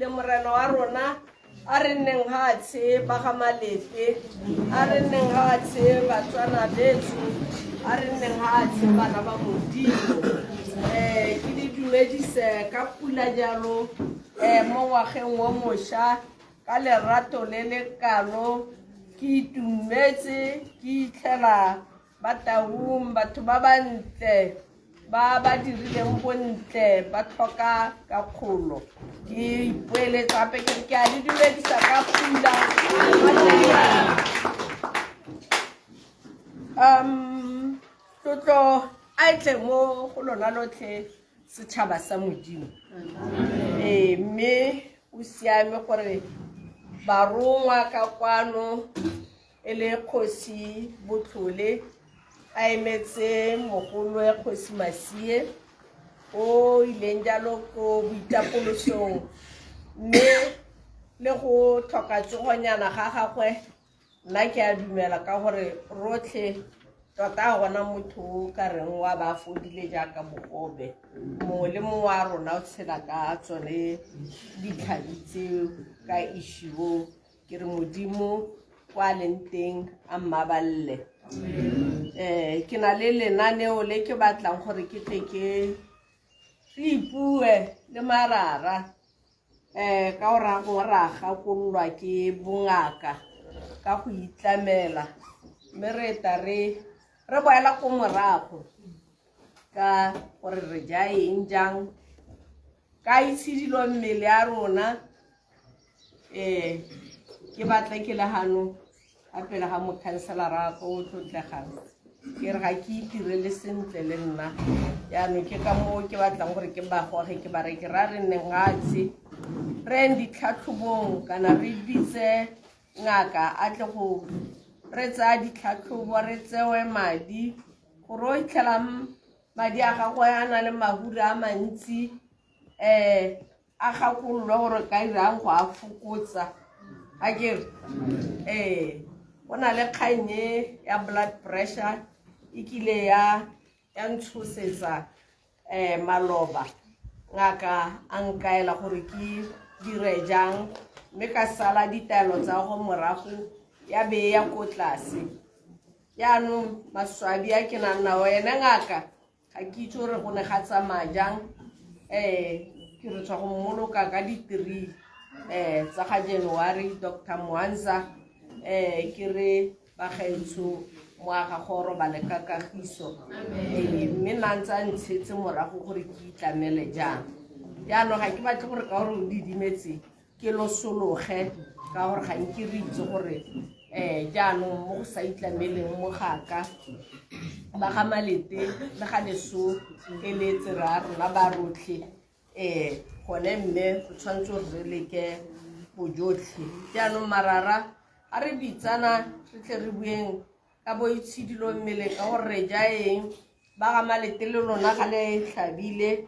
bolokile Morena wa rona. A re nneng hatshe ba ga Malete, a re nneng hatshe Batswana betso, a re nneng hatshe bana ba Modimo. Ke le dumedise ka pula jalo mo ngwageng o mošwa ka lerato le le kalo. Ke itumetse ke itlhela ba Taung, batho ba bantle ba ba dirileng bontle ba tlhoka kakgolo. Ke ipoeletsa gape ke re ke a le dumedisa ka pula. Tlotlo a e tle mo go lona lotlhe setšhaba sa Modimo. Ee, mme o siame gore barongwa ka kwano e le Kgosi Botlhole a emetse mogolwe Kgosi Masie o ileng jalo ko boitapolosong, mme le go tlhoka tsogonyana ga gagwe nna ke a dumela ka gore rotlhe tota ga gona motho o ka reng wa ba fodile jaaka bogobe. Mongwe le mongwe wa rona o tshela ka tsone ditlhabi tseo ka issue. Ke re Modimo kwa leng teng a mmaballe. Ke na le lenaneo le ke batlang gore ke tle ke re ipue le marara ka o ra go ra gakololwa ke bongaka ka go itlamela, mme re tla re re boela ko morago ka gore re ja eng jang ka itshidilo mmele ya rona. Ke batla ke le gano a pele ga mokhanselara o tlotlegang, ke re ga ke itirele sentle le nna, jaanong ke ka moo ke batlang gore ke ba goge ke ba re ke ra re nneng gatshe re yeng ditlhatlhobong kana re bitse ngaka a tle go re tsaya ditlhatlhobo, re tsewe madi gore o itlhelang madi a gagwe a na le mahura a mantsi, a gakololwa gore ka irang go a fokotsa. A ke re go na le kgang e ya blood pressure e kile ya ntshosetsa maloba, ngaka a nkaela gore ke dire jang, mme ka sala ditaelo tsa go morago ya be ya ko tlase. Jaanong maswabi a ke nang nao, ene ngaka ga ke itse gore go ne ga tsamaya jang. Ke re tswa go mmoloka ka di-3 tsa ga January, Dr Mwanza. Ke re bagaetsho moaga go robale ka kagiso, mme nna ntse a ntshetse morago gore ke itlamele jang. Jaanong ga ke batle gore ka gore o didimetse ke losologe, ka gore ga nke re itse gore jaanong mo go sa itlameleng mo gaka ba ga Malete le ga leso eletse ra rona ba rotlhe gone, mme go tshwanetse gore re leke bojotlhe. Jaanong marara a re bitsana re tle re bueng ka boitshidilo mmele ka gore re ja eng. Ba ga Malete le lona ga le tlhabile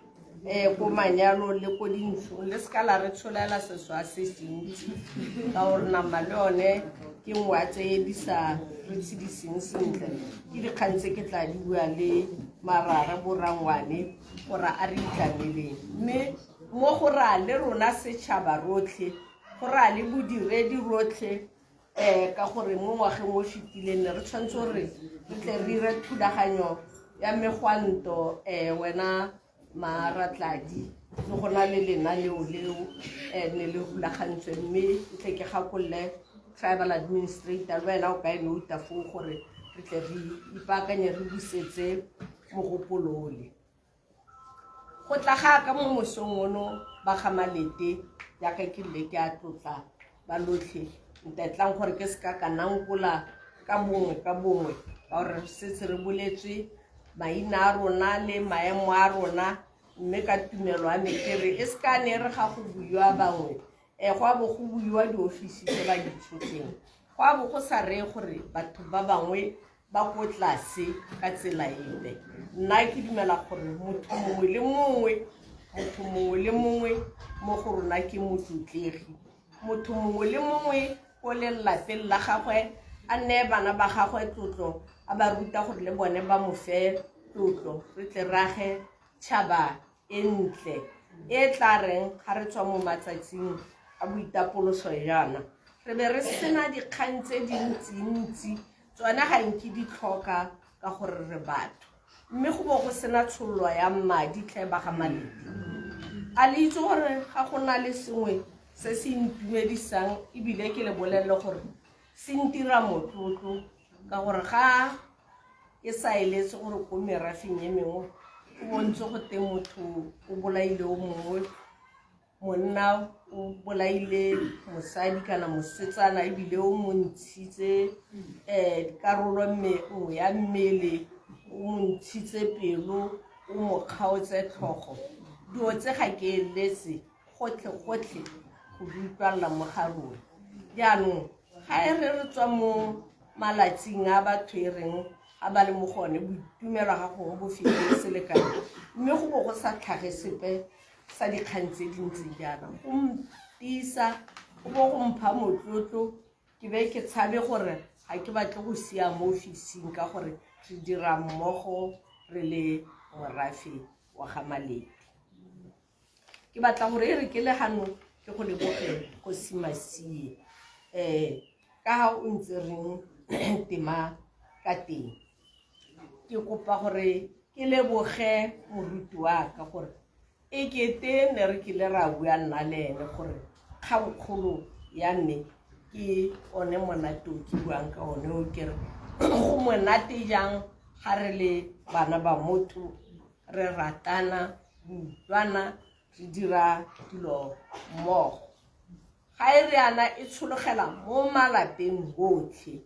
ko manyalo le ko dintshong, le seka la re tsholela seswa se sentsi, ka gore nama le yone ke nngwe ya tse di sa re tshediseng sentle. Ke dikgang tse ke tla di bua le marara borangwane gore a re itlameleng, mme mo go raya le rona setšhaba rotlhe, go raya le bodiredi rotlhe, ka gore mo ngwageng o fetileng ne re tshwanetse gore re tle re dire thulaganyo ya megwanto. Wena Maratladi, le go na le lenaneo leo ne le rulagantswe, mme tle ke gakolole tribal administrator le wena o ka e nouta foo gore re tle re ipaakanye re busetse mogopolo ole. Go tla ga ka mo mosong ono ba ga Malete, jaaka ke rile ke a tlotla ba lotlhe, ntetlang gore ke seka ka nankola ka bongwe ka bongwe, ka gore re setse re boletswe maina a rona le maemo a rona, mme ka tumelo ya me ke re e seka ne re ga go buiwa bangwe, go a bo go buiwa diofisi tse ba di tshotseng, go a bo go sa reye gore batho ba bangwe ba ko tlase ka tsela epe. Nna ke dumela gore motho mongwe le mongwe, motho mongwe le mongwe mo go rona ke motlotlegi. Motho mongwe le mongwe ko lelapeng la gagwe a neye bana ba gagwe tlotlo, a ba ruta gore le bone ba mo fe tlotlo, re tle re age tšhaba e ntle. E tla reng ga re tswa mo matsatsing a boitapoloso jaana, re be re sena dikgang tse dintsintsi, tsone ga nke di tlhoka ka gore re batho, mme go bo go sena tshololo ya madi tlhe ba ga Malete. A le itse gore ga go na le sengwe se se intumedisang, ebile ke le bolelele gore se ntira motlotlo, ka gore ga ke sa eletse gore ko merafeng e mengwe go bontse go teng motho o bolaile o mongwe, monna o bolaile mosadi kana mosetsana, ebile o mo ntshitse karolo nngwe ya mmele, o mo ntshitse pelo, o mo kgaotse tlhogo. Dilo tse ga ke eletse gotlhe-gotlhe go di utlwalela mo ga rona. Jaanong ga e re re tswa mo malatsing a batho e reng ga ba le mo go one boitumelo ga gongwe bo fetile selekano, mme go bo go sa tlhage sepe sa dikgang tse di ntseng jaana, go ntisa go bo go mpha motlotlo, ke be ke tshabe gore ga ke batle go sia mo ofising, ka gore re dira mmogo re le morafe wa ga Malete. Ke batla gore e re ke le gano ke go leboge go Simasie, ka ga o ntse reng tema ka teng. Ke kopa gore ke leboge moruti wa ka, gore e kete ne re kile ra bua nna le ene gore kgangkgolo ya me ke one monate o ke buang ka one o, ke re go monate jang ga re le bana ba motho, re ratana, re utlwana, re dira dilo mmogo. Ga e re yana e tshologela mo malapeng botlhe,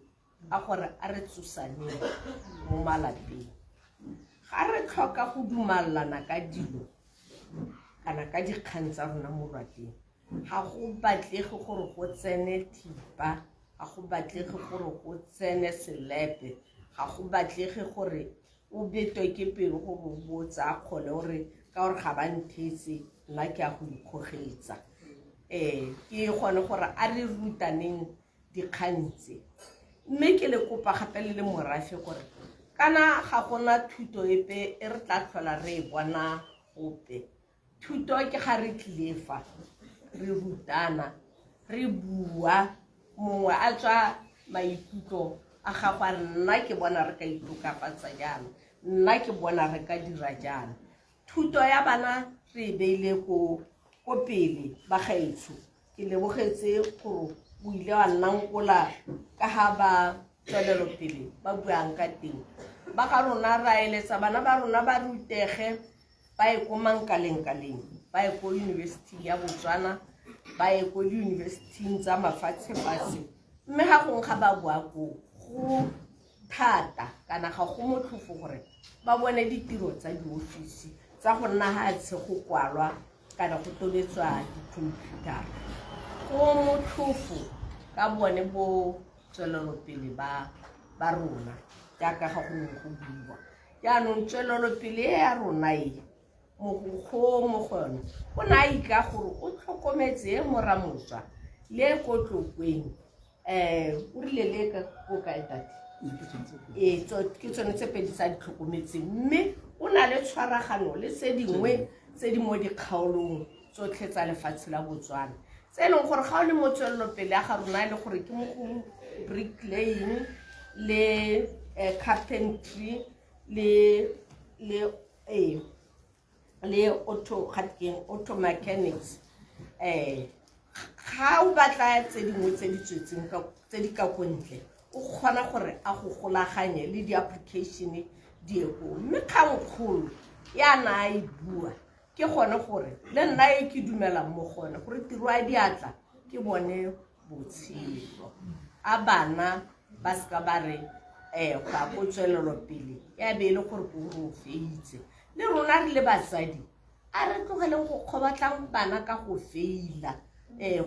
a gore a re tsosaneng mo malapeng. Ga re tlhoka go dumalana ka dilo kana ka dikgang tsa rona mo lwapeng, ga go batlege gore go tsene thipa, ga go batlege gore go tsene selepe, ga go batlege gore o betwe ke pelo gore o botsa a kgole gore ka gore ga ba nthetse, nna ke a go ikgogetsa. Ke gone gore a re rutaneng dikgang tse, mme ke le kopa gape le le morafe gore kana ga gona thuto epe e re tla tlhola re e bona gope. Thuto ke ga re tlile fa re rutana, re bua, mongwe a tswa maikutlo a gago a re nna ke bona re ka itokafatsa jaana, nna ke bona re ka dira jaana. Thuto ya bana re e beile ko pele. Bagaetsho, ke lebogetse gore o ile wa nna nkola ka ga ba tswelelopele ba buang ka teng. Ba ga rona ra eletsa bana ba rona ba rutege, ba ye ko mankaleng-kaleng, ba ye ko yunibesithing ya Botswana, ba ye ko diyunibesithing tsa mafatshe-fatshe, mme ga gongwe ga ba boa koo go thata kana ga go motlhofo gore ba bone ditiro tsa diofisi tsa go nna ga tshe go kwalwa kana go tobetswa dikhomputara. Go motlhofo ka bone bo tswelelopele ba rona, jaaka ga go neng go buiwa. Jaanong tswelelopele e ya rona e mogokgo mo go yone o ne a ika gore o tlhokometse e moramotswa le ko Tlokweng, o rile le ka ko kae tate? Ee, ke tsone tse pedi tsa di tlhokometseng, mme o na le tshwaragano le tse dingwe tse di mo dikgaolong tsotlhe tsa lefatshe la Botswana, tse e leng gore ga o le mo tswelelopele ya ga rona e le gore ke mo go bricklaying le carpentry le le auto ga keng auto mechanics. Ga o batla tse dingwe tse di tswetseng ka tse di ka ko ntle, o kgona gore a go golaganye le di-application di ye koo. Mme kgangkgolo ya na a e bua ke gone gore le nna e ke dumelang mo gone, gore tiro ya diatla ke bone botshelo. A bana ba seka ba re go ya ko tswelelopele ya be e le gore ko re o feitse. Le rona re le batsadi a re tlogeleng go kgobatlang bana ka go feila,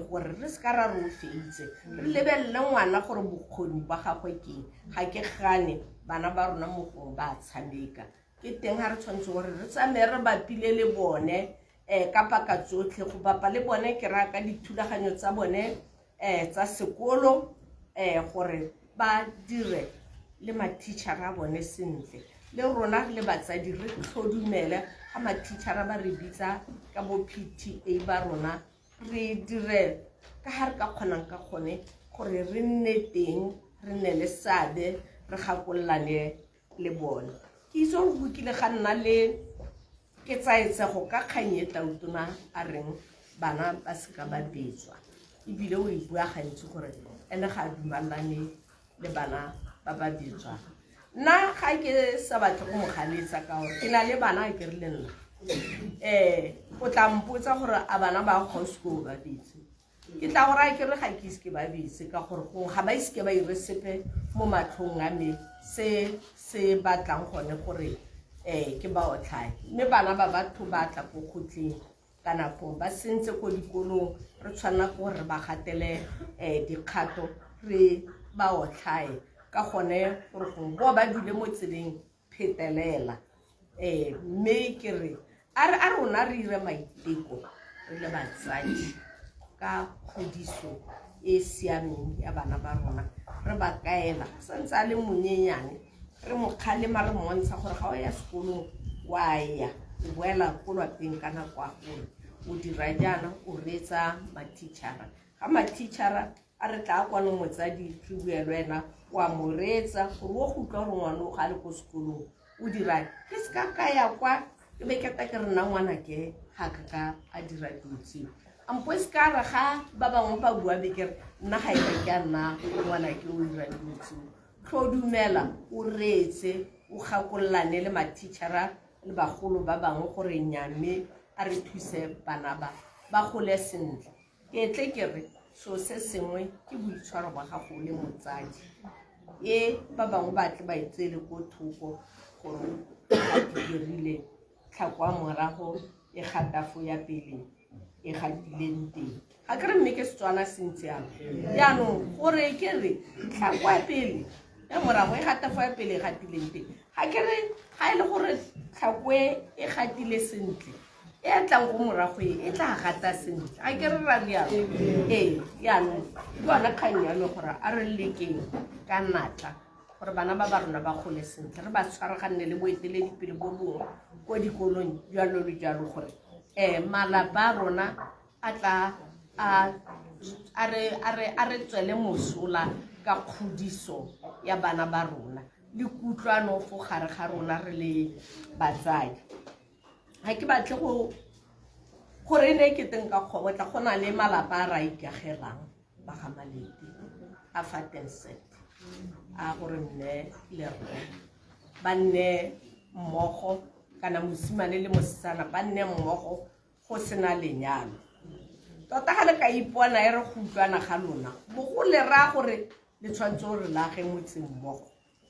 gore re seka ra re o feitse, re lebelele ngwana gore bokgoni ba gagwe keng. Ga ke gane bana ba rona mo gongwe ba tshameka, ke teng ga re tshwanetse gore re tsamaye re bapile le bone ka paka tsotlhe. Go bapa le bone ke raya ka dithulaganyo tsa bone tsa sekolo, gore ba dire le ma-teacher a bone sentle. Le rona re le batsadi re tlhodumele ga mathichara ba re bitsa ka bo PTA ba rona, re dire ka ga re ka kgonang ka gone gore re nne teng, re nne le seabe, re gakololane le bone. Ke itse gore go kile ga nna le ketsaetsego ka kgang e Tautona a reng bana ba seka ba betswa, ebile o e bua gantsi gore ene ga a dumalane le bana ba ba betswang. Nna ga ke sa batle go mo ganetsa ka gore ke na le bana, a ke re le nna o tla mpotsa gore a bana ba ga o seke ba betse, ke tla gore a ke re ga ke ise ke ba betse, ka gore gongwe ga ba ise ke ba ire sepe mo matlhong a me se se batlang gone gore ke ba otlhae. Mme bana ba batho ba tla ko kgotleng kana fong ba sentse ko dikolong, re tshwanela ke gore re ba gatele dikgato, re ba otlhae ka gone gore gongwe bo ba dule mo tseleng phetelela. Mme ke re a rona re ire maiteko re le batsadi ka kgodiso e siameng ya bana ba rona, re ba kaela santse a le monyenyane, re mo kgalema, re mmontsha gore ga o ya sekolong wa ya o boela ko lwapeng ka nako ya gore o dira jaana, o reetsa mathichara. Ga mathichara a re tla kwano motsadi re bue le wena, wa mo reetsa gore o go utlwa gore ngwana o ga le ko sekolong o dirang. Ke se ka ka ya kwa ke be ke ta ke re nna ngwana ke ga ka ka a dira dilo tseo, ampo e se ka re ga ba bangwe ba bua be ke re nna ga e ka ke a nna ngwana ke o dira dilo tseo. Tlhodumela, o reetse, o gakololane le mathichara le bagolo ba bangwe gore nnyaa, mme a re thuse bana ba ba gole sentle. Ke tle ke re so se sengwe ke boitshwaro ba gago le motsadi, e ba bangwe ba tle ba e tseele ko thoko gore a dirile tlhako ya morago e gata fo ya pele e gatileng teng. Ga ke re mme ke Setswana se ntse jalo. Jaanong gore ke re tlhako ya pele ya morago e gata fo ya pele e gatileng teng, ga ke re ga e le gore tlhako e gatile sentle, e tlang go morago e tla gata sentle. Ga ke re ra rialo? Ee. Jaanong ke yone kgang ya me gore a re lekeng ka natla gore bana ba ba rona ba gole sentle, re ba tshwaraganne le boeteledipele bo bongwe ko dikolong jalo le jalo, gore malapa a rona a tla a re tswele mosola ka kgodiso ya bana ba rona le kutlwano fo gare ga rona re le batsadi. Ga ke batle go gore e ne e keteng ka kgobotla go na le malapa a re a ikagelang ba ga Malete a fa tenset a gore mme le rre ba nne mmogo, kana mosimane le mosetsana ba nne mmogo go sena lenyalo. Tota ga le ka ipona e re go utlwana ga lona bogo le raya gore le tshwanetse gore le age motse mmogo,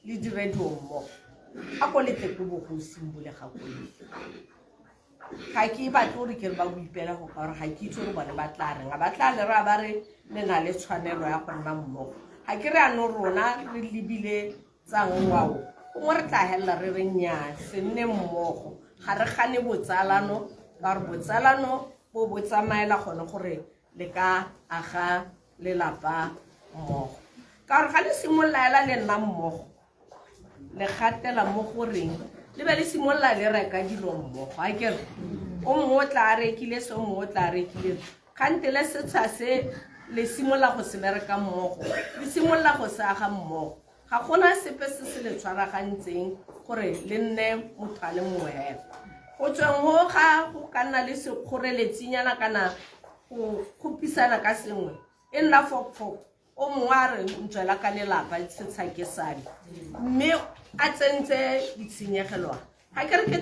le dire dilo mmogo, a ko le tle ko bogosing bo le gakolole. Ga ke batle gore ke re ba boipela go ka gore ga ke itse gore bone ba tla reng, a ba tla le raya ba re le na le tshwanelo ya go nna mmogo. Ga ke re ano rona re lebile tsa ngwao, gongwe re tla helela re re nnyaa, se nne mmogo. Ga re gane botsalano, ka gore botsalano bo bo tsamaela gone gore le ka aga lelapa mmogo, ka gore ga le simolola hela le nna mmogo, le gatela mo goreng le be le simolola le reka dilo mmogo. A ke re o mongwe o tla a rekile se, o mongwe o tla a rekile, kgantele setsha se le simolola go se bereka mmogo, le simolola go se aga mmogo. Ga gona sepe se se le tshwaragantseng gore le nne motho a le mongwe hela. Go tsweng go ga go ka nna le sekgoreletsinyana kana go kgopisana ka sengwe, e nna fokfok, o mongwe a re ntswela ka lelapa setsha ke same, mme a tsentse ditshenyegelo. Ga ke re ke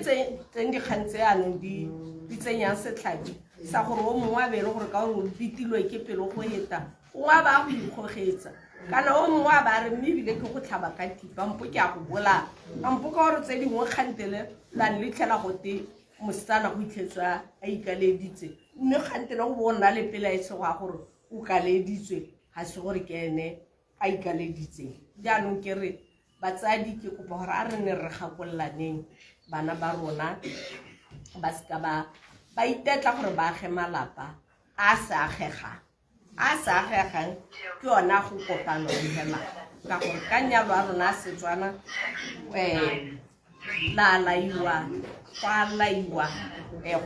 teng dikgang tse anong di tsenyang setlhabi sa gore o mongwe a be le gore ka gore o bitilwe ke pelo go eta, gongwe a ba a go ikgogetsa, kana o mongwe a ba a re mme ebile ke go tlhaba ka thipa, mpo ke a go bolaya, ampo ka gore tse dingwe kgantele la letlhela gote mosetsana go itlhetswe a ikaleditse, mme kgantele go bo o nna le pela e sego ya gore o kaleditswe, ga se gore ke ene a ikaleditseng. Jaanong ke re batsadi ke kopa gore a re ne re gakololaneng bana ba rona ba seka ba itetla gore ba age malapa a sa agegang, a sa agegang ke yona go kopano hela, ka gore ka nyalo a rona a Setswana. La laiwa, gwa laiwa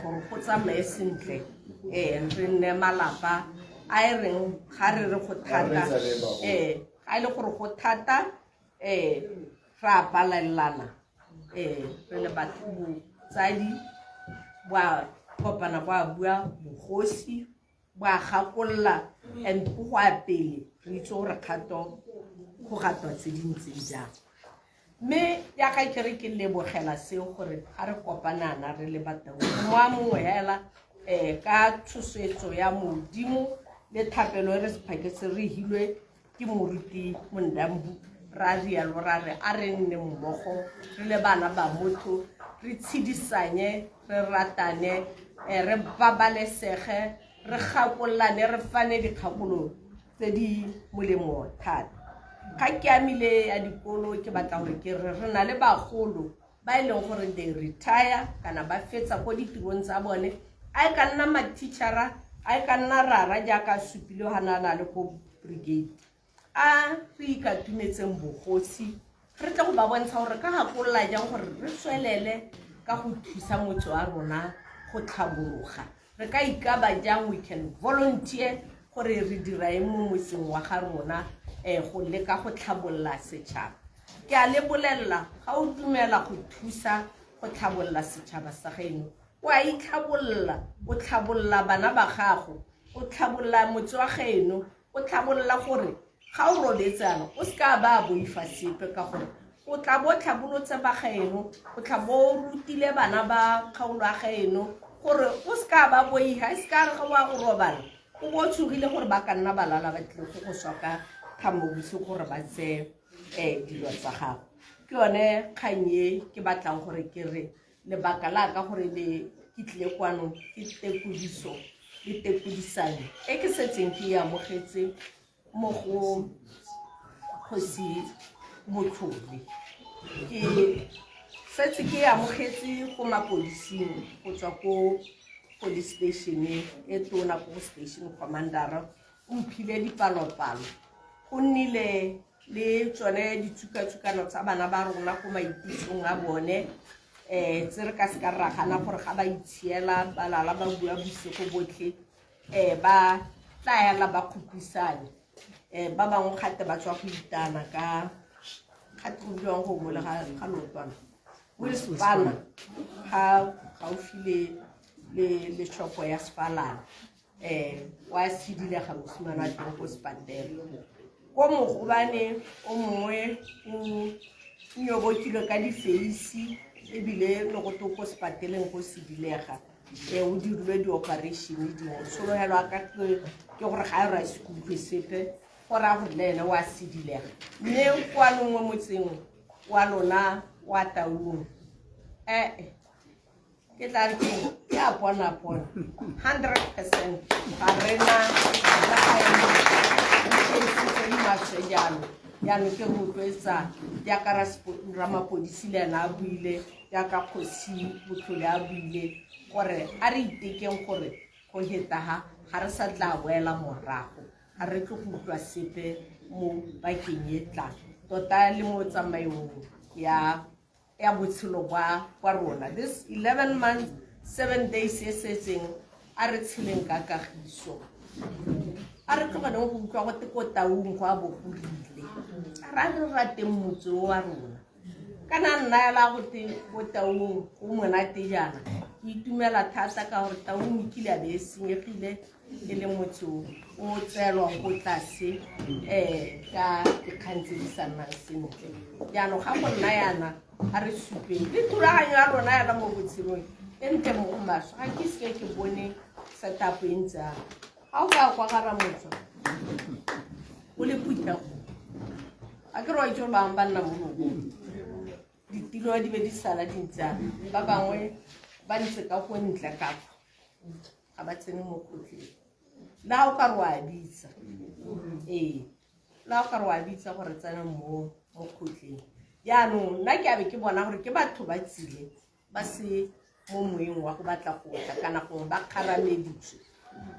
gore go tsamaye sentle, re nne malapa a e reng ga re re go thata, ga e le gore go thata, re a palelana, re le batho botsadi bo a kopana, bo a bua, bogosi bo a gakolola, and go go a pele re itse gore kgato go gatwa tse di ntseng jang. Mme jaaka ke re ke lebogela seo gore ga re kopanana re le Bataung moa mongwe hela, ka tshosetso ya Modimo le thapelo e re sephaketse re hilwe ke moruti Mondambu, ra rialo ra re a re nne mmogo re le bana ba motho, re tshedisanye, re ratane, re babalesege, re gakololane, re fane dikgakololo tse di molemo thata. Ga ke amile ya dikolo, ke batla gore ke re re na le bagolo ba e leng gore they retire kana ba fetsa ko ditirong tsa bone, a e ka nna ma-teachera, a e ka nna rara jaaka a supile ga na na le ko brigade, a re ikatumetseng bogosi re tle go ba bontsha gore ka gakolola jang gore re tswelele ka go thusa motse wa rona go tlhabologa. Re ka ikaba jang, we can volunteer gore re dira eng mo motseng wa ga rona, go leka go tlhabolola setšhaba. Ke a le bolelela, ga o dumela go thusa go tlhabolola setšhaba sa geno, o a itlhabolola, o tlhabolola bana ba gago, o tlhabolola motse wa geno, o tlhabolola gore ga o robetsana o se ka ba boifa sepe, ka gore o tla bo tlhabolotse ba gaeno, o tla bo o rutile bana ba kgaolo ya gaeno gore o se ka ba boiga, e se ka re ga o a go robala o bo o tshogile gore ba ka nna ba lala ba tlile go go swa ka thamo bosigo gore ba tseye dilo tsa gago. Ke yone kgang e ke batlang gore ke re lebaka la ka gore le ke tlile kwano ke tekodiso le tekodisanyo e ke setseng ke e amogetse mo go Kgosi Motlhole. Ke setse ke e amogetse ko mapodising go tswa ko police station e tona, ko station commander o mphile dipalopalo. Go nnile le tsone ditsukatsukano tsa bana ba rona ko maitisong a bone, tse re ka se ka ra gana gore ga ba itshiela ba lala ba bua bosigo botlhe, ba tla hela ba kgopisane, ba bangwe gate ba tswa go itana ka gate go bidiwang go mole ga leotwana Wilspana ga gaufi le shopo ya Sefalana, wa sedilega mosimane wa teng ko sepatela. Ko mogobane o mongwe o nyobokilwe ka difeisi, ebile le go to ko sepateleng go sedilega, o dirilwe di-operation dingwe. Tshologelo ya ka ke gore ga e re a se utlwe sepe, go raya gore le ene o a sedilega. Mme kwa longwe motseng wa lona wa Taung, ke tla re ke a pona pona 100% ga rena le ga e le tse di maswe jalo. Jaanong ke rotloetsa jaaka ramapodisi le ena a buile, jaaka Kgosi Botlhole a buile, gore a re itekeng gore go heta ga re sa tla boela morago, ga re tlo go utlwa sepe mo bakeng e tlang, tota le mo tsamaong ya botshelo bwa rona. This 11 months 7 days e setseng, a re tsheleng ka kagiso, a re tlogeleng go utlwa go te ko Taung go a bo go rile. A re rateng motse o wa rona. Kana nna ela go te ko Taung go monate jaana, ke itumela thata ka gore Taung e kile a be e senyegile, e le motse o tseelwang ko tlase, ka dikgang tse di sa nnang sentle. Jaanong ga go nna yana, a re supeng le thulaganyo ya rona yana mo botshelong e ntle mo go maswe. Ga ke seke ke bone setup e ntse yana, ga o ka kwa ga Ramotswa o le phuthego, a ke re wa itse gore bangwe ba nna mo lobong, ditilo di be di sala di ntse yana, ba bangwe ba ntse ka ko ntle ka kwa, ga ba tsene mo kgotleng. Le ga o ka re wa bitsa, le ga o ka re wa bitsa gore tsena mo kgotleng. Jaanong nna ke a be ke bona gore ke batho ba tsile ba se mo moeng wa go batla go tla, kana gongwe ba kgarameditswe.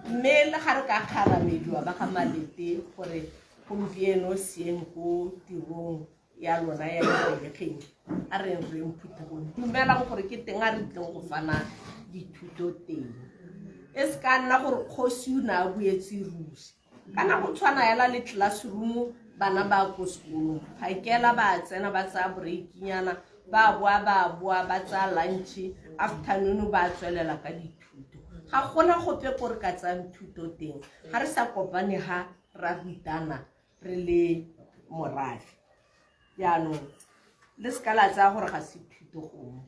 Mme le ga re ka kgaramediwa ba ga Malete gore gompieno seeng ko tirong, ya lona ya Ipelegeng a reng reng phuthegong dumelang gore ke teng a re tleng go fana dithuto teng e se ka nna gore kgosi o ne a boetse ruri kana go tshwana hela le classroom bana ba ko sekolong phakela ba tsena ba tsaya breakinyana ba boa ba tsaya lunch afternoon ba tswelela ka dithuto ga gona gope ko re ka tsayang thuto teng ga re sa kopane ga ra rutana re le morafe jaanong le se ka la tsaya gore ga se thuto gongwe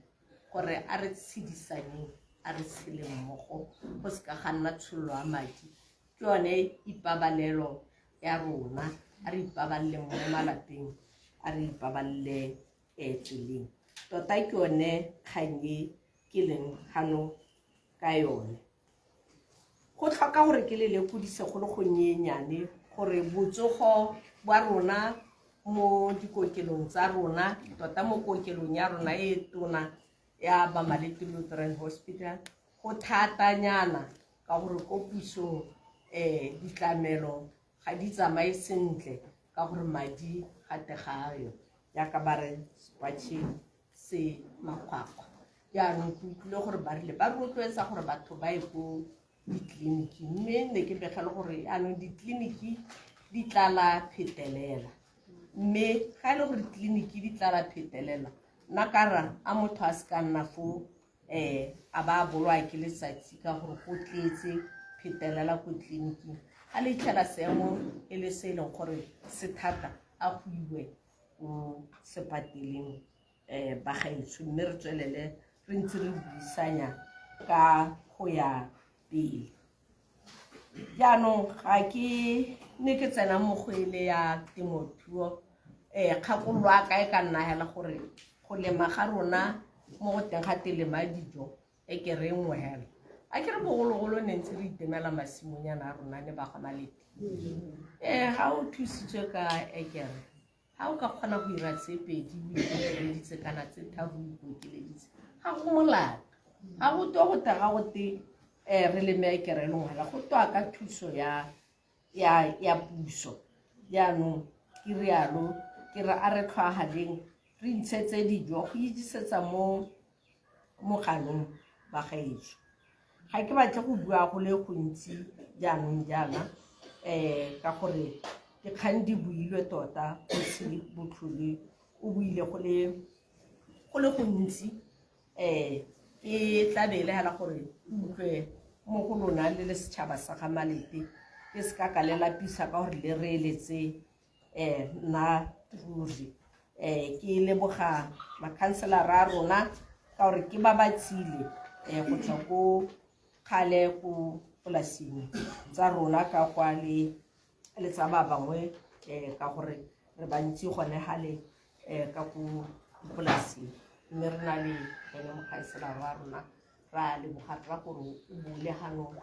gore a re tshedisaneng a re tshele mmogo go se ka ga nna tshololo ya madi ke yone ipabalelo ya rona a re ipabalele mo malapeng a re ipabalele tseleng tota ke yone kgang e ke leng gano ka yone go tlhoka gore ke le lekodise go le gonyenyane gore botsogo bwa rona mo dikokelong tsa rona tota mo kokelong ya rona e tona ya Bamalete Lutheran Hospital go thatanyana ka gore ko pusong ditlamelo ga di tsamaye sentle ka gore madi ga tegayo jaaka ba re sepatšhe se makgwakgwa jaanong ke utlwile gore ba rile ba rotloetsa gore batho ba ye ko ditleliniki mme ne ke begele gore jaanong ditleliniki di tlala phetelela mme ga e le gore ditleliniki di tlala phetelela nna kara a motho a se ka nna fo a ba bolwa ke letsatsi ka gore go tletse phetelela ko tleliniking ga le itlhela seemo e le se e leng gore se thata a go iwe ko sepateleng bagaetsho mme re tswelele re ntse re buisanya ka go ya pele jaanong ga ke ne ke tsena mo go ele ya temothuo kgakololo a ka e ka nna hela gore go lema ga rona mo go teng ga telema dijo e ke re nngwe hela a ke re bogologolo ne ntse re itemela masimonyana a rona ne ba ga Malete ga o thusitswe ka ekere ga o ka kgona go ira tse pedi o ikokeleditse kana tse tharo o ikokeleditse ga go molato ga go twe go te ga go te re leme ekere e lengwe hela go twa ka thuso ya puso jaanong ke rialo ke re a re tlhwagaleng re ntshetse dijo go ijisetsa mo mogalong ba gaetsho ga ke batle go bua go le gontsi jaanong jaana ka gore dikgang di builwe tota kgosi Botlhole o buile go le gontsi ke tla be le hela gore utlwe mo go lona le le setšhaba sa ga Malete ke se ka ka le lapisa ka gore le reeletse nna ruri ke leboga makhanselara a rona ka gore ke ba ba tsile go tswa ko kgale ko polasing tsa rona ka kwa le tsa ba bangwe ka gore re bantsi gone gale ka ko polasing mme re na le ene mokhanselara wa rona ra leboga rra gore o bule gano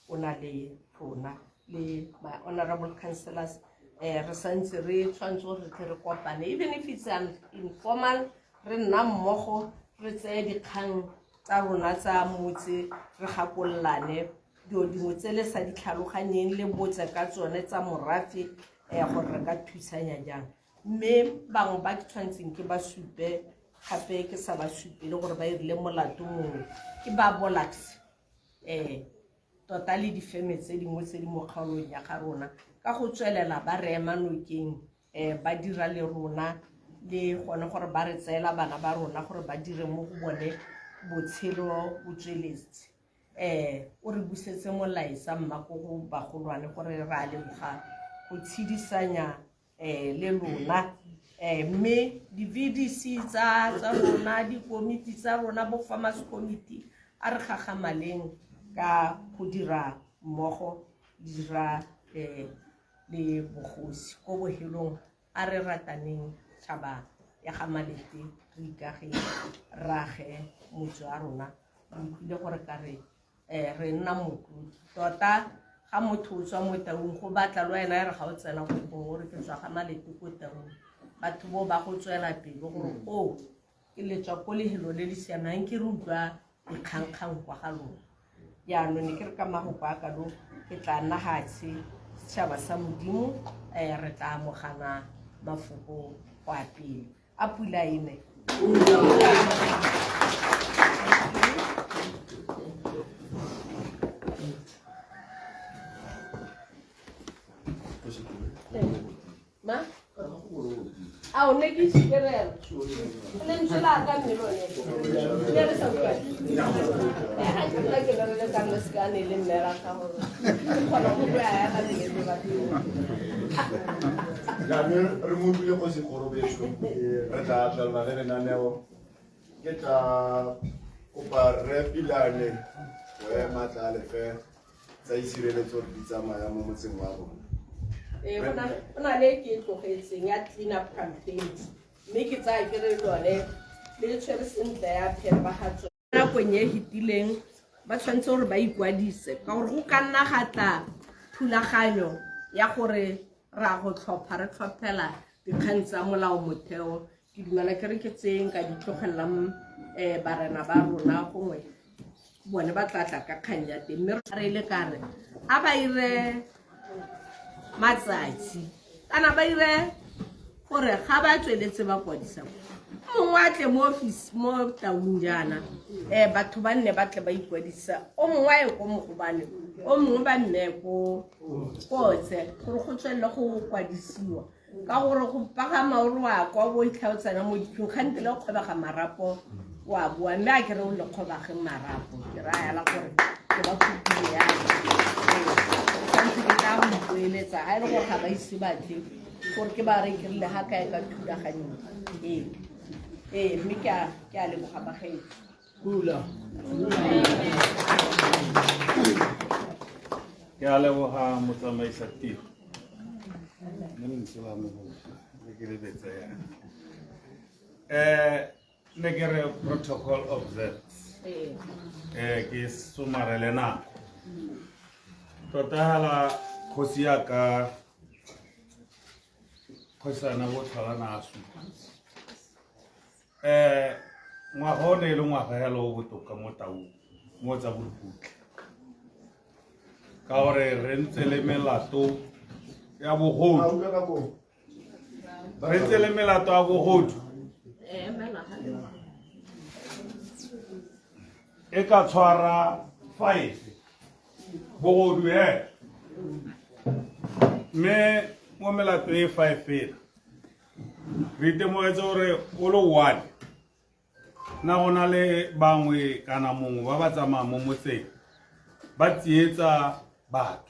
o na le rona le my honorable councillors re santse re tshwanetse gore re tle re kopane even if it's an informal re nna mmogo re tseye dikgang tsa rona tsa motse re gakololane dilo dingwe tse le sa di tlhaloganyeng le botse ka tsone tsa morafe gore re ka thusanya jang mme bangwe ba ke tshwanetseng ke ba supe gape ke sa ba supe le gore ba irile molato mongwe ke ba Bolax tota le difeme tse dingwe tse di mo kgaolong ya ga rona ka go tswelela ba re ema nokeng ba dira le rona le gone gore ba re tseela bana ba rona gore ba dire mo go bone botshelo bo tsweletse o re busetse molaetsa mma ko go bagolwane gore re a leboga go tshedisanya le lona mme di-VDC tsa rona dikomiti tsa rona bo farmers committee a re gagamaleng ka go dira mmogo dira le bogosi ko bohelong a re rataneng tšhaba ya ga Malete re ikage rage motse wa rona re utlwile gore ka re re nna motlotlo tota ga motho o tswa mo Taung go batla le wena e re ga o tsena go gongwe o re ke tswa ga Malete ko Taung batho bo ba go tswela pele gore o ke le tswa ko lehelo le le siamang ke re utlwa dikgangkgang kwa ga lona jaanong ne ke re ka magoko a kalo ke tla nna gatshe setšhaba sa Modimo re tla amogana mafoko go ya pele. A pula e ne. Ma? Ao ne ke išikerela. Lentswe la ka mme lone. Ne re sa utlwane. Ga ke nna ke le re ka nna se ka ne le mme ra ga gore ke kgona go bua ya ga le le batho. Jaanong re mo utlwile go segorobetso, re tla tswelela le lenaneo. Ke tla kopa Rre Pilane go ema tla lefe tsa itshireletso re di tsamaya mo motseng wa rona. Ee, go na le e ke e tlogetseng ya clean up campaign, mme ke tsaya ke re lone le tshwere sentle ya phepagatso. Nakong e fetileng ba tshwanetse gore ba ikwadise ka gore go ka nna ga tla thulaganyo ya gore ra go tlhopha re tlhophela dikgang tsa molao motheo. Ke dumela ke re ke tseng ka di tlogelelang barena ba rona, gongwe bone ba tla tla ka kgang ya teng. Mme re ile ka re a ba ire matsatsi kana ba ire gore ga ba tsweletse ba kwadisa mongwe a tle mo office mo Taung jaana, batho ba nne ba tle ba ikwadisa, o mongwe a ye ko Mogobane, o mongwe ba nne ko Kotse, gore go tswelele go kwadisiwa. Ka gore go pagama o re wa kwa bo itlha o tsena mo ditlhong, gante le go kgobega marapo wa boa, mme a ke re o le kgobage marapo, ke raya la gore ke ba kopile yana. Santse ke tla go ipoeletsa ga e le gore ga ba ise batle gore ke ba re ke rile ga kae ka thulaganyo ee. Ee, mme ke a leboga bagaetsho. Pula. Ke a leboga motsamaisa tiro. Mme lentswe la me le ke lebetse yana. Ne ke re protocol observed. Ke somarele nako. Tota hela kgosi ya ka kgosana bo tlholana a supa. Ngwaga o ne e le ngwaga hela o botoka mo Taung, mo tsa borukutlhi, ka gore re ntse le melato ya bogodu, re ntse le melato ya bogodu e ka tshwara 5 bogodu he, mme mo melato e 5 fela re itemogetse gore o le 1 na go na le bangwe kana mongwe ba ba tsamayang mo motseng ba tsietsa batho,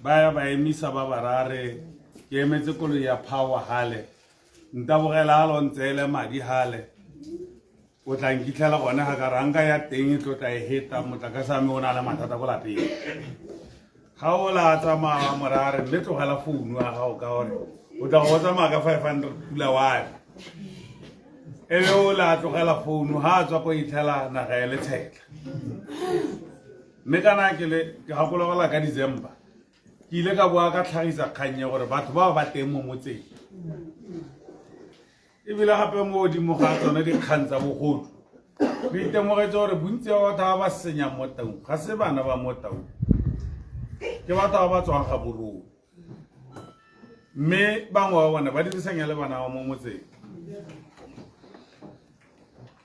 ba ya ba emisa ba ba rare ke emetse koloi ya power hale, ntabogela a lo ntseele madi hale, o tla nkitlhela gone ga ka ranka ya teng e tlo tla e heta motlakase wa me o na le mathata ko lapeng. Ga o la tsamaya morare mme tlogela founu ya gago ka gore o tla go tsamaya ka 500 pula wa me, ebe o la tlogela founu ga a tswa ko itlhela naga e le tshetlha. Mme kana ke le ke gakologela ka December ke ile ka boa ka tlhagisa kgang ya gore batho bao ba teng mo motseng, ebile gape mo godimo ga tsone dikgang tsa bogodu re itemogetse gore bontsi ba batho ba ba senyang mo Taung ga se bana ba mo Taung, ke batho ba ba tswang Gaborone, mme bangwe ba bone ba dirisanya le bana ba mo motseng.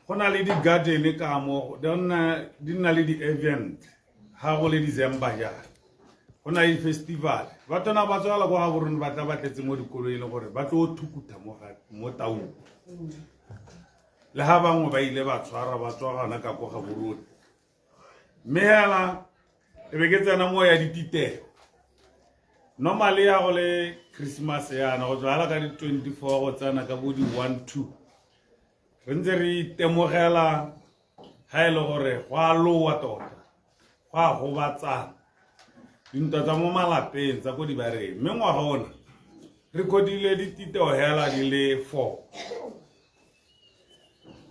Go na le di-garden ka mo di nna le di-event ga go le December jana, go na le di-festival, batho na ba tswela kwa Gaborone ba tla ba tletse mo dikoloing le gore ba tlo thukutha mo Taung. Le ga bangwe ba ile ba tshwara ba tswa gona ka ko Gaborone. Mme hela e be ke tsena mo ya dititeo normally ya go le Christmas yana go tswa hela ka di-24 go tsena ka bo di-1 2 re ntse re itemogela ga e le gore go a lowa tota, go a gobatsana, dintwa tsa mo malapeng tsa ko dibareng. Mme ngwaga ona re kodile dititeo hela di le 4.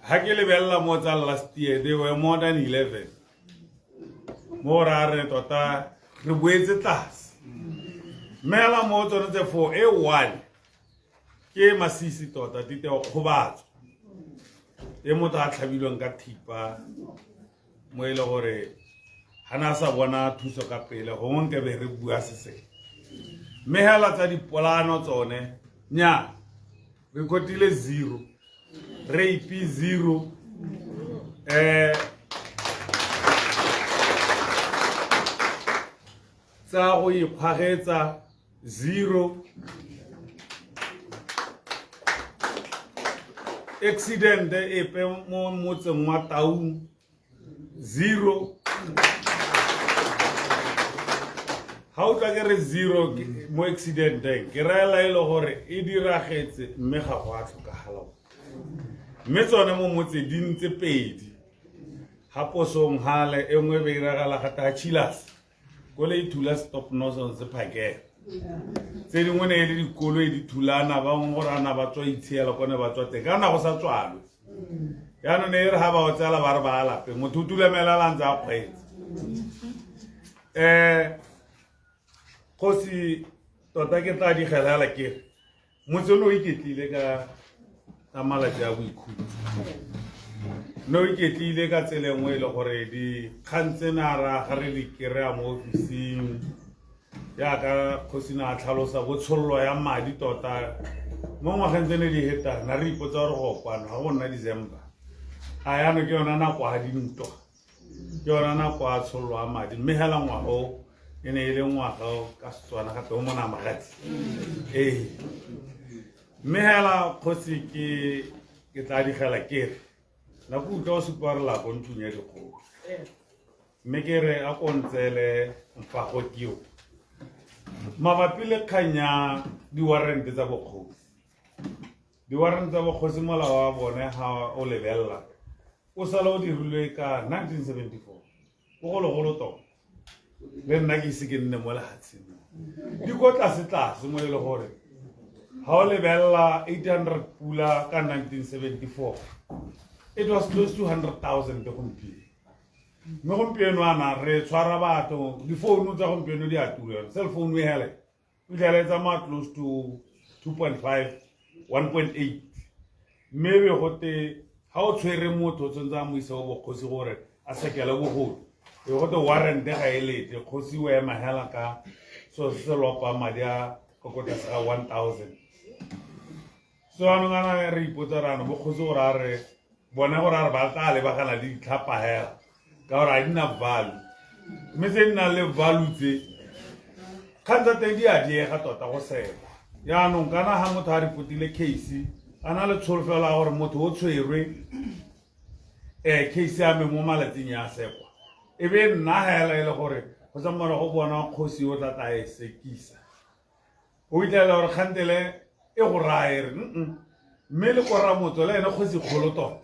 Ga ke lebelela mo tsa last year they were more than 11, mo ra re tota re boetse tlase. Mme hela mo tsone tse 4 e 1 ke masisi tota titeo kgobatso e motho a tlhabilweng ka thipa mo e le gore ga na sa bona thuso ka pele, gongwe nke be re bua se sengwe. Mme hela tsa dipolano tsone nya Recordile 0, rape 0, tsa go ikgwagetsa 0, accident epe mo motseng wa Taung 0. Ga o tla ke re 0 mo accidenteng, ke raela e le gore e diragetse mme ga go a tlhokagala. Mme tsone mo motse di ntse pedi, ga posong gale e nngwe e be iragala gata ga Chilas, koloi e thula stop nonsense phakela. Tse dingwe ne e le dikoloi di thulana, ba bangwe gore ana ba tswa itshiela kone ba tswa teng, ka nako sa tswalwe. Jaanong ne e re ga ba o tsela ba re ba a lapeng, motho o tulamela la ntse a kgweetsa. Kgosi tota ke tla digela ke re motse o ne o iketlile ka malatsi a boikhutso, ne o iketlile ka tsela e nngwe e le gore dikgang tsena ra ga re di kry-a mo ofising, jaaka kgosi ne a tlhalosa botshololo ya madi tota mo ngwageng tse ne di hetang, na re ipotsa gore go kwano ga go nna December, a yaanong ke yona nako ya dintwa, ke yona nako ya tshololo ya madi. Mme hela ngwaga o e ne e le ngwaga o ka Setswana gape o monamagadi. Ee, mme hela kgosi ke tla digela ke re nako utlwa o supa re la ko ntlong ya dikgosi, mme ke re a ko ntseele mfago keo mabapi le kgang ya di-warrant tsa bokgosi. Di-warrant tsa bokgosi molao wa bone ga o lebelela o sala o dirilwe ka 1974, bogologolo tota, le nna ke ise ke nne mo lefatsheng, di ko tlase tlase mo e le gore ga o lebelela 800 pula ka 1974, it was close to 100,000 gompieno. Mme gompieno ana re tshwara batho, difounu tsa gompieno di a tura, cell phone e hele o fitlhela e tsamaya close to 2.5, 1.8, mme be gote ga o tshwere motho o tshwanetse a mo ise go bokgosi gore a sekele bogodu, e gote warrant ga e lete, kgosi o ema hela ka so se se lopa madi a ka ko tlase ga 1000. So anong ana re ipotsa re ano bokgosi gore a re bone gore a re ba tla lebagana le ditlhapa hela ka gore ga di na value, mme tse di nang le value tse kgang tsa teng di a diega tota go sekwa. Jaanong kana ga motho a repotile case a na le tsholofelo ya gore motho o tshwerwe, case ya me mo malatsing ya sekwa, e be nna hela e le gore go tsamaya go bona kgosi o tla tla e sekisa, o fitlhela gore kgantele e go raya e re mme le kora motho le ene kgosi kgolo tota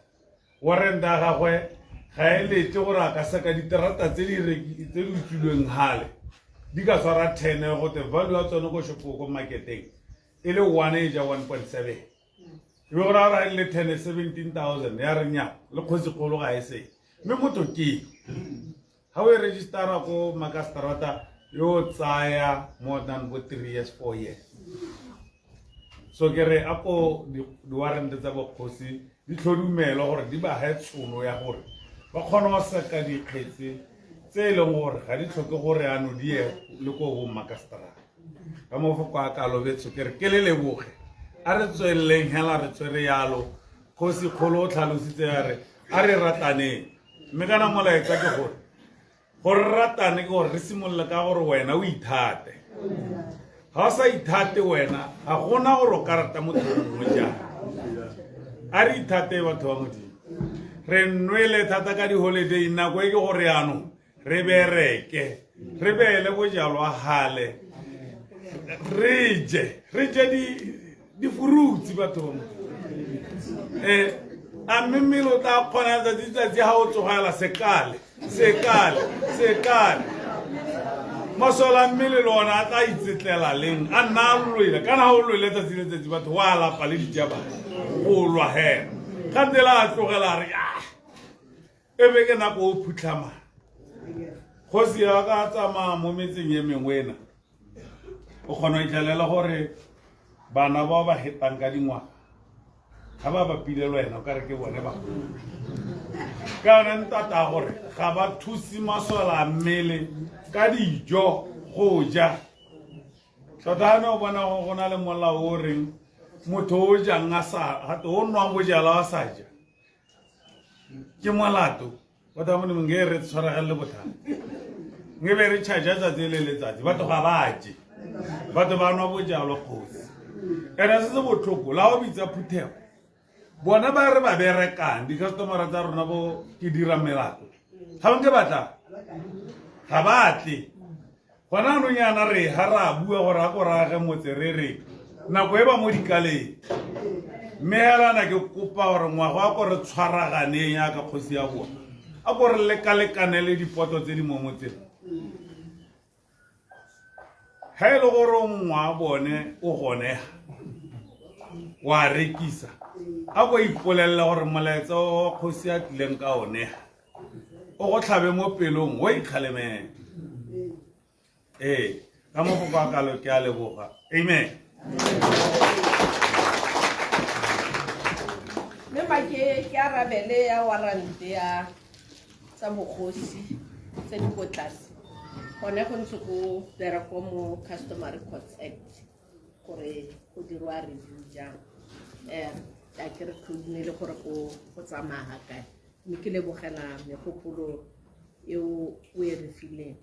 warrant ya gagwe ga e lete gore a ka seka diterata tse di utswilweng gale di ka tshwara 10, gote value ya tsone ko shopong ko marketeng e le 1 e ja 1.7, e be gore a ra e le 10 17,000 ya re nya le kgosi kgolo ga e se. Mme motho ke ga o e registera ko makastrata yo tsaya more than bo 3 years, 4 years. So ke re a ko di-warrant tsa bokgosi di tlhodumelo gore di ba he tshono ya gore ba kgone go seka dikgetse tse e leng gore ga di tlhoke gore ano di ye le ko bo makastrata. Ka mafoko a ka lobetso ke re ke le leboge, a re tsweleleng hela re tshwere yalo. Kgosi kgolo o tlhalositse ya re a re rataneng, mme kana molaetsa ke gore gore re ratane ke gore re simolole ka gore wena o ithate. Ga o sa ithate wena ga gona gore o ka rata motho o mongwe jang. A re ithate batho ba Modimo, re nwele thata ka di-holiday, nako e ke gore yaanong re bereke, re beele bojalwa gale, re je di-fruits batho ba Modimo. A mme mmele o tla kgona tsatsi tsatsi ga o tsogela sekale sekale sekale, masole a mmele le ona a tla itsetlela leng, a nna a lwele kana ga o lwele tsatsi le tsatsi batho wa lapa le dijabana go lwa hela kgantele a tlogela a re e be ke nako o phutlhamang. Kgosi ya ka tsamaya mo metseng e mengwe ena o kgona go itlhelela gore bana bao ba hetang ka dingwaga ga ba bapile le wena o ka re ke bone ba ka yone ntata gore ga ba thuse masole a mmele ka dijo go ja. Tota ne o bona go na le molao o reng Motho o jang a sa gape o nwang bojalwa a sa ja ke molato. Batho ba Modimo, nge re tshwaragelele bothata, nge be re charge tsatsi le letsatsi. Batho ga ba je, batho ba nwa bojalwa kgosi. Ene se se botlhoko la o bitsa phuthego, bona ba re ba berekang di-customera tsa rona bo ke dira melato, ga nke batla ga ba tle. Gona anong yana re ga ra bua gore a ko rage motse re re nako e ba mo dikaleng, mme helana ke kopa gore ngwago a ko re tshwaraganeng yaka kgosi ya boa, a ko re lekalekanele dipoto tse di mo motseng. Ga e le gore mongwe wa bone o gonega wa rekisa, a ko ipolelela gore molaetsa wa kgosi a tlileng ka one o go tlhabe mo pelong, o ikgalemele. Ee, ka mo go kwa kalo ke a leboga. Amen. Mme ma ke arabele ya warrant ya tsa bogosi tse di ko tlase. Gone go ntse go bereko mo Customary Courts Act gore go dirwa review jang. A ke re tlhodumele gore go tsamaya ga kae, mme ke lebogela megopolo eo o e re fileng.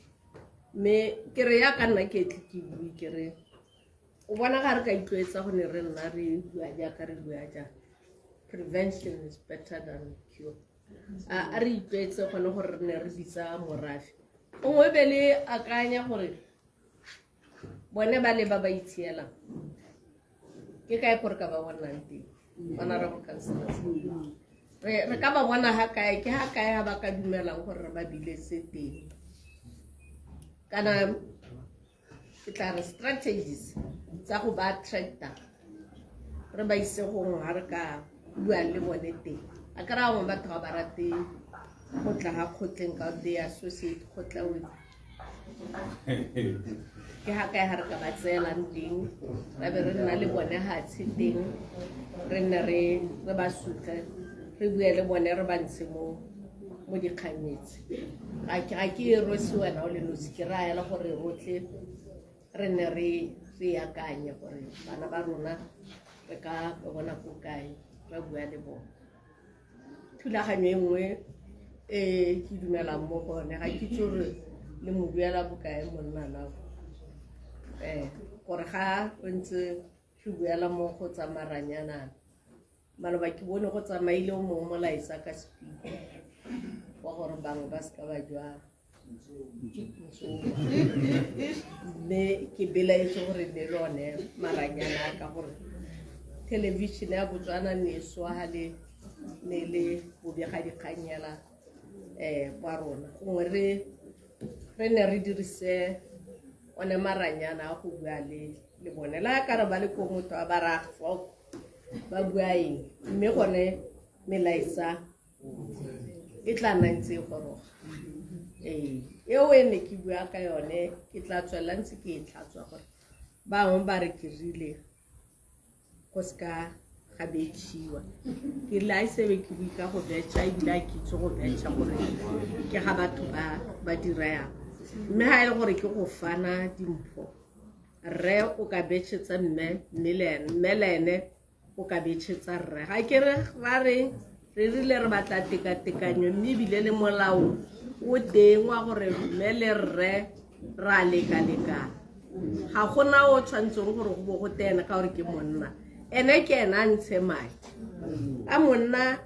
Mme ke re ya ka nna ke tle ke bue, ke re o bona ga re ka itlwaetsa go ne re nna re bua jaaka re bua jang, prevention is better than cure. A re itlwaetse gone gore re ne re bitsa morafe gongwe be le akanya gore bone ba le ba ba itshielang ke kae gore ka ba bonang teng. Honorable councillors, re ka ba bona ga kae, ke ga kae ga ba ka dumelang gore re ba biletse teng? Kana ke tla re strategies tsa go ba attracta re ba ise gongwe ga re ka buang le bone teng. A ka raya bangwe batho ga ba rate go tla ga kgotleng ka they associate kgotla with ke ga kae ga re ka ba tseelang teng, ra be re nna le bone gatshe teng, re nne re ba sutle, re bue le bone, re ba ntshe mo dikganyetse. Ga ke e rwese wena o le nosi, ke raya le gore rotlhe re nne re akanye gore bana ba rona re ka ba bona ko kae, ra bua le bone. Thulaganyo e nngwe e ke dumelang mo go yone, ga ke itse gore le mo duela bokae monna nao, gore ga o ntse re buela mo go tsa maranyana. Maloba ke bone go tsamaile o mongwe molaetsa ka speed wa gore bangwe ba seka ba jwa mme ke belaetse gore ne le one maranyana a ka gore thelebišene ya Botswana ne e swa le ne le bobegadikganyela ba rona. Gongwe re ne re dirise one maranyana a go bua le bone, le a ka re ba le ko motho a ba raya fok ba bua eng, mme gone melaetsa e tla nna ntse e goroga. Ee, eo e ne ke bua ka yone, ke tla tswelela ntse ke e tlhatswa gore bangwe ba re ke rile go seka ga betšhiwa. Ke rile a sebe ke bue ka go betšha, ebile a ke itse go betšha gore ke ga batho ba dira yang. Mme ga e le gore ke go fana dimpho, rre o ka betšhetsa mme, mme le ene o ka betšhetsa rre. Ga ke re ra re re rile re batla tekatekanyo, mme ebile le molao o teng wa gore mme le rre ra lekalekana. Ga gona o tshwanetseng gore go bo go tena ka gore ke monna, ene ke ena a ntshe madi, a monna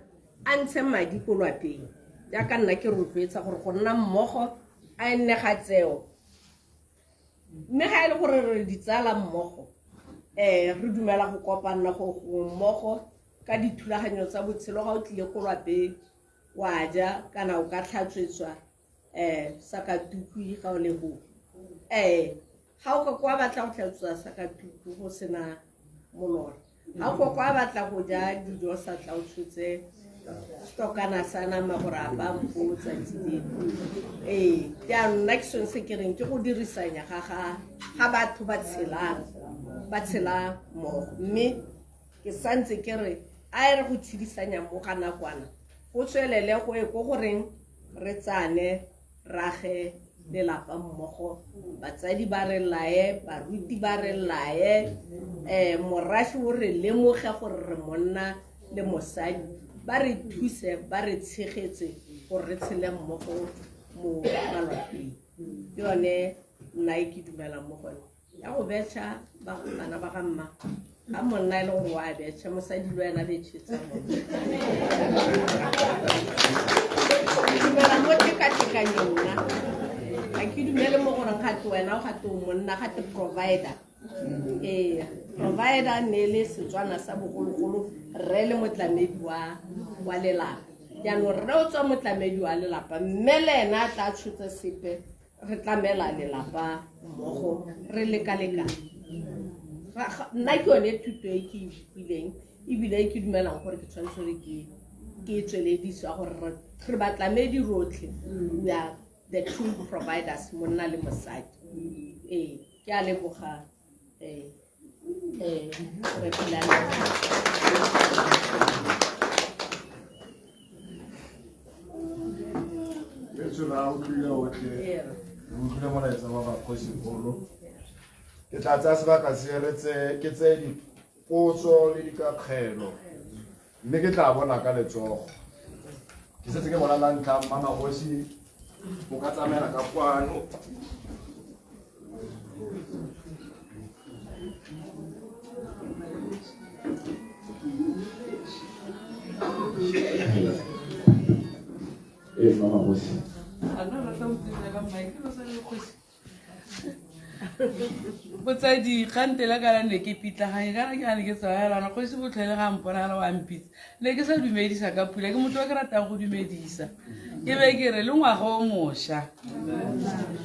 a ntshe madi ko lwapeng. Jaaka nna ke rotloetsa gore go nna mmogo a nne ga tseo, mme ga e le gore re ditsala mmogo, re dumela go kopanna go mmogo ka dithulaganyo tsa botshelo. Ga o tlile ko lwapeng wa ja, kana o ka tlhatswetswa sakatuku ga o le go ga o ka kwa batla go tlhatswa sakatuku go sena molora, ga o ka kwa batla go ja dijo sa tla o tshotse stokana sa nama gore a ba mpo tsatsi leo. Ee, jaanong nna ke sone se ke reng ke go dirisanya ga batho ba tshelang, ba tshela mmogo. Mme ke santse ke re a e re go tshedisanya mo ga nakwana go tswelele go ye ko goreng re tsane rage lelapa mmogo. Batsadi ba re lae, baruti ba re lae, morafe o re lemoge gore re monna le mosadi, ba re thuse, ba re tshegetse gore re tshele mmogo mo malapeng. Ke yone nna e ke dumelang mo gone. Ya go betšha bana ba ga mma, ga monna e le gore wa betšha, mosadi le wena betšhetsa monna. Ke dumela mo tekatekanyong nna. Ga ke dumele mo goreng gate wena o gate o monna, gate provider. Ee, provider ne le Setswana sa bogologolo, rre le motlamedi wa lelapa. Jaanong rre o tswa motlamedi wa lelapa, mme le ena a tla tshotse sepe, re tlamela lelapa mmogo, re lekalekane. Nna ke yone thuto e ke e utlwileng, ebile ke dumelang gore ke tshwanetse gore ke e tsweledisiwa gore re batlamedi rotlhe. We are the two providers, monna le mosadi. Ee, ke a leboga, re Pilane. Betso la utlwile otlhe, re utlwile molaetsa wa bakgosigolo. Ke tla tsaya sebaka se re tse ke tse dipotso le dikakgelo, mme ke tla bona ka letsogo. Ke setse ke bona la ntlha, Mma Magosi, o ka tsamaela ka kwano. Ee, Mma Magosi. A nna rata go tsena ka mic, o sa le kgosi. Botsadi, kgante la kana ne ke pitlaganye, kana ke ne ke tsaya kgosi botlhele ga mponagala wa mpitsa. Ne ke sa dumedisa ka pula, ke motho wa ke ratang go dumedisa. Ke be ke re le ngwaga o mošwa,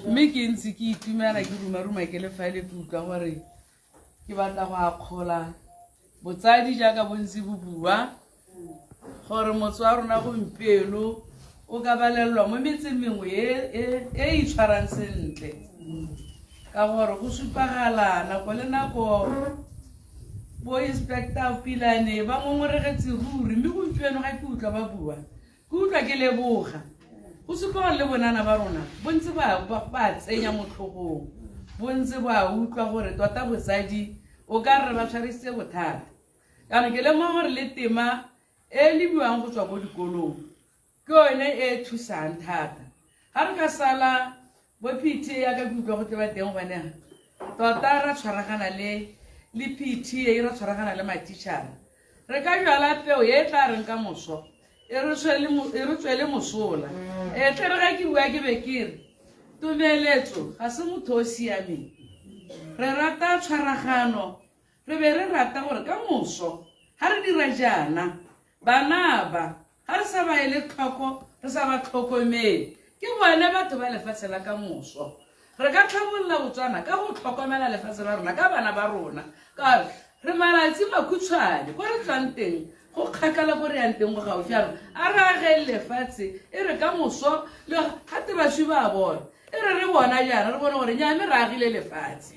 mme ke ntse ke itumela, ke ruma-ruma ke le fale, ke utlwa gore ke batla go akgola botsadi jaaka bontsi bo bua gore motse wa rona gompieno o ka balelelwa mo metseng mengwe e e itshwarang sentle, ka gore go supagala nako le nako bo Inspector Pilane ba ngongoregetse ruri. Mme gompieno ga ke utlwa ba bua, ke utlwa ke leboga. Go supa gore le bonana ba rona bontse ba tsenya mo tlhogong, bontse ba utlwa gore tota botsadi o ka re ba tshwarisitse bothata. Jaanong ke lemoga gore le tema e lebiwang go tswa ko dikolong ke yone e thusang thata. Ga re ka sala bo PTA yaka ke utlwa go tle ba teng gone, tota ra tshwaragana le PTA, ra tshwaragana le matitšhara, re ka jala peo e tla reng ka moso e re tswele mosola. E tle re ga ke bua ke be ke re tumeletso ga se motho o siameng. Re rata tshwaragano, re be re rata gore ka moso ga re dira jaana, bana ba ga re sa ba ele tlhoko, re sa ba tlhokomele, ke bone batho ba lefatshe la ka moso. Re ka tlhabolola Botswana ka go tlhokomela lefatshe la rona ka bana ba rona, ka gore re malatsi makhutshwane. Ko re tswang teng go kgakala, ko re yang teng go gaufi. Jaanong a re ageng lefatshe, e re ka moso le gate bašwi ba bona, e re re bona jaana re bone gore nyame re agile lefatshe.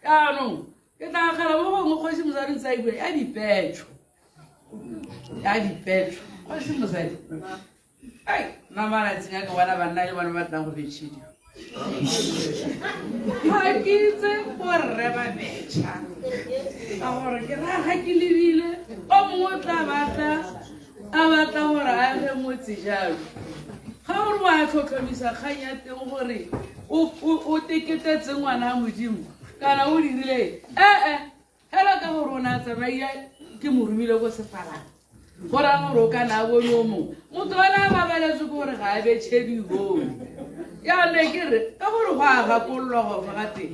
Jaanong ke tla agela mo gongwe kgosi mosadi ntse a e bua ya dipetšho, ya dipetšho kgosi mosadi. Ai, nna malatsing a ke bona banna le bone ba batlang go betšhediwa. Ga ke itse borre ba betšha, ka gore ke raya ga ke lebile o mongwe o tla batla a batla gore a age motse jalo. Ga gore wa tlhotlhomisa kgang ya teng gore o teketetse ngwana a Modimo kana o dirile ee fela ka gore o ne a tsamaia ke mo romile ko sefalang, go raya gore o kana a bone o mongwe motho o ne a babaletswe ke gore ga a betšhediwe. Jaanong ke re ka gore go a gakololwa go fa gate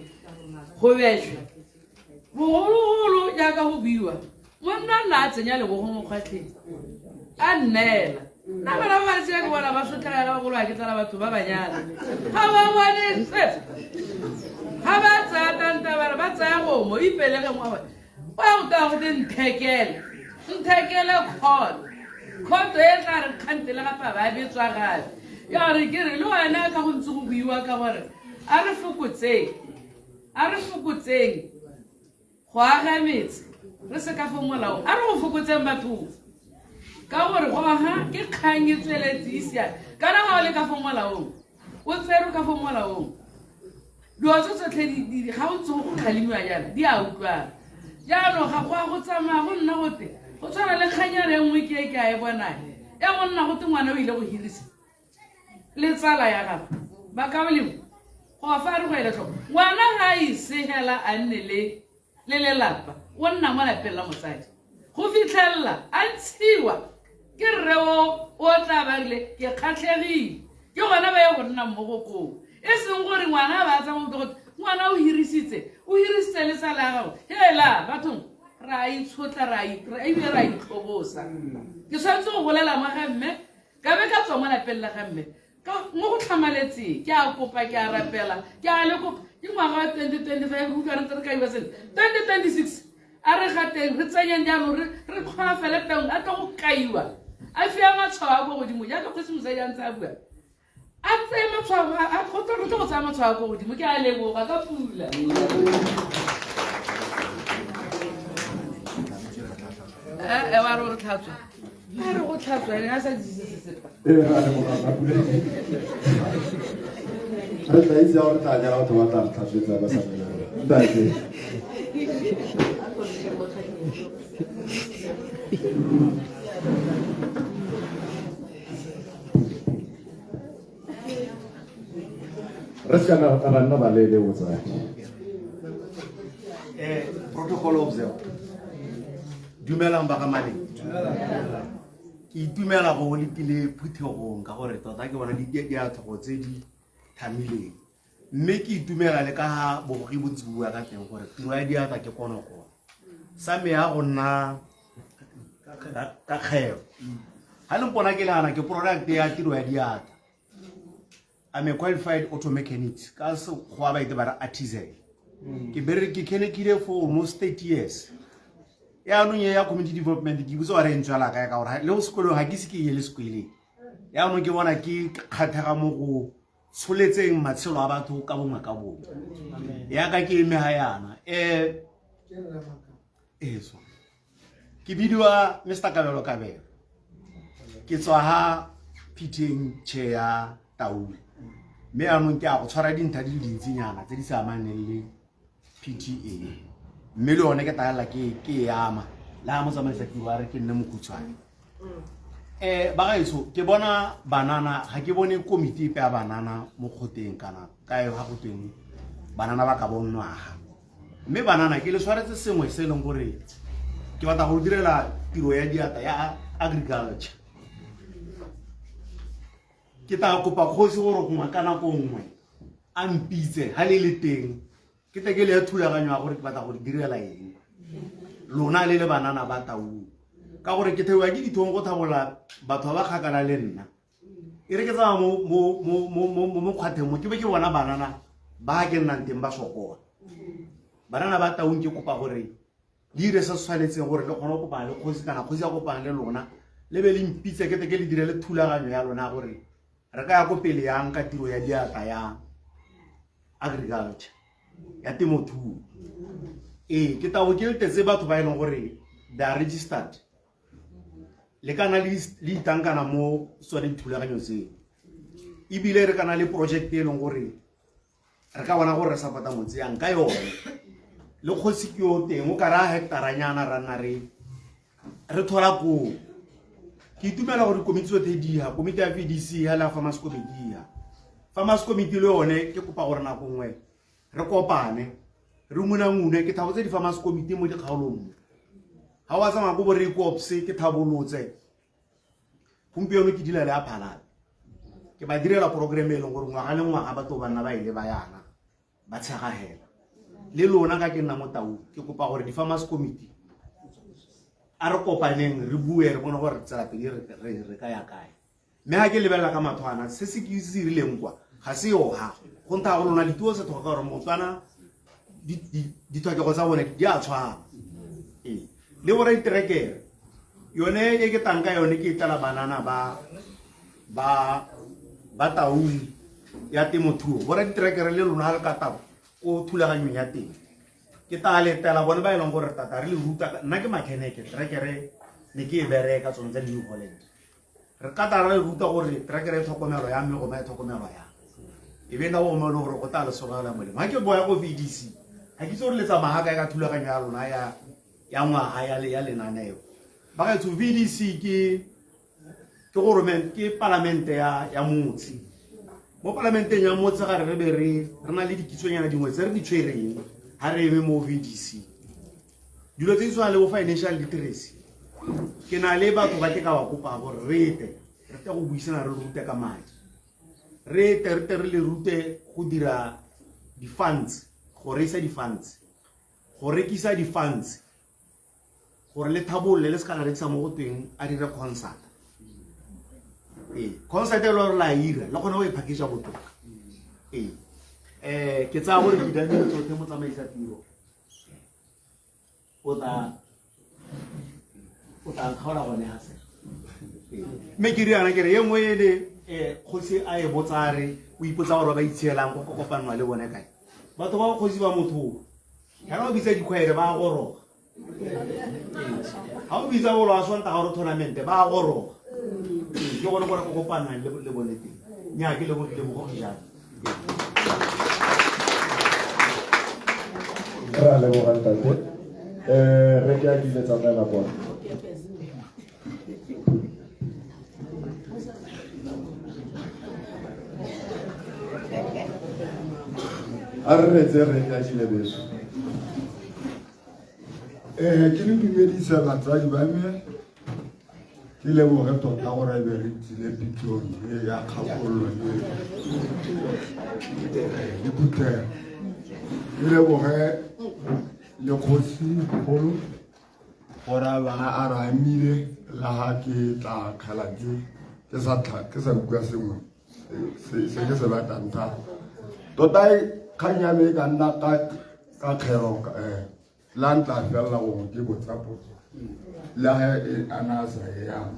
go betšhwe bogologolo jaaka go buiwa, monna nna a tsenya lebogo mo kgwatlheng a nneela. Nna bana ba bantsi ke bona ba sotlhela bagolo, ga ke tsala batho ba banyana ga ba bone sepe, ga ba tsaya tanta bare ba tsaya gomo ipelege mo bone o ya go taya gote nthekele nthekele kgoto e tla re kgante le gape ba betswa gape. Ya re ke re le wena ka go ntse go buiwa ka gore a re fokotseng, a re fokotseng go aga metse re se ka fo molaong, a re go fokotseng batho, ka gore go aga ke kgang e tsweletse e siame. Kana ga o le ka fo molaong O tserwe ka fo molaong. Dilo tse tsotlhe ga o ntse go kgalemiwa jaana di a utlwana. Jaanong ga go a go tsamaya go nna gote go tshwana le kganyana e nngwe ke e ke a e bonang e go nna gote ngwana o ile go hirisa le tsala ya gagwe ba ka bolemo go fa re go ele tlhoko ngwana ga a isegela a nne le lelapa o nna mo lapeng la motsadi go fitlhelela a ntshiwa ke rre o tla ba rile ke kgatlhegile ke gona ba ye go nna mmogo koo e seng gore ngwana a ba tsamaya utlwa gote ngwana o hirisitse le tsala ya gago hela bathong re a itshotla ebile re a itlhobosa. Ke tshwanetse go bolela mo ga mme ka be ka tswa mo lapeng la ga mme mo go tlhamaletseng ke a kopa ke a rapela ke a le kopa ke ngwaga wa 2025 re utlwa re ntse re kaiwa sentle 2026 a re gateng re tsenyeng jaanong re kgona teng a tlo go kaiwa a fiwa matshwao a ko godimo jaaka kgosi mosadi a ntse a bua a tseye matshwao re tlo go tsaya matshwao a ko godimo ke a leboga ka pula. Wa re o tlhatswa a re go tlhatswa ene a sa disise sesepa. Re tla itse gore tla nyala batho ba tla re tlhatswetsa ba sa ntate. Re se kana ra nna balele botsadi. Protocol observed. Dumelang ba ga Maleng. Ke itumela go letile phuthegong ka gore tota ke bona diatlhogo tse di thamileng. Mme ke itumela le ka ga bogogi bo ntse bua ka teng gore tiro ya diatla ke konokono. Sa me ya go nna ka kgeo. Ga le mpona ke le ana ke product ya tiro ya diatla. I'm a qualified auto mechanic. Ka sekgowa ba ite ba re artisan. Ke ke kenekile for almost 30 years. Yaanong e ya community development ke botse wa re ntswela kae ka gore le go sekolong ga ke se ke ye le sekoleng. Yaanong ke bona ke kgathega mo go tsholetseng matshelo a batho ka bongwe ka bongwe. Yaka ke eme ga yana. Ke bidiwa Mr. Kabelo Kabelo. Ke tswa ha PTA chair ya Taung. Mme yaanong ke a go tshwara dintlha di le dintsinyana tse di sa amaneng le PTA. Mme le yone ke taela ke e ama le ga motsamaisa tiro a re ke nne mokhutshwane. Ba gaetsho ke bona banana ga ke bone komiti epe ya banana mo kgoteng kana kae ga go tweng banana ba ka bonnwaga. Mme banana ke le tshwaretse sengwe se e leng gore ke batla go direla tiro ya diatla ya agriculture. Ke tla kopa kgosi gore gongwe ka nako nngwe a mpitse ga le le teng ke tle ke le ya thulaganyo ya gore ke batla go direla eng lona le le banana ba Taung ka gore ke thewa ke dithong go thabola batho ba ba kgakala le nna. E re ke tsamaya mo mokgwatheng mo ke be ke bona banana ba ke nnang teng ba sokola. Banana ba Taung ke kopa gore le dire se se tshwanetseng gore le kgone go kopana le kgosi kana kgosi ya kopana le lona le be le mpitse ke tle ke le direle thulaganyo ya lona gore re ka ya ko pele yang ka tiro ya diatla ya agriculture ya temothuo. Ee, ke tabo ke letetse batho ba e leng gore they are registered le kana le itankana mo tsone dithulaganyo tseo. Ebile re kana le project e leng gore re ka bona gore re support-a motse yang ka yone. Le kgosi ke yo teng o ka raya hectaranyana ra nna re thola koo. Ke itumela gore komiti tsotlhe di ha, komiti ya VDC ha le ya Farmers Committee ha. Farmers Committee le yone ke kopa gore nako nngwe re kopane re ngunangune ke thabotse di-Farmers Committee mo dikgaolong mo. Ga wa tsamaya ko bo Rekops ke thabolotse. Gompieno ke dila le a Phalane. Ke ba direla program e leng gore ngwaga le ngwaga batho ba nna ba ile ba yana ba tshegagela. Le lona ka ke nna mo Taung ke kopa gore di-Farmers Committee a re kopaneng re bue re bone gore tsela pele re ka ya kae. Mme ga ke lebelela ka matho ana se se ke se dirileng kwa ga se yo ha go ntha go lona dituo se tlhoka gore Motswana ditlhokego tsa bone di a tshwana. Ee, le bora diterekere yone e ke tang ka yone ke e tlela banana ba Taung ya temothuo. Bora diterekere le lona ga le ka tabo ko thulaganyong ya teng ke tla letela bone ba e leng gore tata re le ruta. Nna ke mechanic, terekere ne ke e bereka tsone tsa New Holland. Re ka tla re ruta gore terekere e tlhokomelo ya megoma e tlhokomelwa yang. E be nna go mo e leng gore go tla le solegela molemo. Ga ke boya ko VDC, ga ke itse gore le tsamaya kae ka thulaganyo ya lona ya ngwaga ya lenaneo. Bagaetsho, VDC ke goromente, ke palamente ya motse. Mo palamenteng ya motse ga re be re na le dikitsonyana dingwe tse re di tshwereng ga re eme mo VDC. Dilo tse di tshwanang le bo financial literacy, ke na le batho ba ke ka ba kopa gore re tle re tle go buisana, re rute ka madi, re tle re tle re le rute go dira di-funds, go raisa di-funds, go rekisa di-funds, gore le thabolole le se ka la rekisa mo go tweng a dire concert. Ee, concert e le gore la ira le kgone go e package botoka. Ee, ke tsaya gore ke dilo tsotlhe, motsamaisa tiro o tla nkgaola gone ga se. Mme ke riana ke re e nngwe e le kgosi a e botsa, a re o ipotsa gore ba itshielang go kopanwa le bone kae. Batho ba kgosi ba motho ga o bitsa dikgwere ba goroga, ga o bitsa bolo wa Sontaga gore tournament ba goroga. Ke gone gore go kopanang le bone teng. Nnyaa, ke lebogile bogogi jalo. Re a leboga, ntate. Re ke a kile tsamaela kwa. A re retse re ke a kile beso. Ke le dumedisa batsadi ba me, ke leboge tota gore be re tsile pitsong e ya kgakololo e le phuthego. Ke leboge le kgosi kgolo gore a ba a re amile la ga ke tla kgala ke sa ke sa utlwa sengwe se ke se batlang thata tota. Kgang ya me e ka nna ka kgero la ntla felela gongwe ke botsa potso le ga e ana a sa e yang.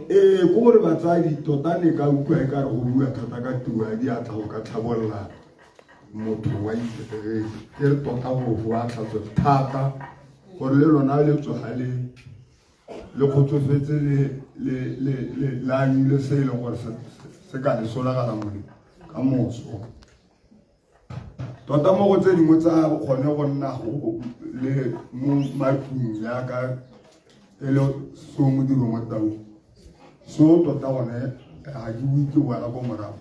Ee, ke gore batsadi tota ne ka utlwa e ka re go bua thata ka tiro ya diatla go ka tlhabolola motho wa itshetlege. Ke re tota go a tlhatswe thata gore le lona le tsoga le kgotsofetse le anyile se e leng gore se ka le solagala molemo ka moso. Tota mo go tse dingwe tsa kgone go nna le mo matlung yaka e le so modiro mo tau so tota gone ga ke bue, ke boela ko morago.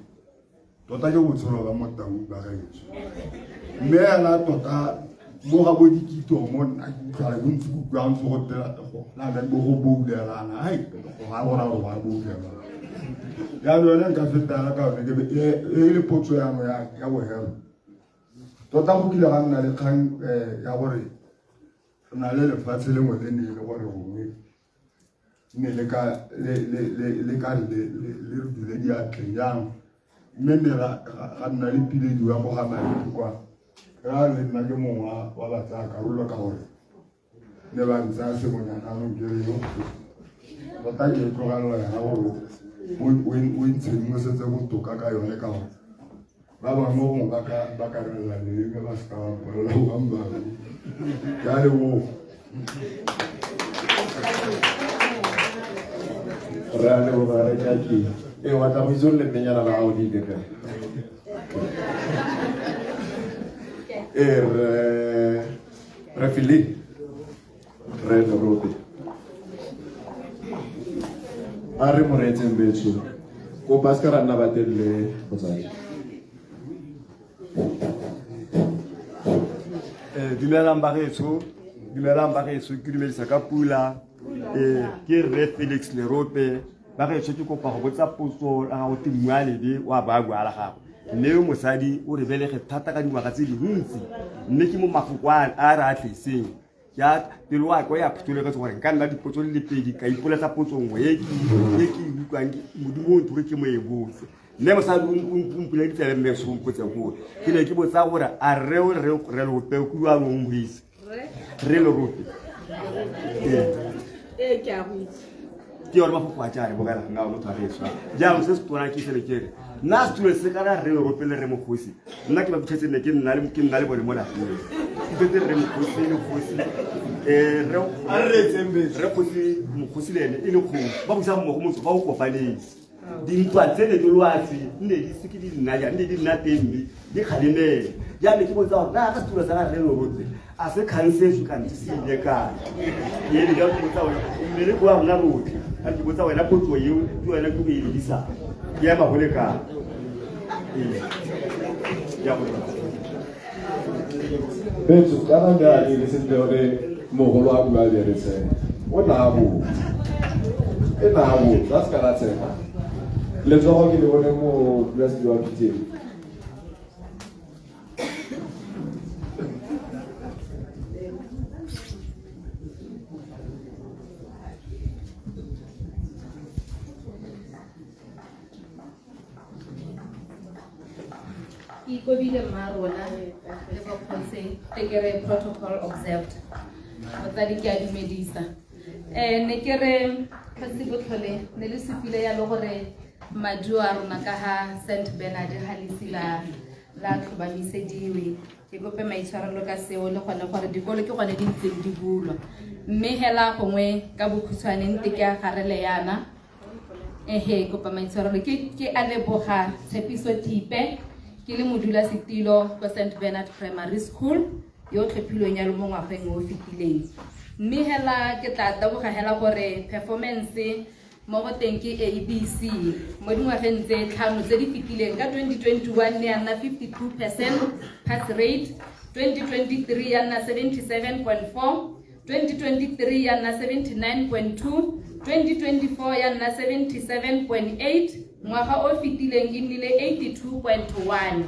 Tota ke botshelo ba mo tau ba gaetsho, mme ena tota mo ga bo dikito mo nna ke utlwala bontsi, ke utlwang ntse go tela go na le bo go boulelana ai go ga go ra go ba boulelana. Jaanong yone nka fetana ka yone ke e le potso ya me ya bohelo. Tota go kile ga nna le kgang ya gore re na le lefatshe lengwe le ne e le gore gongwe ne le ka le ka le re dule diatleng jang, mme ne ga nna le pilediwa go ga madi kwa ra le nna ke mongwe wa ba tsaya karolo ka gore ne ba ntsaya sengwenyana. Anong ke re yo tota ke e tlogelela yona gore o e ntshedimosetse botoka ka yone, ka gore ba bangwe gongwe ba ka relela leleme ba seka ba mpolela boammaaruri. Ke a leboga. Re a leboga, re ka ke e wa tla go itse gore lemmenyana la gago di ile kae. Ee, re fele re lerope a re mo reetseng betsho, kopa se ka ra nna batelele motsadi. Dumelang bagaetsho, dumelang bagaetsho, ke dumedisa ka pula. Ke rre Felix Lerope. Bagaetsho, ke kopa go botsa potso la gago te mmualebe wa ba bua la gago, mme yo mosadi o re belege thata ka dingwaga tse dintsi, mme ke mo mafoko a re a tleseng ya pelo wa ka ya phuthologetse gore nka nna dipotso di le pedi ka ipoletsa potso nngwe e ke e utlwang Modimo o nthore ke mo e botse. Mme mosadi o mpule ditsebe, mme se mpotse koo ke ne ke botsa gore a rre o re Lerope o kuwa o moise re Lerope. Ee, ke a go itse. Ke yone mafoko a tšare bogela nna motho a re swa. Jaanong se se tona ke sele ke re nna setulo se kana rre Lerope le re mokgosi, nna ke ba fitlhetse ne ke nna le bone mo lapeng, ke fitlhetse rre mokgosi le kgosi A re reetseng betsho. Rre kgosi mokgosi le ene e le kgosi, ba busa mmogo motho ba o kopaneng. Dintwa tsele di loafi nne di seke di nna jang, nne di nna teng mme di kgalemele. Jaanong ke botsa gore na ka setulo sa ga rre Lerotse a se khansetswe kante se ile kae? Ene jalo ke botsa wena, mmereko wa rona rotlhe, a ke botsa wena potso eo ke wena ke go e lebisang. Ke ema go le kae? Ee. Ke a go leboga. Betso, kana ne a le sentle gore mogolo a bua le re tsena. O na a botsa. E na a botsa, a se ka la tsena. Letsogo ke le bone mo modulasetilo wa PTA. Ke ikobile mma rona le bokgosi tekere protocol observed. Motsadi ke a dumedisa. Ne ke re kgosi Botlhole ne le supile yalo gore maduo a rona ka ga Saint Bernard ga le ise la tlhomamisediwe. Ke kope maitshwarelo ka seo le gone gore dikolo ke gone di ntseng di bulwa. Mme hela gongwe ka bokhutshwane nte ke a garele yana. Ehe, kopa maitshwarelo. Ke a leboga Tshepiso Thipe, ke le modulasetilo kwa Saint Bernard Primary School yo tlhophilweng yalo mo ngwageng o fetileng. Mme hela ke tla taboga hela gore performance mo go teng ke ABC mo dingwageng tse tlhano tse di fetileng. Ka 2021 ne ya nna 52% pass rate, 2023 ya nna 77.4, 2023 ya nna 79.2, 2024 ya nna 77.8, ngwaga o fetileng e nnile 82.1.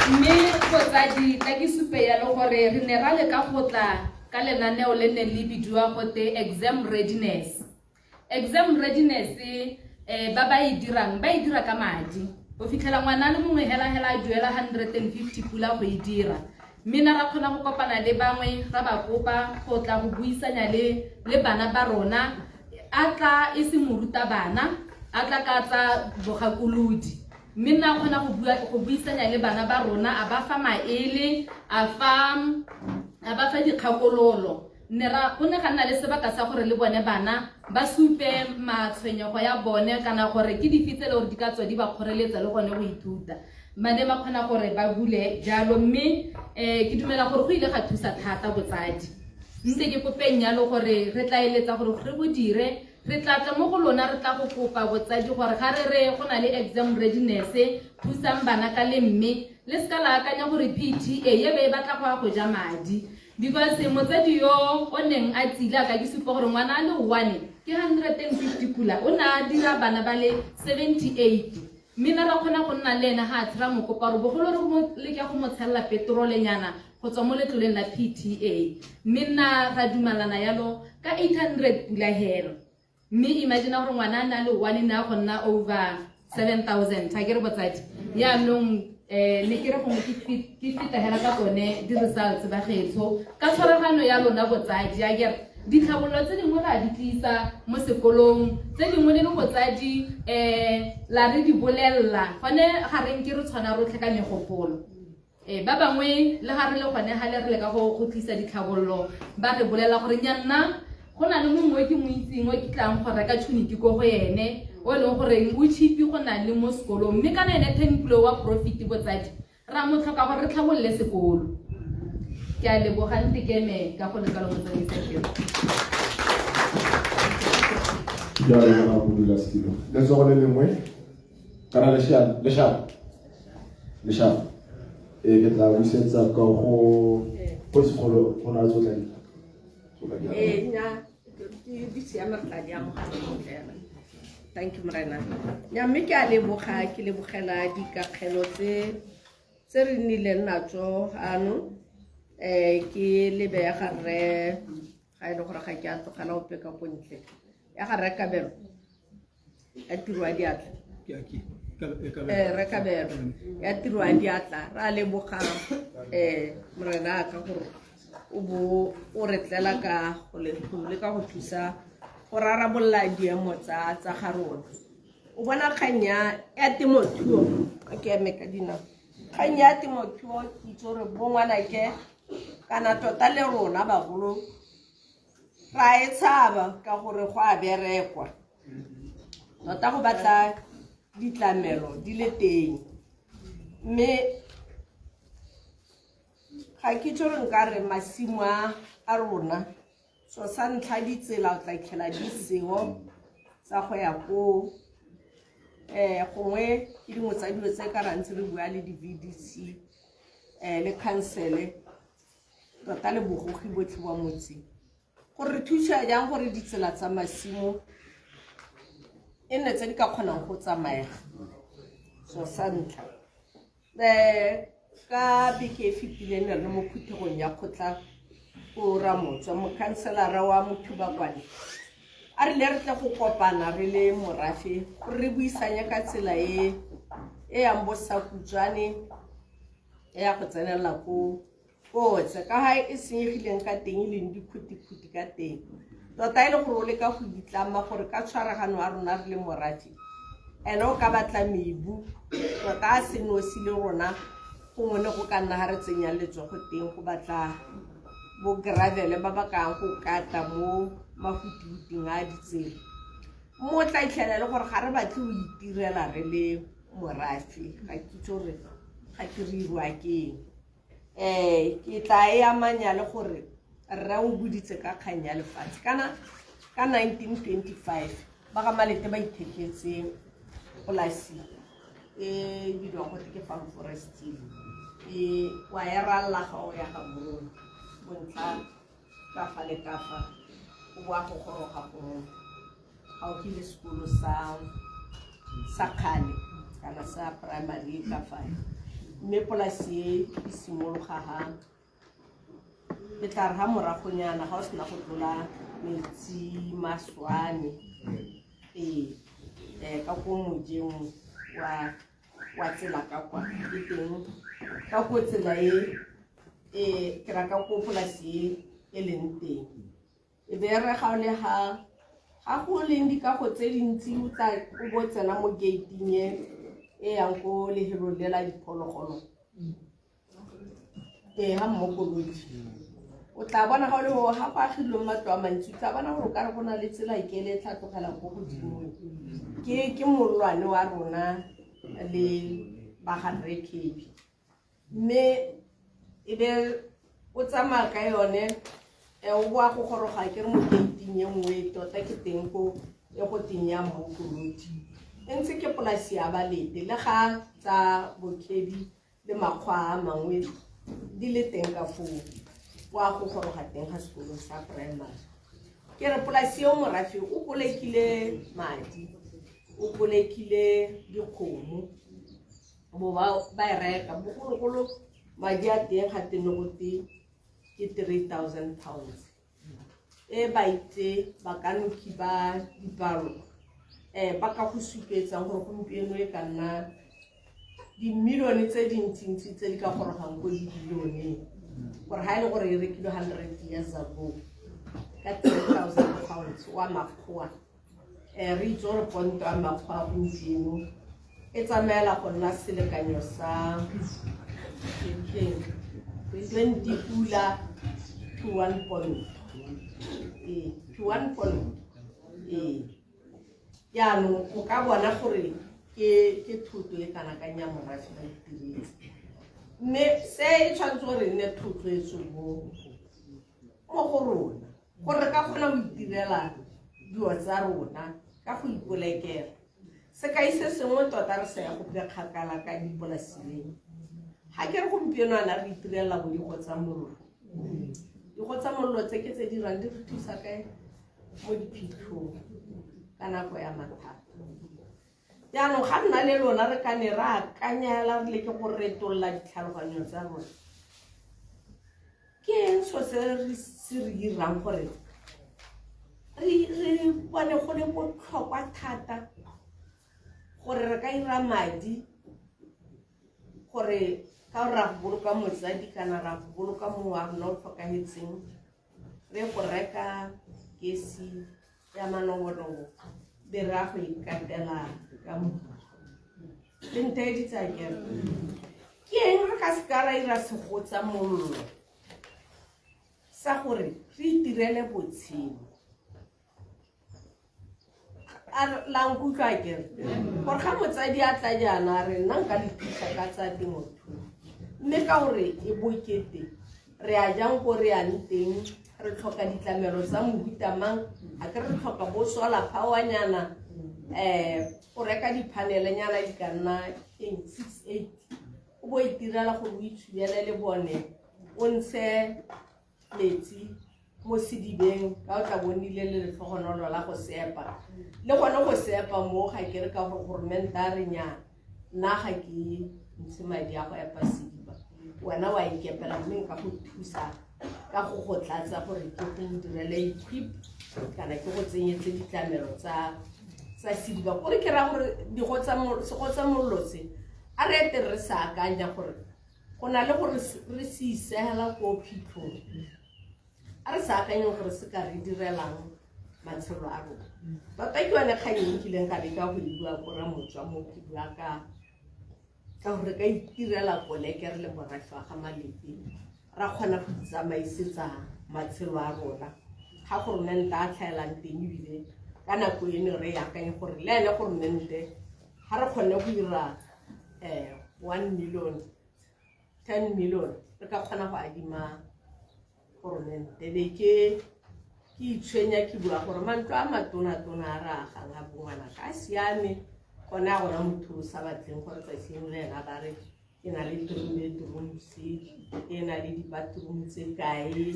Mme botsadi tla ke supe yalo gore re ne ra leka go tla ka lenaneo le neng le bidiwa gote exam readiness. Exam readiness ba ba e dirang ba e dira ka madi. O fitlhela ngwana le mongwe hela hela a duela 150 pula go e dira. Mme na ra kgona go kopana le bangwe ra ba kopa go tla go buisanya le bana ba rona, a tla e se moruta bana, a tla ka tsa bogakolodi. Mme nna kgona go buisanya le bana ba rona, a ba fa maele, a ba fa dikgakololo. Ne ra go ne ga nna le sebaka sa gore le bone bana ba supe matshwenyego ya bone kana gore ke dife tse le gore di ka tswa di ba kgoreletsa le gone go ithuta. Ba ne ba kgona gore ba bule jalo, mme ke dumela gore go ile ga thusa thata botsadi. Ntse ke kopeng jalo gore re tla eletsa gore re go dire, re tla tla mo go lona, re tla go kopa botsadi gore ga re re go na le exam readiness, thusang bana ka le mme le seka la akanya gore PTA e be e batla go ya go ja madi. Because motsadi yo o neng a tsile a ka ke supa gore ngwana a le one ke 150 pula, o ne a dira bana ba le 78. Mme na ra kgona go nna le ene ga a tshela mokopa gore bogolo re mo leke go mo tshelela petrolenyana go tswa mo letloleng la PTA. Mme nna ra dumalana yalo ka 800 pula hela. Mme imagine gore ngwana a na le one ne a go nna over 7000, ha ke re botsadi. Jaanong ne ke re gongwe ke feta hela ka tsone di-results ba gaetsho ka tshwaragano ya lona botsadi. A ke re ditlhabololo tse dingwe ra di tlisa mo sekolong, tse dingwe le le botsadi la re di bolella gone ga re nke re tshwana rotlhe ka megopolo. Ba bangwe le ga re le gone ga le re leka go tlisa ditlhabololo ba re bolela gore nya nna go na le mongwe ke mo itseng o ke tlang go reka tšhoniki ko go ene o e leng gore o cheap go na le mo sekolong, mme kana ene 10 kilo wa profit botsadi ra mo tlhoka gore re tlhabolole sekolo. Ke a leboga ntekeme ka go leka le motsamaisa tiro. Ke a leboga modulasetilo. Letsogo le lengwe kana leshano. Ke tla busetsa ka go kgosigolo go na tsotla di. Nya di siame re tla di amogela fela. Thank you Morena. Nya mme ke a leboga, ke lebogela dikakgelo tse re nnileng natso ano. Ke lebe ya ga rre, ga e le gore ga ke a tlogela ope ka ko ntle. Ya ga rre Kabelo, ya tiro ya diatla. Rre Kabelo, ya tiro ya diatla. Ra leboga Morena ka gore o bo o re tlela ka go leka go thusa go rarabolola diemo tsa ga rona. O bona kgang ya temothuo, a ke eme ka dinao. Kgang ya temothuo ke itse gore bo ngwanake kana tota le rona bagolo Ra e tshaba ka gore go a berekwa. Tota go batla ditlamelo di le teng. Mme ga ke itse gore nka re masimo a rona so sa ntlha ditsela o tla itlhela di seo tsa go ya koo. Gongwe ke dingwe tsa dilo tse ka ra ntse re bua le di-VDC le council tota le bogogi botlhe ba motse gore re thusa jang gore ditsela tsa masimo e nne tse di ka kgonang go tsamaega. So sa ntlha ka beke e fetileng ne re le mo phuthegong ya kgotla ko Ramotswa, mokhanselara wa Mothubakwane a rile re tle go kopana re le morafe gore re buisanye ka tsela e e yang bo Sakutswane e ya go tsenelela ko kotse ka ga e senyegileng ka teng e leng dikhutikhuti ka teng. Tota e le gore o leka go itlama gore ka tshwaragano ya rona re le morafe ene o ka batla mebu tota a se nosi le rona gongwe le go ka nna ga re tsenya letsogo teng go batla bo gravel ba ba kang go kata mo mafutifuting a ditsela. Mo tla itlhela le gore ga re batle go itirela re le morafe, ga ke itse gore ga ke re irwa ke eng. Ke tla e amanya le gore rre o boditse ka kgang ya lefatshe. Kana ka 1925 ba ga Malete ba itheketse polasi e bidiwang gote ke Farm Forest e wa e ralla ga o ya ga Morone bontlha ka fa le ka fa o boa go goroga go gaufi le sekolo sa kgale kana sa primary ka fa. Mme polasi e e simologa ha e tla re ha moragonyana ga o sena go tlola metsi maswane ka ko mojeng wa tsela ka kwa ke teng ka ko tsela e ke ra ka ko polasi e leng teng. E be re ga o le ga go leng dikago tse dintsi o tla o bo tsena mo gate-ing e yang ko lehelong le la diphologolo ga mmokolodi o tla bona ga o le ga go agilweng matlo a mantsi o tla bona gore o ka re go na le tsela ke le tlhatlogelang ko godimo. Ke mollwane wa rona le ba ga rre Kebi. Mme e be o tsamaya ka yone o boa go goroga ke re mo gate-ing e nngwe tota ke teng ko e go teng ya mmokolodi. E ntse ke polasi ya Balete le ga tsa boKebi le makgwa a mangwe di le teng ka foo wa go goroga teng ga sekolo sa primary. Ke re polasi eo morafe o kolekile madi, o kolekile dikgomo bo ba e reka bogologolo madi a teng ga tene go te ke 3,000 pounds. E ba itse bakanoki ba dipalo ba ka go supetsang gore gompieno e ka nna dimilione tse dintsintsi tse di ka gorogang ko dibilioneng gore ga e le gore e rekilwe 100 years ago ka 3,000 pounds wa makgowa. Re itse gore ponto ya makgowa gompieno e tsamaela go nna selekanyo sa 20 pula to 1 point. To 1 point. Jaanong o ka bona gore ke thoto e kana kang ya morafe ba itiretse. Mme se e tshwanetse gore e nne thotloetso mo go rona gore re ka kgona go itirela dilo tsa rona ka go ipolekela. Sekai se sengwe tota re sa ya go kgakala ka dipolasing. Ga ke re gompieno ana re itirela bo digo tsa mollo. Digo tsa mollo tse ke tse di dirang di re thusa kae mo diphitlhong ka nako ya mathata. Jaanong ga nna le lona re ka ne ra akanyela re leke go retolola ditlhaloganyo tsa rona. Ke eng so se re dirang gore re bone go le botlhokwa thata gore re ka ira madi gore ka ra go boloka motsadi kana ra go boloka mongwe wa rona o tlhokahetseng re go reka kesi ya manobonobo be re a go ikatela ka mo le ntheeditse akere. Ke eng re ka seka ra ira segotsa mollo Sa gore re itirele botshelo. A la nkutlwa kere gore ga motsadi a tla jaana a re nna nka le thusa ka tsa temothuo, mme ka gore e bokete re a jang ko re yang teng, re tlhoka ditlamelo tsa mohuta mang, a ke re tlhoka bo solar power-nyana, o reka diphanelenyana di ka nna eng 6 8, o bo itirela gore o itshubele le bone, o ntshe metsi mo sedibeng ka o tla bo nnile le letlhogonolo la go sepa. Le gone go sepa mo ga ke re ka gore goromente a re nya nna ga ke ntshe madi a go epa sediba, wena wa ikepela, mme nka go thusa ka go go tlatsa gore ke go direle equip kana ke go tsenyetse ditlamelo tsa sediba. Kore ke raya gore sego tsa mollo se a re ete re sa akanya gore go na le gore re se isegela ko phitlhong, a re sa akanyeng gore se ka re direlang matshelo a rona. Tota ke yone kgang e nkileng ka leka go e bua ko Ramotswa mo ke bua ka gore ka itirela koleke re le morafe wa ga Malepe, ra kgona go itsamaisetsa matshelo a rona ga goromente a tlhaelang teng. Ebile ka nako eno re akanye gore le ene goromente ga re kgone go dira 1 million, 10 million, re ka kgona go adima goromente. Be ke itshwenya ke bua gore mantlo a matona-tona a re agang a bongwana ka a siame gone, a gona motho o sa batleng gore tsatsing le ena ba re ke na le three bedrooms e na le di-bathroom tse kae,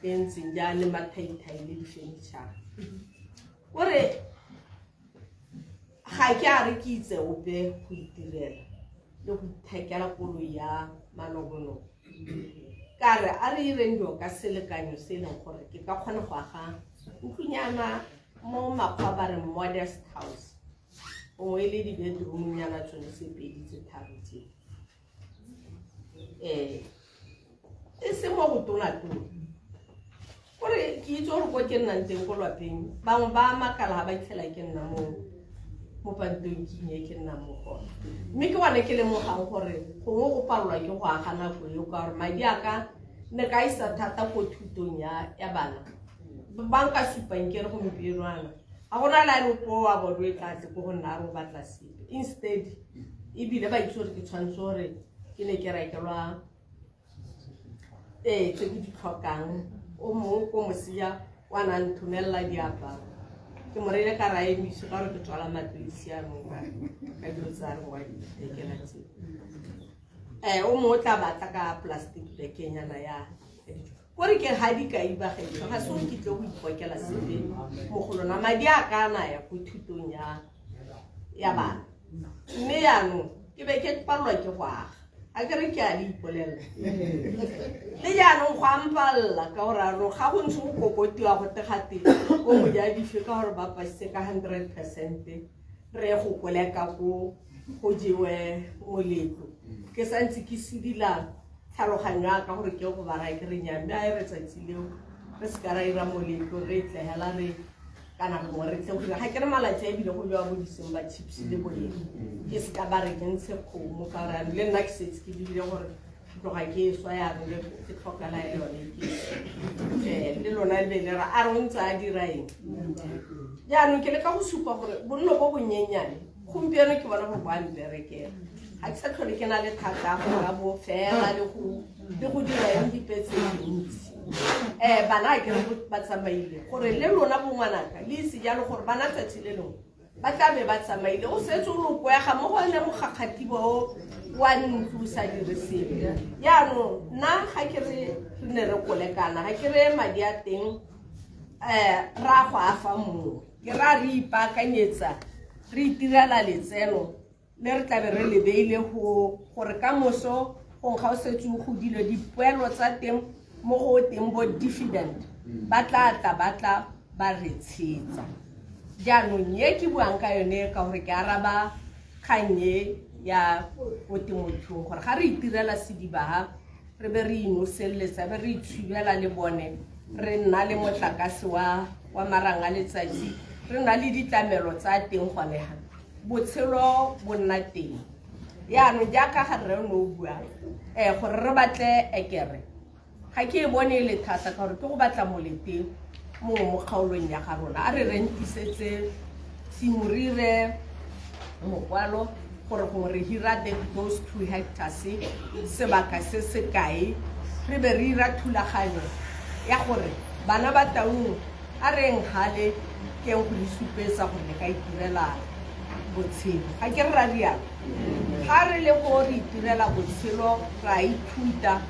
e ntseng jang, le mathaithai le di-furniture. Kore ga ke a re ke itse ope go itirela le go ithekela koloi ya manobonobo, ka re a re ireng dilo ka selekanyo se e leng gore ke ka kgona go aga ntlonyana mo makgwa ba re modest house, gongwe e le di-bedroom-nyana tsone tse pedi, tse tharo tse, e se mo go tona-tona. Kore ke itse gore ko ke nnang teng ko lwapeng bangwe ba makala ga ba itlhela ke nna mo pantonking e ke nnang mo gona, mme ke gone ke lemogang gore gongwe go palelwa ke go aga nako eo ka gore madi a ka ne ka isa thata ko thutong ya bana. Ba nka supang ke re gompieno ana ga gona le a le ko wa bone e tla tle ko go nna a re o batla sepe, instead ebile ba itse gore ke tshwanetse gore ke ne ke rekelwa ee tse ke di tlhokang. O mongwe ko mosia wa na nthomelela diaparo, ke mo reile ka ra emise ka gore ke tswala matoisi anong ka dilo tsa re wa dithekela tse. O mongwe o tla batla ka plastic bag-nyana ya dijo. Kore ke ga dikai bagaetsho, ga se gore ke tle go ipokela sepe mo go lona, madi a ka na ya ko thutong ya bana, mme yaanong ke be ke palelwa ke go aga. A ke re ke a le ipolelela le jaanong go ampalela ka gore anong ga go ntse go kokotiwa go tegate ko mojadife ka gore ba pasitse ka 100%, re ye go koleka ko go jewe moletlo, ke santse ke sedila tlhaloganyo ya ka gore ke go ba raya ke re nya, mme a e re tsatsi leo re se ka ra ira moletlo, re tlegela re kana gongwe re tle go dira ga ke re malatsi a ebile go jewa bo diseng ba chips le boleng, ke se ka ba re ke ntshe kgomo ka gore jaanong le nna ke setse ke lebile gore ke tloga ke e swa jaanong le ke tlhokela le yone ke le lona le be le ra a re o ntse a dira eng. Jaanong ke leka go supa gore bonno bo bonyenyane gompieno ke bona gore bo a mperekela, ga ke sa tlhole ke na le thata ya go ka bo fela le go dira eng dipe tse dintsi. Bana a kere ba tsamaile, gore le lona bongwanaka le ise jalo gore bana tsatsi le lengwe ba tla be ba tsamaile, o setse o lo kwega mo go one mokgakgatibo o wa ntlo o sa dire sepe. Jaanong nna ga ke re re ne re kolekana, ga ke re madi a teng ra go afa mongwe, ke ra re ipaakanyetsa re itirela letseno le re tlabe re le beile go gore ka moso gongwe ga o setse o godile, dipoelo tsa teng mo go teng bo dividend ba tla tla ba tla ba re tshetsa. Jaanong ye ke buang ka yone ka gore ke araba kgang e ya ko temothuong, gore ga re itirela sediba ha re be re inoseletsa, be re itshubela le bone, re nna le motlakase wa marang a letsatsi, re nna le ditlamelo tsa teng gone ga botshelo bo nna teng. Yaanong jaaka ga rre o ne o bua gore re batle ekere Ga ke e bone e le thata ka gore ke go batla molete mongwe mo kgaolong ya ga rona. A re rentisetse tshimorire mokwalo gore gongwe re hira those 2 hectares sebaka se se kae, re be re ira thulaganyo ya gore bana ba Taung a reng gale keng go le supetsa gore le ka itirela botshelo. Ga ke re ra rialo, ga re le go re itirela botshelo ra ithuta.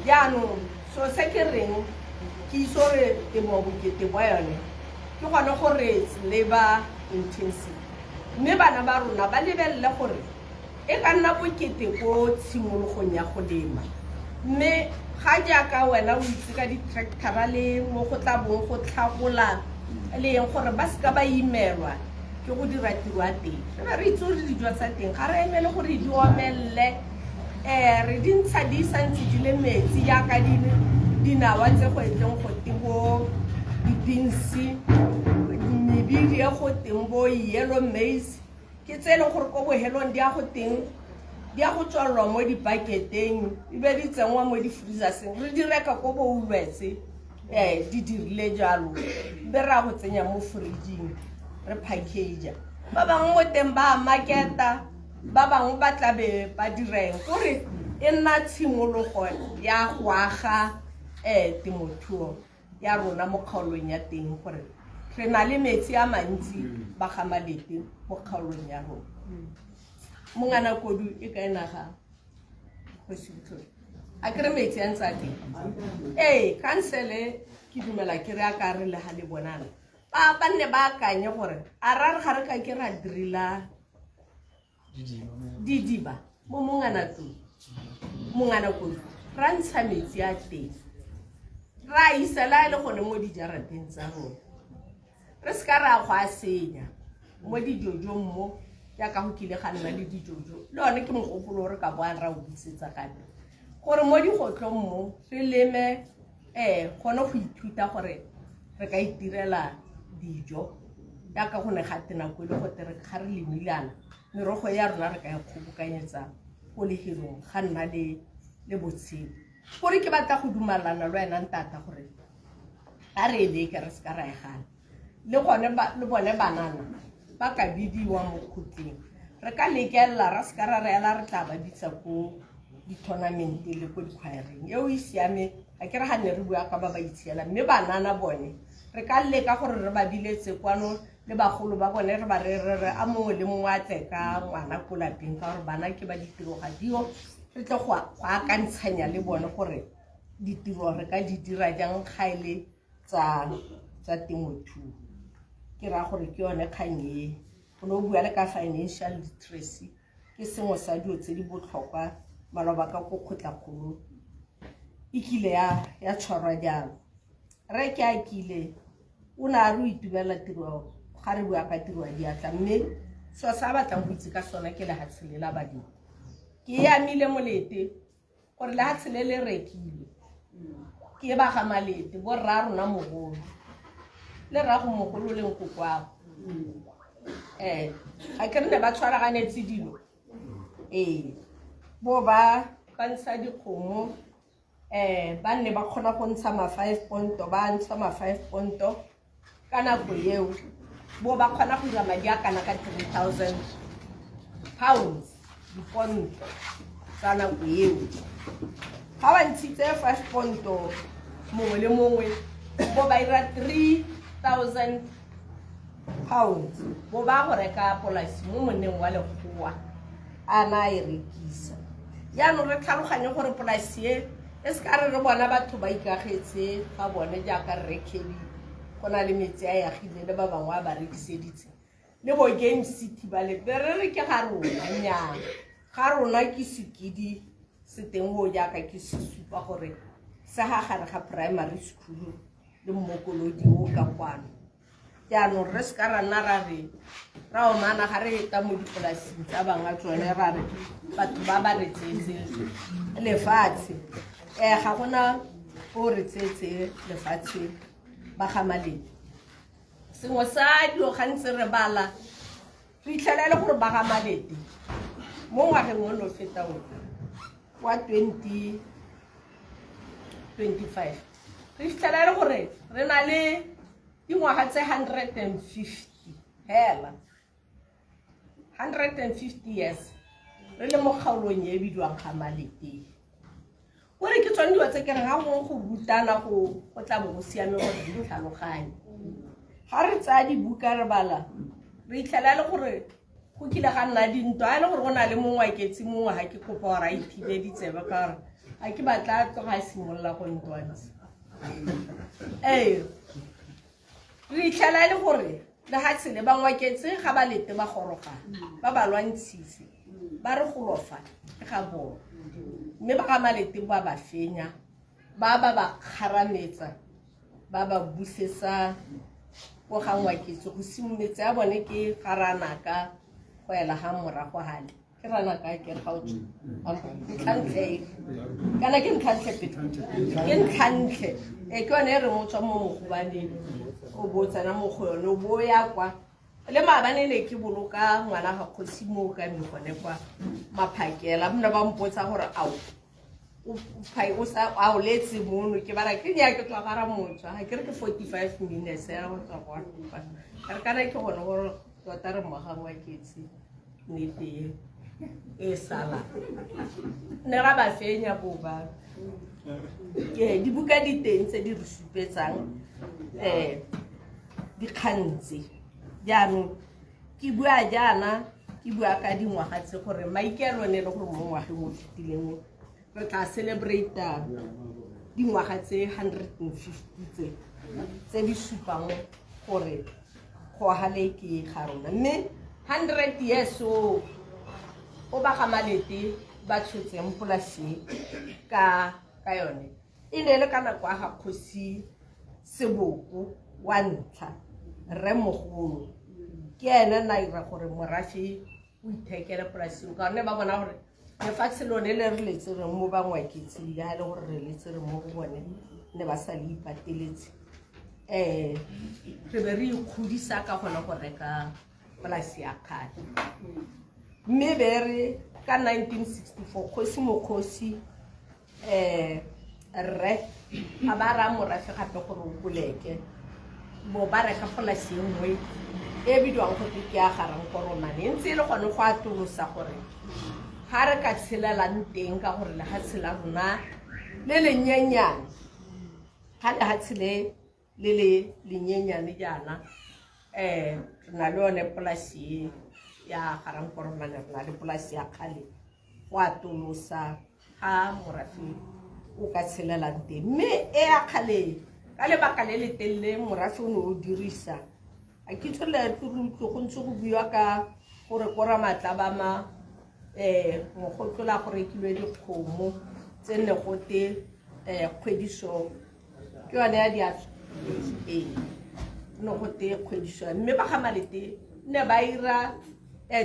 Jaanong so se ke reng ke itse gore temo bokete bwa yone ke gone gore labor intensive, mme bana ba rona ba lebelele gore e ka nna bokete ko tshimologong ya go lema. Mme ga jaaka wena o itse ka di-tractora le mo go tla bong go tlhagola le eng, gore ba seka ba imelwa ke go dira tiro ya teng. Re be re itse gore dijo tsa teng ga re emele gore di omelele, re di ntsha di santse di le metsi jaaka dinawa tse go etleng go teng bo di-beans, mebidi e go teng bo yellow maize, ke tse e leng gore ko bohelong di ya go teng di ya go tswalelwa mo dipaketeng e be di tsenngwa mo di-freezerseng, re di reka ko bo Woolworths, di dirile jalo, be re ya go tsenya mo fridging re package. Ba bangwe mo teng ba marketa, ba bangwe ba tla be ba direng kore e nna tshimologo ya go aga temothuo ya rona mo kgaolong ya teng, gore re na le metsi a mantsi ba ga Malete mo kgaolong ya rona. Mongana kodu e kae naga Kgosi Botlhole? A kere metsi a ntse a teng? Ee, kansele ke dumela ke re a ka re le ga le bonana ba nne ba akanye gore a ra re ga re ka ke ra drilla didiba mo mongana tlou mongana kodu ra ntsha metsi a teng ra isela e le gone mo dijarateng tsa rona, re se ka ra go a senya mo dijojong mo jaaka go kile ga nna le dijojo. Le one ke mogopolo o re ka boang ra o busetsa gape, gore mo digotlong mo re leme gone go ithuta gore re ka itirela dijo jaaka go ne ga te nako e le gote re ga re lemilana merogo ya rona re ka e kgobokanyetsa ko lehelong ga nna le botshelo. Gore ke batla go dumalana le wena ntata gore a re e leke re se ka ra e gana, le gone le bone banana ba ka bidiwa mo kgotleng, re ka lekelela ra se ka ra reela re tla ba bitsa ko di-tournament le ko di-choireng. Eo e siame, ga ke re ga nne re bua ka ba ba itshiela, mme banana bone re ka leka gore re ba biletse kwano le bagolo ba bone, re ba re re re a mongwe le mongwe a tle ka ngwana ko lapeng, ka gore bana ke ba ditiro ga dio, re tle go akantshanya le bone gore ditiro re ka di dira jang ga e le tsa temothuo. Ke raya gore ke yone kgang e o ne o bua le ka financial literacy, ke sengwe sa dilo tse di botlhokwa. Maloba ka ko kgotlakgolo e kile ya tshwarwa jalo. Re ke a kile o ne a re o itumelela tiro ga re bua ka tiro ya diatla, mme seo se a batlang go itse ka sone ke lehatshe le la badimo. Ke e amile molete gore lehatshe le le rekilwe ke ba ga Malete, bo rra rona mogolo le rrago mogolo le nkokwago. Ga ke re ne ba tshwaraganetse dilo, ee, bo ba ntsha dikgomo, ba nne ba kgona go ntsha ma 5 ponto, ba ntsha ma 5 ponto ka nako eo, bo ba kgona go dira madi a kana ka 3000 pounds diponto tsa nako eo. Ga ba ntshitse 5 ponto mongwe le mongwe, bo ba ira 3000 pounds, bo ba go reka polasi mo monneng wa lekgowa a na e rekisa. Jaanong re tlhaloganye gore polasi e e se ka re re bona batho ba ikagetse ga bone jaaka rre Kelly go na le metsi a e agile le ba bangwe a ba rekiseditse le bo Game City ba le be re re ke ga rona. Nnyaa, ga rona ke sekidi se teng o jaaka ke se supa gore se ga gare ga primary school le mmokolodi o ka kwano. Jaanong re se ka ra nna ra re ra omana ga re eta mo dipolasing tsa bangwe tsone ra re batho ba ba re tseetse lefatshe. Ga gona o re tseetse lefatshe ba ga Malete. Sengwe sa dilo gantsi re bala re itlhela e le gore ba ga Malete mo ngwageng o ne o feta o wa 25 re fitlhela e le gore re na le dingwaga tse 150 hela 150 years re le mo kgaolong e bidiwang ga Maleteng. Kore ke tsone dilo tse ke reng ga gongwe go rutana go tla bo go siame gore di tlhaloganye. Ga re tsaya dibuka re bala re itlhela le gore go kile ga nna dintwa, a e le gore go na le mongwe aketse mongwe, ga ke kopa gore a ithibe ditsebe ka gore ga ke batla a tloga a simolola go ntwantsha. Ee, re itlhela e le gore lehatshe le bangwaketse ga ba lete ba goroga ba ba lwantshitse ba re golofa ke ga bona, mme ba ga Malete ba ba fenya, ba ba ba kgarametsa, ba ba busetsa ko ga Ngwaketse. Go simoletse ya bone ke ga Ranaka go ela ga morago gale ke Ranaka, ke re ga o tswa ntlhantlhe, kana ke ntlhantlhe pele, ke ntlhantlhe e ke yone e reng o tswa mo mogobaneng o bo o tsena mo go yone o bo o ya kwa. Le maabane ne ke boloka ngwana ga kgosi mo ka me gone kwa maphakela, bone ba mpotsa gore ao a o letse mono, ke bara ke nya ke tswa gara motswa, ga ke re ke 45 minutes ya go tswa kwa, ka re kana ke gone gore tota re moga Ngwaketse nnete e sala ne ra ba fenya bo ba. Ee, dibuka di teng tse di re supetsang dikgang tse. Jaanong ke bua jaana, ke bua ka dingwaga tse gore maikaelelo ne e le gore mo ngwageng o fetileng re tla celebrate dingwaga tse 150 tse di supang gore go gale ke ga rona, mme 100 years o ba ga Malete ba tshotseng polasi ka yone e ne e le ka nako ya ga kgosi Seboko wa ntlha, rre mogolo ke ene na ira gore morafe o ithekele polasi ka gonne ba bona gore lefatshe lone le re le tsereng mo bangwaketse ya le gore re le tsere mo go bone ne ba sa le ipateletse. Re be re ikgodisa ka gone go reka polasi ya kgale, mme be re ka 1964 kgosi mokgosi rre a ba raya morafe gape gore o boleke bo ba reka polasi e nngwe e bidiwang go ke ya Garankoromane, e ntse e le gone go atolosa gore ga re ka tshelelang teng, ka gore lehatshe la rona le lenyenyane, ga lehatshe le le le lenyenyane jaana, re na le yone polasi ya Garankoromane, re na le polasi ya kgale go atolosa ga morafe o ka tshelelang teng. Mme e ya kgale ka lebaka le le telele morafe o ne o dirisa, a ke tswele go ntse go buiwa ka gore ko Ramatlabama mogotlola go rekilwe dikgomo tse ne gote kgwediso ke yone ya diatso, ee ne gote kgwediso, mme ba ga Malete ne ba ira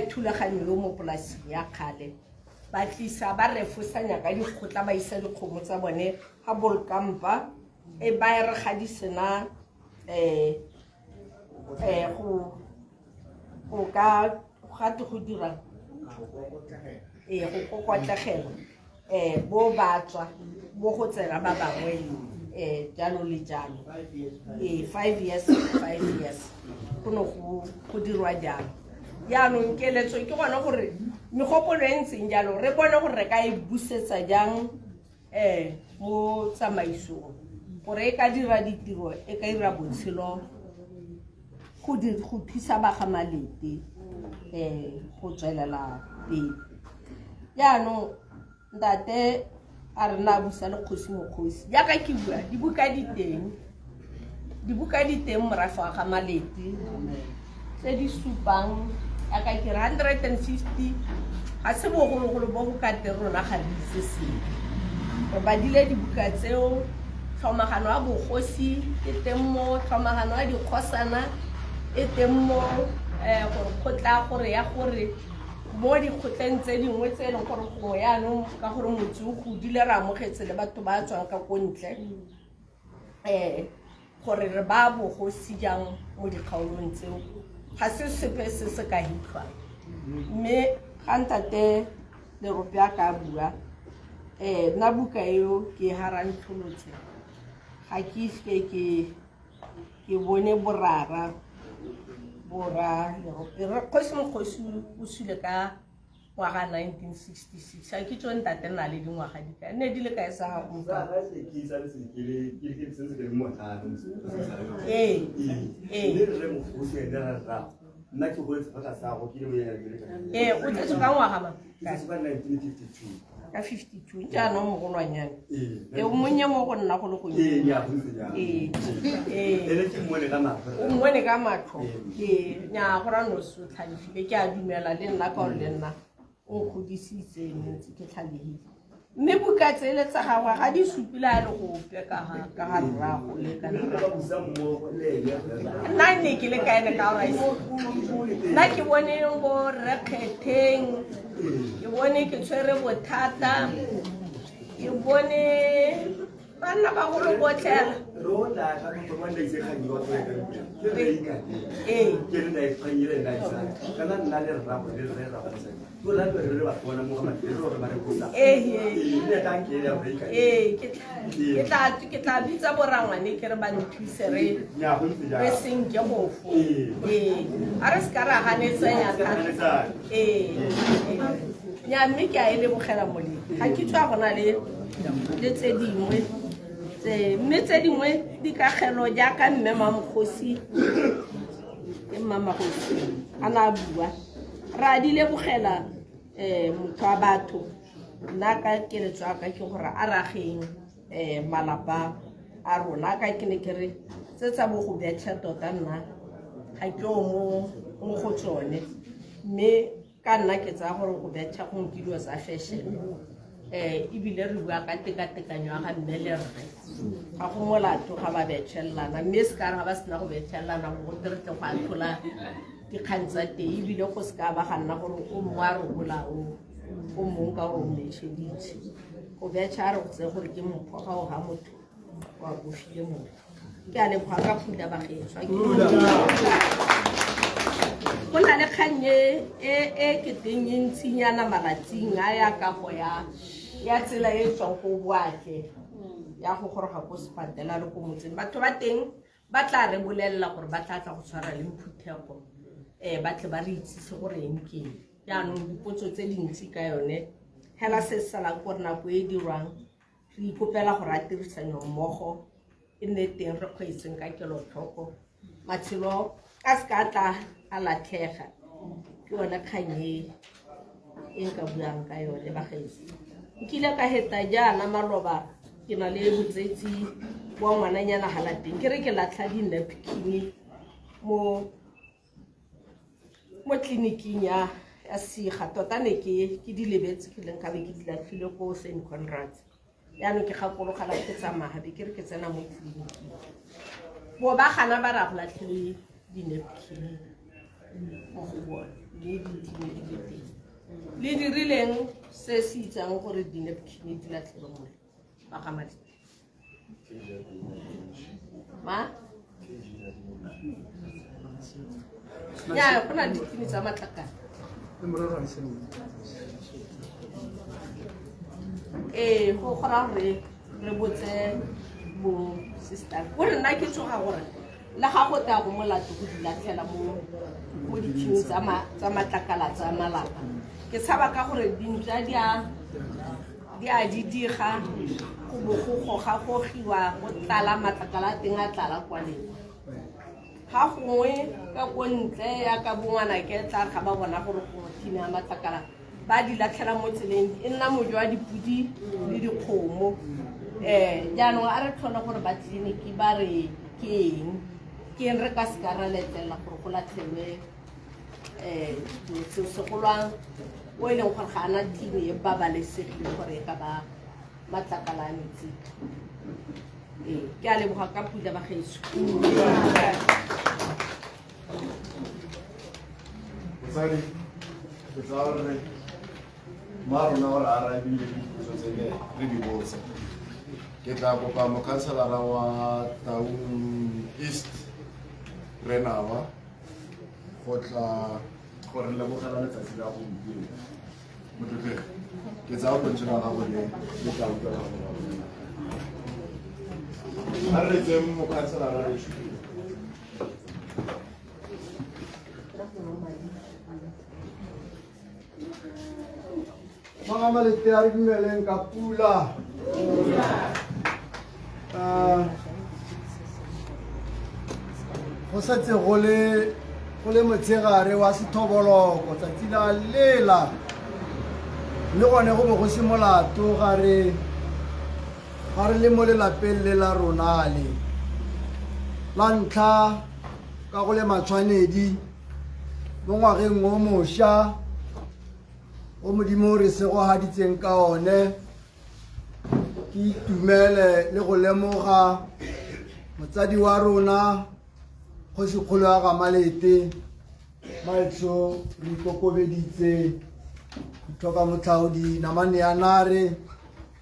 thulaganyo yo mo polasing ya kgale, ba tlisa ba refosanya ka dikgotla, ba isa dikgomo tsa bone ga bolkampa e ba e re ga di sena go ka gate go dira go kokotlegela bo ba tswa bo go tsena ba bangwe jalo le jalo, 5 years 5 years go ne go dirwa jalo. Jaanong keletso ke gone gore megopolo e ntseng jalo re bone gore re ka e busetsa jang mo tsamaisong, gore e ka dira ditiro, e ka dira botshelo go thusa ba ga Malete go tswelela pele. Jaanong ntate a re na busa le kgosi mokgosi, jaaka ke bua dibuka di teng, dibuka di teng morafe wa ga Malete tse di supang jaaka ke re 150 ga se bogologolo bo go ka teng rona ga re itse sepe, re badile dibuka tseo. Tlhomagano ya bogosi e teng mo, tlhomagano ya dikgosana e teng mo, gore kgotla gore ya gore mo dikgotleng tse dingwe tse e leng gore gongwe yaanong ka gore motse o godile re amogetse le batho ba tswang ka ko ntle, gore re ba bogosi jang mo dikgaolong tseo ga se sepe se se ka hitlhwang. Mme ga ntate Lerope a ka bua Nna buka eo ke harantlholotse ga ke ise ke bone borara bora Kgosi Mokgosi o sule ka ngwaga 1966 a ke tso ntate nna le dingwaga di kae ne di le kae sa gago? Ee, ee, o tsetswe ka ngwaga mang? Ka 52 jaanong mogolwanyane e o monnye mo go nna go le gonnye. O mmone ka matlho. Ee, nya go ra no se o tlhalefile, ke a dumela le nna ka gore le nna o nkgodisitse ntse ke tlhalehile. Mme buka tsele tsa gagwe ga di supile a le gope ka ga rrago le ka nna ne ke le ka ene ka gore nna ke bone bo rre Kgetheng, ke bone ke tshwere bothata, ke bone banna bagolo botlhela. Ee, ee, ke tla bitsa borangwane ke re ba nthuse re senke gofo. Ee, a re se ka ra ganetsanya thata. Ee, nya mme ke a e lebogela molemo ga ke tswa go na le tse dingwe tse, mme tse dingwe dikagelo jaaka mme Mamokgosi ke Mmamagosi a na a bua, ra di lebogela. Motho wa batho nna ka keletso ya ka ke gore a rageng malapa a rona. Ka ke ne ke re tse tsa bo go betšha tota nna ga ke o mo go tsone, mme ka nna ke tsaya gore go betšha go ke dilo tsa fashion. Ebile re bua ka tekatekanyo ya ga mme le rre, ga go molato ga ba betšhelelana, mme se ka re ga ba sena go betšhelelana go gote re tle go atlhola dikgang tsa teng, ebile go se ka ba ga nna gore o mongwe a re gola o mongwe ka gore o metšheditse. Go betšha a re go tseye gore ke mpho ga o ga motho wa bofile motho. Ke a leboga ka pula bagaetsho. Go na le kgang e ke teng e ntsinyana malatsing a ya kago ya tsela e tswang ko Boake ya go goroga ko sepatela le ko motseng. Batho ba teng ba tla re bolelela gore ba tla tla go tshwara le phuthego, ba tle ba re itsise gore eng ke eng. Jaanong dipotso tse dintsi ka yone hela se salang gore nako e dirwang re ikopela gore a tirisanyo mmogo e nne teng, re kgweetseng ka kelotlhoko, matshelo a se ka tla a latlhega. Ke yone kgang e nka buang ka yone bagaetsho. Nkile ka heta jaana maloba ke na le botsetsi wa ngwananyana ga lapeng, ke re ke latlha di-napkin mo tleliniking ya Siga. Tota ne ke di lebetse, ke leng ka be ke di latlhile ko St Conrads. Jaanong ke gakologela ke tsamaya be ke re ke tsena mo tleliniking, bo ba gana ba ra go latlhile di-napkin mo go bone, mme di ne di le teng. Le dirileng se se itsang gore di-napkin di latlhelwe mole ba ga madi ma ya go na le ditini tsa matlakala. Ee, go gora gore re botse bo sister o re nna ke tsoga gore le ga go tla go molato go di latlhela mo dithining tsa matlakala tsa malapa. Ke tshaba ka gore dintša di a di diga go bo go goga-gogiwa go tlala matlakala a teng a tlala kwa lengwe. Ga gongwe ka ko ntle ya ka bongwana ke tla re ga ba bona gore go thina matlakala ba di latlhela mo tseleng, e nna mojo wa dipudi le dikgomo. Jaanong a re tlhole gore ba tleliniki ba re ke eng re ka se ka ra letlelela gore go latlhelwe dilo tseo, segolwang o e leng gore ga ana thini e babalesegile gore e ka ba matlakala a metsi. Ee, ke a leboga ka pula bagaetsho. Motsadi, ke tsaya gore ma rona gore arabile dipotso tse ne re di botsa. Ke tla kopa mokhanselara wa Taung East Renawa go tla go re lebogela letsatsi la gompieno. Motlotlegi, ke tsaya lentswe la gago le le tla utlwela gore. A re retseng mokhanselara re Magamalete a re dumeleng ka pula. Go setse go le go le motshegare wa sethoboloko tsatsi la lela mme gone go bo go se molato ga re ga re le mo lelapeng le la rona le la ntlha ka go le matshwanedi mo ngwageng o mošwa o Modimo re segogaditseng ka one. Ke itumele le go lemoga motsadi wa rona kgosikgolo ya Gamalete maetsho, re ikokobeditse tlhoka motlhaodi namane ya nare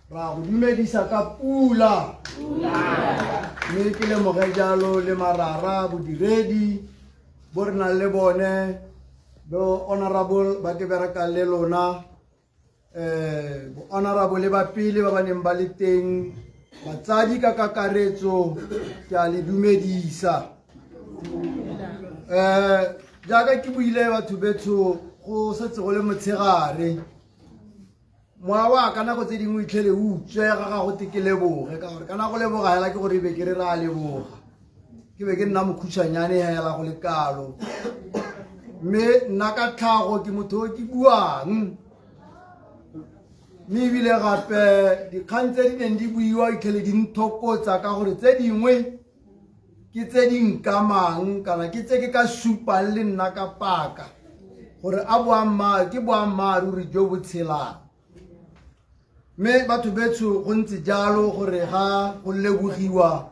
ra go dumedisa ka pula, mme ke lemoge jalo le marara bodiredi bo re nang le bone bo honorable ba ke berekang le lona, bo honorable ba pele ba ba neng ba le teng, batsadi ka kakaretso ke a le dumedisa. Jaaka ke buile batho betsho, go setse go le motshegare, mowa wa ka nako tse dingwe itlhele o utswega ga go te ke leboge, ka gore kana go leboga hela ke gore e be ke re ra leboga, ke be ke nna mokhutshwanyane hela go le kalo, mme nna ka tlhago ke motho o ke buang, mme ebile gape dikgang tse di neng di buiwa itlhele di nthokotsa ka gore tse dingwe ke tse di nkamang kana ke tse ke ka supang le nna ka paka gore a boammaaruri ke boammaaruri jo bo tshelang. Mme batho betsho go ntse jalo gore ga go lebogiwa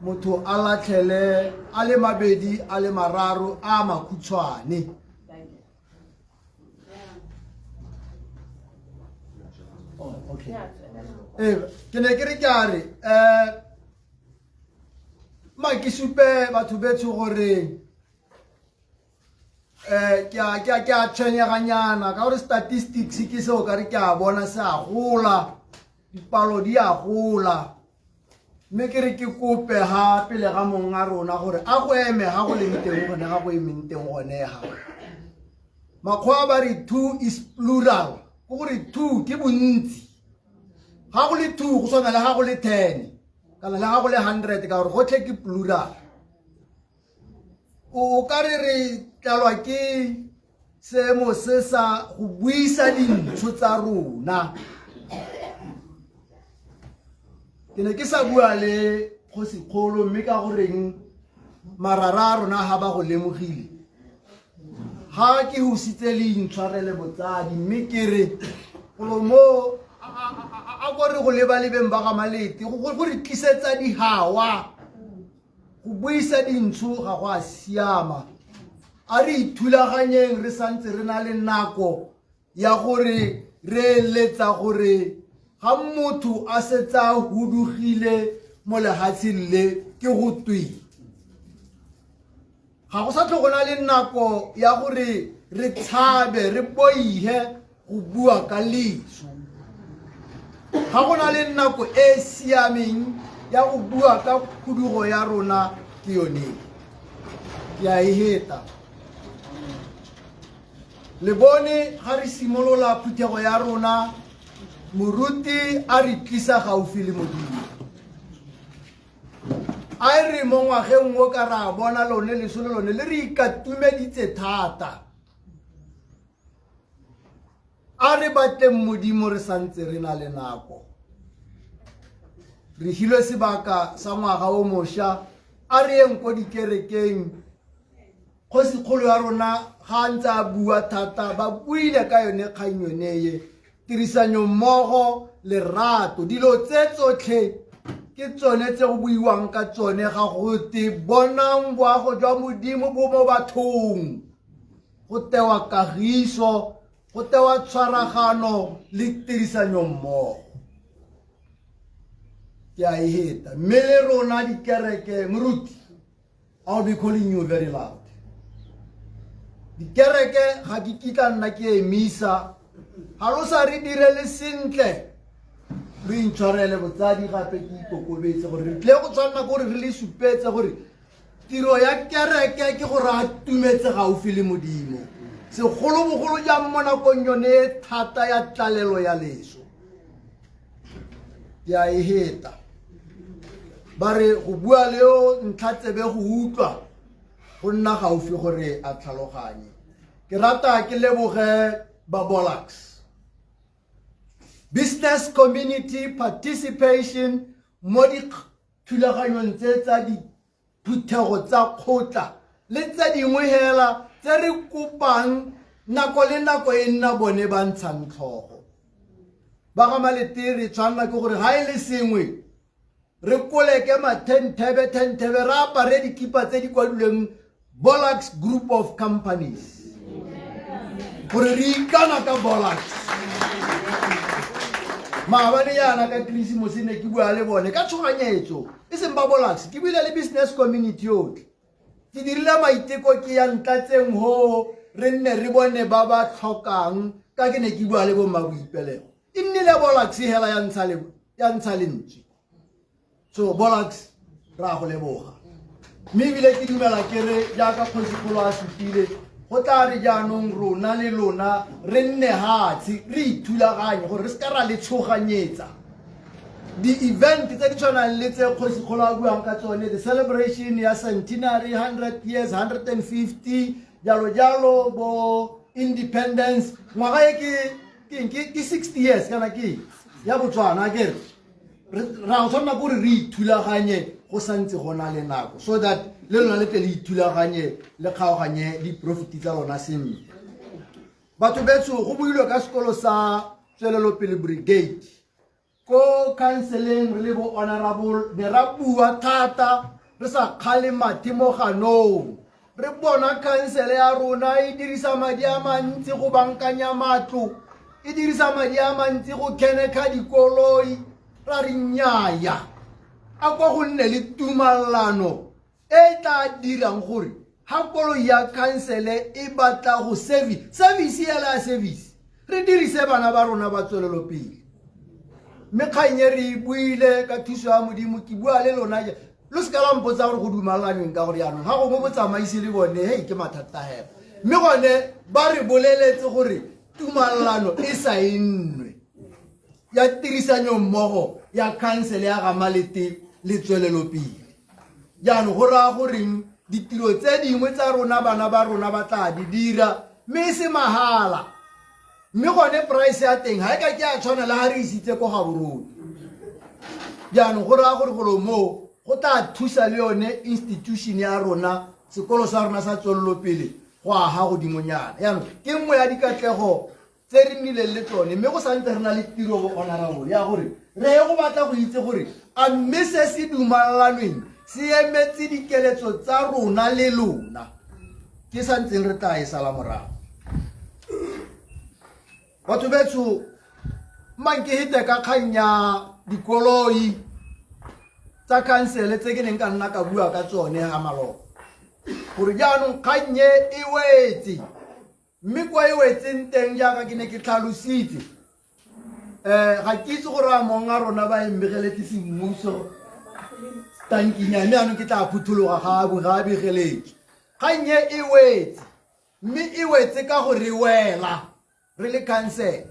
motho a latlhele a le mabedi a le mararo a makhutshwane. Oh, okay. Ke ne ke re ke a re ma ke supe batho betsho gore ke a ke a ke a tshwenyeganyana ka gore statistics ke seo ka re ke a bona se a gola, dipalo di a gola, mme ke re ke kope ga pele ga mong a rona gore a go eme ga go leng teng gone ga go emeng teng gone ga makgowa ba re two is plural, ke gore two ke bontsi, ga go le two go tshwana le ga go le 10 kana le ga go le 100 ka gore gotlhe ke plural. O ka re re tlalwa ke seemo se sa go buisa dintsho tsa rona. Ke ne ke sa bua le kgosikgolo, mme ka goreng marara a rona ga ba go lemogile ga ke hositse le intshwarele botsadi, mme ke re golo mo a ko re go lebalebeng ba ga Malete go re tlisetsa dihawa go buisa dintsho ga go a siama. A re ithulaganyeng re santse re na le nako ya gore re eletsa gore ga motho a setse a hudugile mo lehatsheng le ke go twe ga go sa tlho go na le nako ya gore re tshabe re boihe go bua ka leso. Ga go na le nako e e siameng ya go bua ka khudugo ya rona ke yone ke a e heta. Le bone ga re simolola phuthego ya rona, moruti a re tlisa gaufi le Modimo, a e re mo ngwageng o ka ra bona lone leso le lone le re ikatumeditse thata. A re batleng Modimo re santse re na le nako, re hilwe sebaka sa ngwaga o mošwa, a re yeng ko dikerekeng. Kgosikgolo ya rona ga a ntse a bua thata, ba buile ka yone kgang yone ye tirisanyo mmogo, lerato, dilo tse tsotlhe ke tsone tse go buiwang ka tsone ga go te bonang boago jwa Modimo bo mo bathong, go tewa kagiso, go tewa tshwaragano le tirisanyo mmogo. Ke a e heta, mme le rona dikereke, moruti, I'll be calling you very loud. Dikereke ga ke kitla nna ke emisa Ga lo sa re direle sentle, lo intshwarele botsadi gape ke ikokobetse gore re tlile go tshwanela ke gore re le supetse gore tiro ya kereke ke gore a tumetse gaufi le Modimo, segolobogolo jang mo nakong yone e thata ya tlalelo ya leso. Ke a e heta ba re go bua le yo ntlha tsebe go utlwa go nna gaufi gore a tlhaloganye. Ke rata ke leboge ba Bolax business community participation mo dithulaganyong tse tsa diphuthego tsa kgotla le tse dingwe hela tse re kopang nako le nako e nna bone ba ntshang tlhogo. Ba ga Malete re tshwanela ke gore ga e le sengwe re koleke mathentebe thentebe re apare dikipa tse di kwadilweng Bolax Group of Companies gore re ikana ka Bolax. Maabane yana ka Krisimose ne ke bua le bone ka tshoganyetso, e seng ba Bolax, ke buile le business community yotlhe. Ke dirile maiteko ke ya ntlatseng ho re nne re bone ba ba tlhokang, ka ke ne ke bua le bomma boipelego. E nnile Bolax hela ya ntsha le ya ntsha lentswe. So Bolax ra go leboga, mme ebile ke dumela ke re jaaka kgosikgolo a supile, go tla re jaanong rona le lona re nne hatshe re ithulaganye gore re se ka ra le tshoganyetsa di-event tse di tshwanang le tse kgosikgolo a buang ka tsone, the celebration ya centenary, 100 years, 150, jalo jalo, bo independence ngwaga e ke ke 60 years kana ke ya Botswana. Ke re ra go tshwanela kore re ithulaganye go santse go na le nako, so that le lona le tle le ithulaganye le kgaoganye di-profit tsa lona sentle. Batho betsho, go builwe ka sekolo sa Tswelelopele Brigade ko counseleng. Re le bo honorable ne ra bua thata re sa kgale mathe mo ganong, re bona khansele ya rona e dirisa madi a mantsi go bankanya matlo, e dirisa madi a mantsi go khenekha dikoloi. Ra re nnyaya, a kwa go nne le tumalano e tla dirang gore ha koloi ya khansele e batla go service, service ela ya service, re dirise bana ba rona ba Tswelelopele. Mme kgang e re e buile ka thuso ya Modimo. Ke bua le lona, lo se ka la mpotsa gore go dumalanweng, ka gore yaanong ga gongwe botsamaisi le bone, hei, ke mathata hela. Mme gone ba re boleletse gore tumalano e saennwe ya tirisanyo mmogo ya khansele ya Gamalete le Tswelelopele. Jaanong go raya goreng ditiro tse dingwe tsa rona bana ba rona ba tla di dira, mme e se mahala, mme gone price ya teng ga e ka ke a tshwana le ga re isitse ko Gaborone. Jaanong go raya gore golo moo go tla thusa le yone institution ya rona, sekolo sa rona sa Tswelelopele, go aga godimonyana. Jaanong ke nngwe ya dikatlego tse re nnileng le tsone, mme go santse re na le tiro bo honorable ya gore re ye go batla go itse gore a mme se se dumalanweng se emetse dikeletso tsa rona le lona. Ke santseng re tla e sala morago. Batho betsho, mang ke hete ka kgang ya dikoloi tsa khansele tse ke neng ka nna ka bua ka tsone ga maloba, gore jaanong kgannye e wetse, mme kwa e wetseng teng, jaaka ke ne ke tlhalositse, ga ke itse gore a mong a rona ba embegeletse semmuso tankinya, mme anong ke tla phuthologa ga a begeletse. Kgannye e wetse, mme e wetse ka go re wela re le khansele.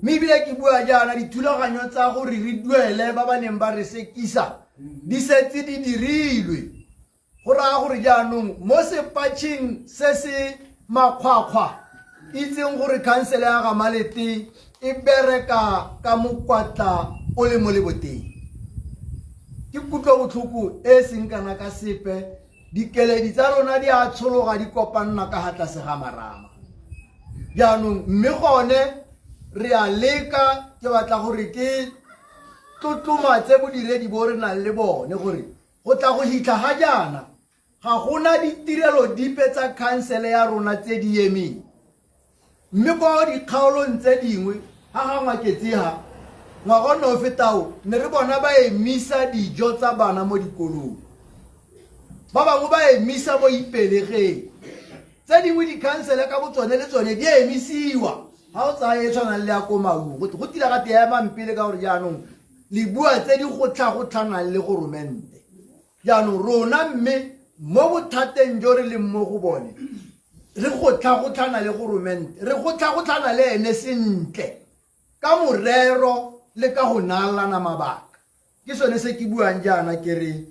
Mme ebile ke bua jaana, dithulaganyo tsa gore re duele ba ba neng ba re sekisa di setse di dirilwe. Go raya gore jaanong mo sepatšheng se se makgwakgwa, itseng gore khansele ya Gamalete e bereka ka mokwatla o le mo leboteng. Ke kutlobotlhoko e seng kana ka sepe, dikeledi tsa rona di a tshologa di kopanna ka ga tlase ga marama jaanong, mme gone re a leka. Ke batla gore ke tlotlomatse bodiredi bo re nang le bone, gore go tla go hitlha ga jaana ga gona ditirelo dipe tsa khansele ya rona tse di emeng. Mme kwa dikgaolong tse dingwe ga ga Ngwaketse ga ngwaga o ne o fetao, ne re bona ba emisa dijo tsa bana mo dikolong, ba bangwe ba emisa bo Ipelegeng, tse dingwe dikhansele ka botsone le tsone di emisiwa. Ga o tsaya e tshwanang le ya ko Maung, go tila ga te emang pele ka gore jaanong le bua tse di gotlha-gotlhanang le goromente. Jaanong rona mme mo bothateng jo re leng mo go bone, re gotlha-gotlhana le goromente, re gotlha-gotlhana le ene sentle ka morero le ka go naalana mabaka. Ke sone se ke buang jaana ke re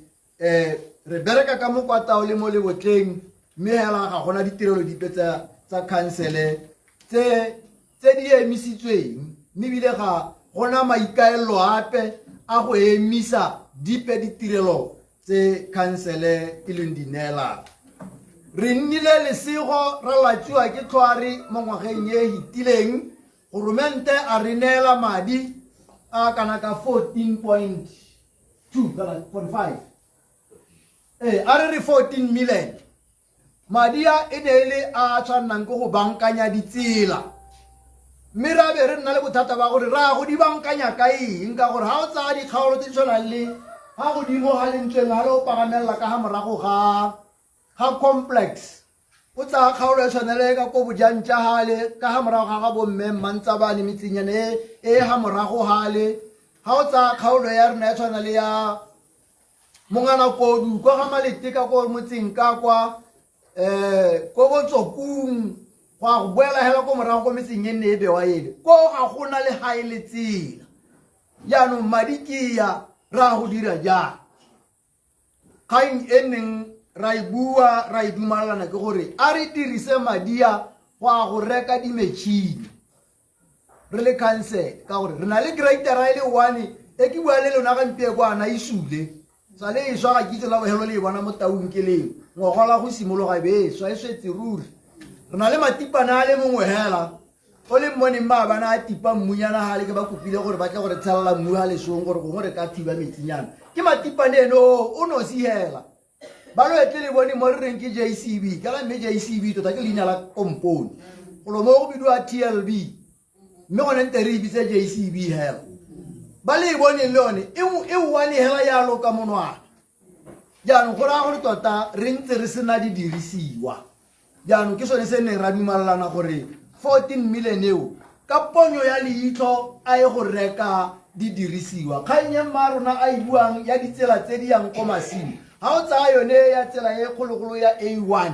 re bereka ka mokwatao le mo lebotleng, mme hela ga gona ditirelo dipe tsa khansele tse di emisitsweng, mme ebile ga gona maikaelelo ape a go emisa dipe ditirelo tse khansele e leng di neelang. Re nnile lesego ra latsiwa ke tlhware mo ngwageng e fetileng, goromente a re neela madi a kana ka 14.2 kana 0.5, a re re 14 million. Madi a e ne e le a tshwannang ke go bankanya ditsela, mme ra be re nna le bothata ba gore ra go di bankanya ka eng, ka gore ga o tsaya dikgaolo tse di tshwanang le ga godimo ga lentsweng ga le o pagamelela ka ga morago ga complex, o tsaya kgaolo e tshwanele ka ko bojantša gale ka ga morago ga ga bomme mmantsabane metsenyana e ga morago gale, ga o tsaya kgaolo ya rona e tshwana le ya mongana kodu kwa ga Malete ka ko motseng ka kwa ko Botsokung, go a go boela hela ko morago ko metseng e nne e bewa ele ko ga gona le ga e le tsela. Jaanong madi ke ya ra go dira jang? Kgang e neng ra e bua ra e dumalana ke gore a re dirise madi a go a go reka di-machine re le council, ka gore re na le gradera e le one e ke bua le lona gampieko ana e sule sa le e swa, ga kitse la bogelo le e bona mo taung ke leng ngogola go simologa e be e swa e swetse ruri. Re na le matipana a le mongwe hela o le mmoneng maabana a tipa mmunyana gale, ke ba kopile gore ba tle gore tshelela mmu ga lesong gore gongwe re ka thiba metsinyana. Ke matipane ene o nosi hela ba lo etle le bone mo re reng ke JCB, kana mme JCB tota ke leina la kompone golo mo go bidiwa TLB, mme gone nte re e bitse JCB hela. Ba le e boneng le yone e one hela yalo ka monwana. Jaanong go raya gore tota re ntse re sena didirisiwa. Jaanong ke sone se neng ra dumalana gore 14 million eo ka ponyo ya leitlho a ye go reka didirisiwa. Kgang e mma rona a e buang ya ditsela tse di yang ko masimo, ga o tsaya yone ya tsela e kgologolo ya A1,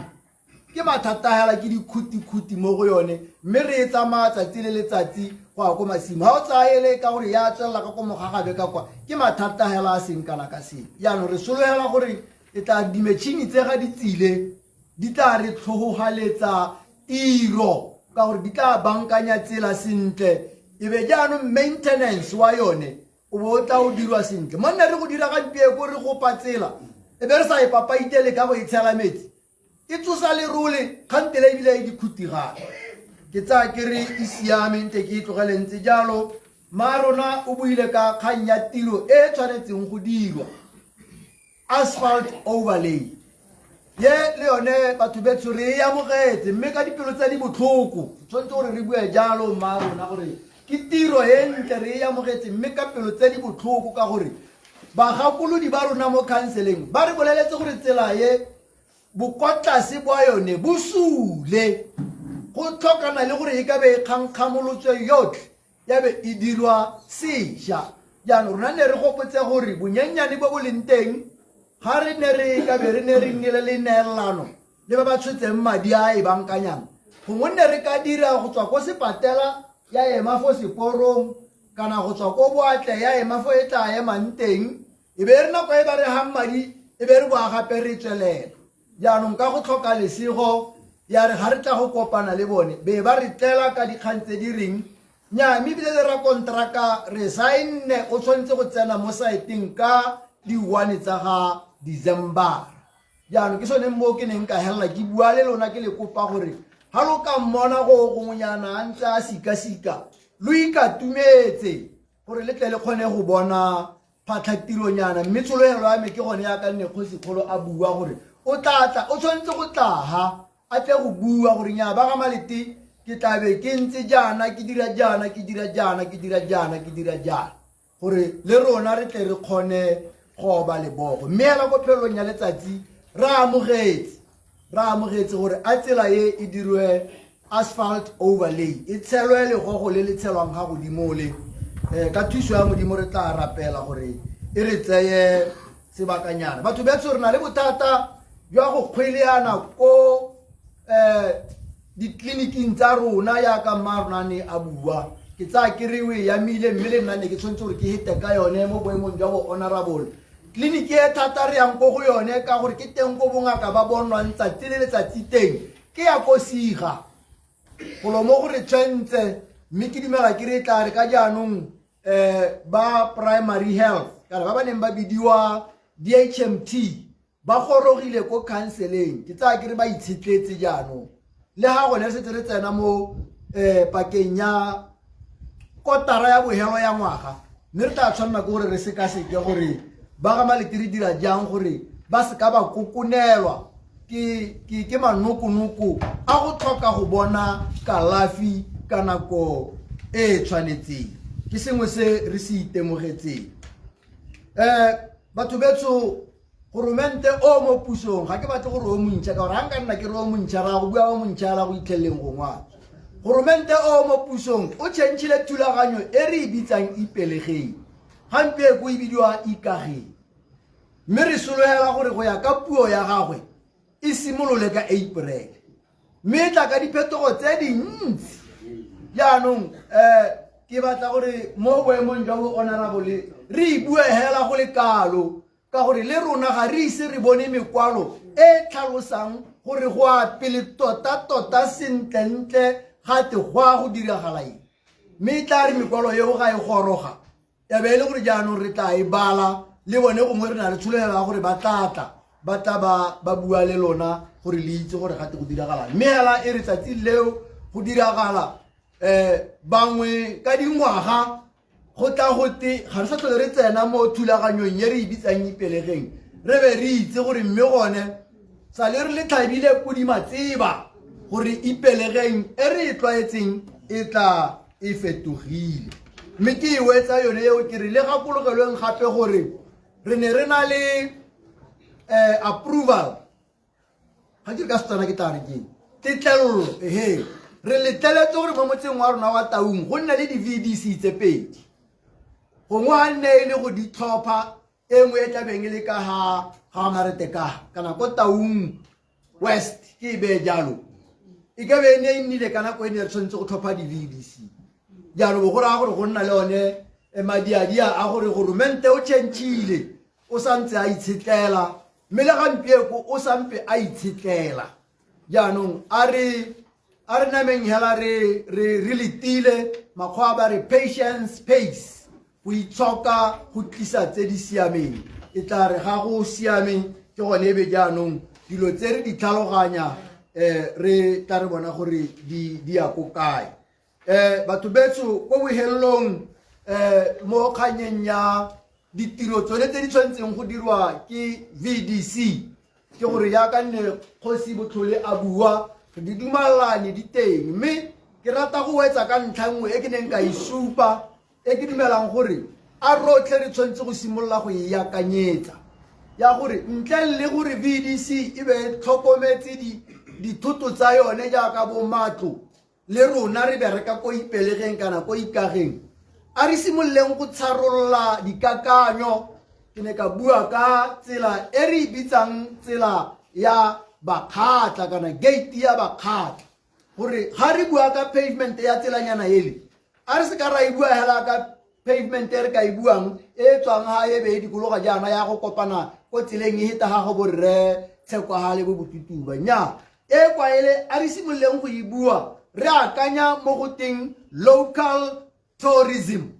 ke mathata hela, ke dikhutikhuti mo go yone, mme re e tsamaya tsatsi le letsatsi go ya ko masimo. Ga o tsaya ele ka gore ya tswelela ka ko Mogagabe ka kwa, ke mathata hela a seng kana ka sepe. Jaanong re sologela gore e tla di-machine tse ga di tsile di tla re tlhogogaletsa tiro, ka gore di tla bankanya tsela sentle, e be jaanong maintenance wa yone o bo o tla o dirwa sentle. Mo nne re go dira gampieko re gopa tsela e be re sa e papaitele ka go e tshela metsi e tsosa lerole kgantele ebile e dikhutigane. Ke tsaya ke re e siame, nte ke e tlogele ntse jalo. Ma rona o buile ka kgang ya tiro e tshwanetseng go dirwa, asphalt overlay ye le yone batho betsho re e amogetse, mme ka dipelo tse di botlhoko. Tshwanetse gore re bue jalo mma rona gore ke tiro e ntle, re e amogetse mme ka pelo tse di botlhoko, ka gore bagakolodi ba rona mo counseleng ba re boleletse gore tsela e bokotlase bwa yone bo sule, go tlhokana le gore e ka be e kgankgamolotswe yotlhe ya be e dirwa sešwa. Jaanong rona ne re gopotse gore bonyenyane bo bo leng teng ga re ne re ka be re ne re nnile le neelano le ba ba tshwetseng madi a e bankanyang, gongwe nne re ka dira go tswa ko sepatela ya ema fo seporong, kana go tswa ko boatle ya ema fo e tla emang teng, e be re nako e ba re gang madi e be re boa gape re tswelela. Jaanong ka go tlhoka lesego ya re ga re tla go kopana le bone be ba re tlela ka dikgang tse di reng nya, mme ebile le rakonteraka re saenne o tshwanetse go tsena mo saeteng ka di-1 tsa ga December. Jaanong ke sone mo ke neng ka helela ke bua le lona ke le kopa gore ga lo ka mmona go gongwenyana a ntse a sika-sika, lo ikatumetse gore le tle le kgone go bona phatlhatironyana. Mme tshologelo ya me ke gone yaka nne kgosikgolo a bua gore o tla tla, o tshwanetse go tlaga a tle go bua gore nya ba ga Malete ke tla be ke ntse jaana, ke dira jaana, ke dira jaana, ke dira jaana, ke dira jaana, gore le rona re tle re kgone go oba lebogo. Mme hela ko phelong ya letsatsi re amogetse gore a tsela e e dirwe Asphalt overlay e tshelwe legogo le le tshelwang ga godimo le um ka thuso ya Modimo re tla rapela gore e re tseye sebakanyana. Batho betsho, re na le bothata jwa go kgweleana ko um ditleliniking tsa rona, yaka mma rona ne a bua. Ke tsaya kerewe ya mile, mme le nna ne ke tshwanetse gore ke hete ka yone mo boemong jwa bo honorable. Tleliniki e thata re yang ko go yone ka gore ke teng ko bongaka ba bonwang tsatsi le letsatsi teng, ke ya ko Siga. Golo mo go re tshwentse, mme ke dumela ke re tla re ka jaanong ba primary health kana ba ba neng ba bidiwa DHMT ba gorogile ko counseleng, ke tsaya ke re ba itshetletse jaanong. Le ga gone re setse re tsena mo pakeng ya kotara ya bohelo ya ngwaga, mme re tla tshwanela ke gore re sekaseke gore ba ga Malete re dira jang gore ba seka ba kokonelwa ke manokonoko a go tlhoka go bona kalafi ka nako e e tshwanetseng. Ke sengwe se re se itemogetseng. Batho betsho, goromente o mo pusong, ga ke batle gore o montšha, ka gore ga nka nna ke re o montšha, ra go bua o montšha la go itlheleleng go ngwana. Goromente o mo pusong o changile thulaganyo e re e bitsang Ipelegeng, gampieko e bidiwa Ikageng, mme re sologela gore go ya ka puo ya gagwe e simolole ka April, mme e tla ka diphetogo tse dintsi. Jaanong ke batla gore mo boemong jwa bo honorable re e bue hela go le kalo, ka gore le rona ga re ise re bone mekwalo e tlhalosang gore go a pele tota-tota sentlentle gate go a go diragala eng. Mme e tla re mekwalo eo ga e goroga, ya be e le gore jaanong re tla e bala le bone, gongwe re na le tshologelo ya gore ba tla tla ba tla ba bua le lona gore le itse gore gate go diragala. Mme hela e re tsatsi leo go diragala bangwe ka dingwaga go tla go te ga re sa tlhole re tsena mo thulaganyong e re e bitsang Ipelegeng, re be re itse gore mme gone sa le re le tlhabile podi matseba gore Ipelegeng e re e tlwaetseng e tla e fetogile. Mme ke e wetsa yone eo, ke re le gakologelweng gape gore re ne re na le approval, ga ke re ka Setswana ke tla re keng, tetlelelo. Ehe, re letleletse gore mo motseng wa rona wa Taung go nne le di-VDC tse pedi, gongwe ga nne e le go di tlhopha e nngwe e tlabeng e le ka ga ga Marete ka kana ko Taung West, ke e beye jalo, e ka be e ne e nnile ka nako e ne re tshwanetse go tlhopha di-VDC. Jaanong bo go raya gore go nna le one madiadia a gore goromente o changile, o santse a itshetlela, mme le gampieko o sampe a itshetlela. Jaanong a re nameng hela re letile, makgwa ba re patience pays, go itshoka go tlisa tse di siameng. E tla re ga go siame ke gone e be jaanong dilo tse re di tlhaloganya, re tla re bona gore di ya ko kae. Batho betsho, ko bohelelong mo kganyeng ya ditiro tsone tse di tshwanetseng go dirwa ke VDC, ke gore yaka nne kgosi Botlhole a bua, re di dumalane di teng, mme ke rata go wetsa ka ntlha nngwe e ke neng ka e supa, e ke dumelang gore a rotlhe re tshwanetse go simolola go e akanyetsa, ya gore ntle le gore VDC e be e tlhokometse dithoto tsa yone jaaka bo matlo, le rona re bereka ko Ipelegeng kana ko Ikageng, a re simololeng go tsharolola dikakanyo. Ke ne ka bua ka tsela e re e bitsang tsela ya Bakgatla kana gate ya Bakgatla, gore ga re bua ka pavement ya tselanyana ele, a re se ka ra e bua hela ka pavement e re ka e buang e tswang ga e be e dikologa jaana ya go kopana ko tseleng e heta ga go borre Tshekwagale bo Botutuba. Nnyaa, e kwa ele a re simololeng go e bua re akanya mo go teng local tourism,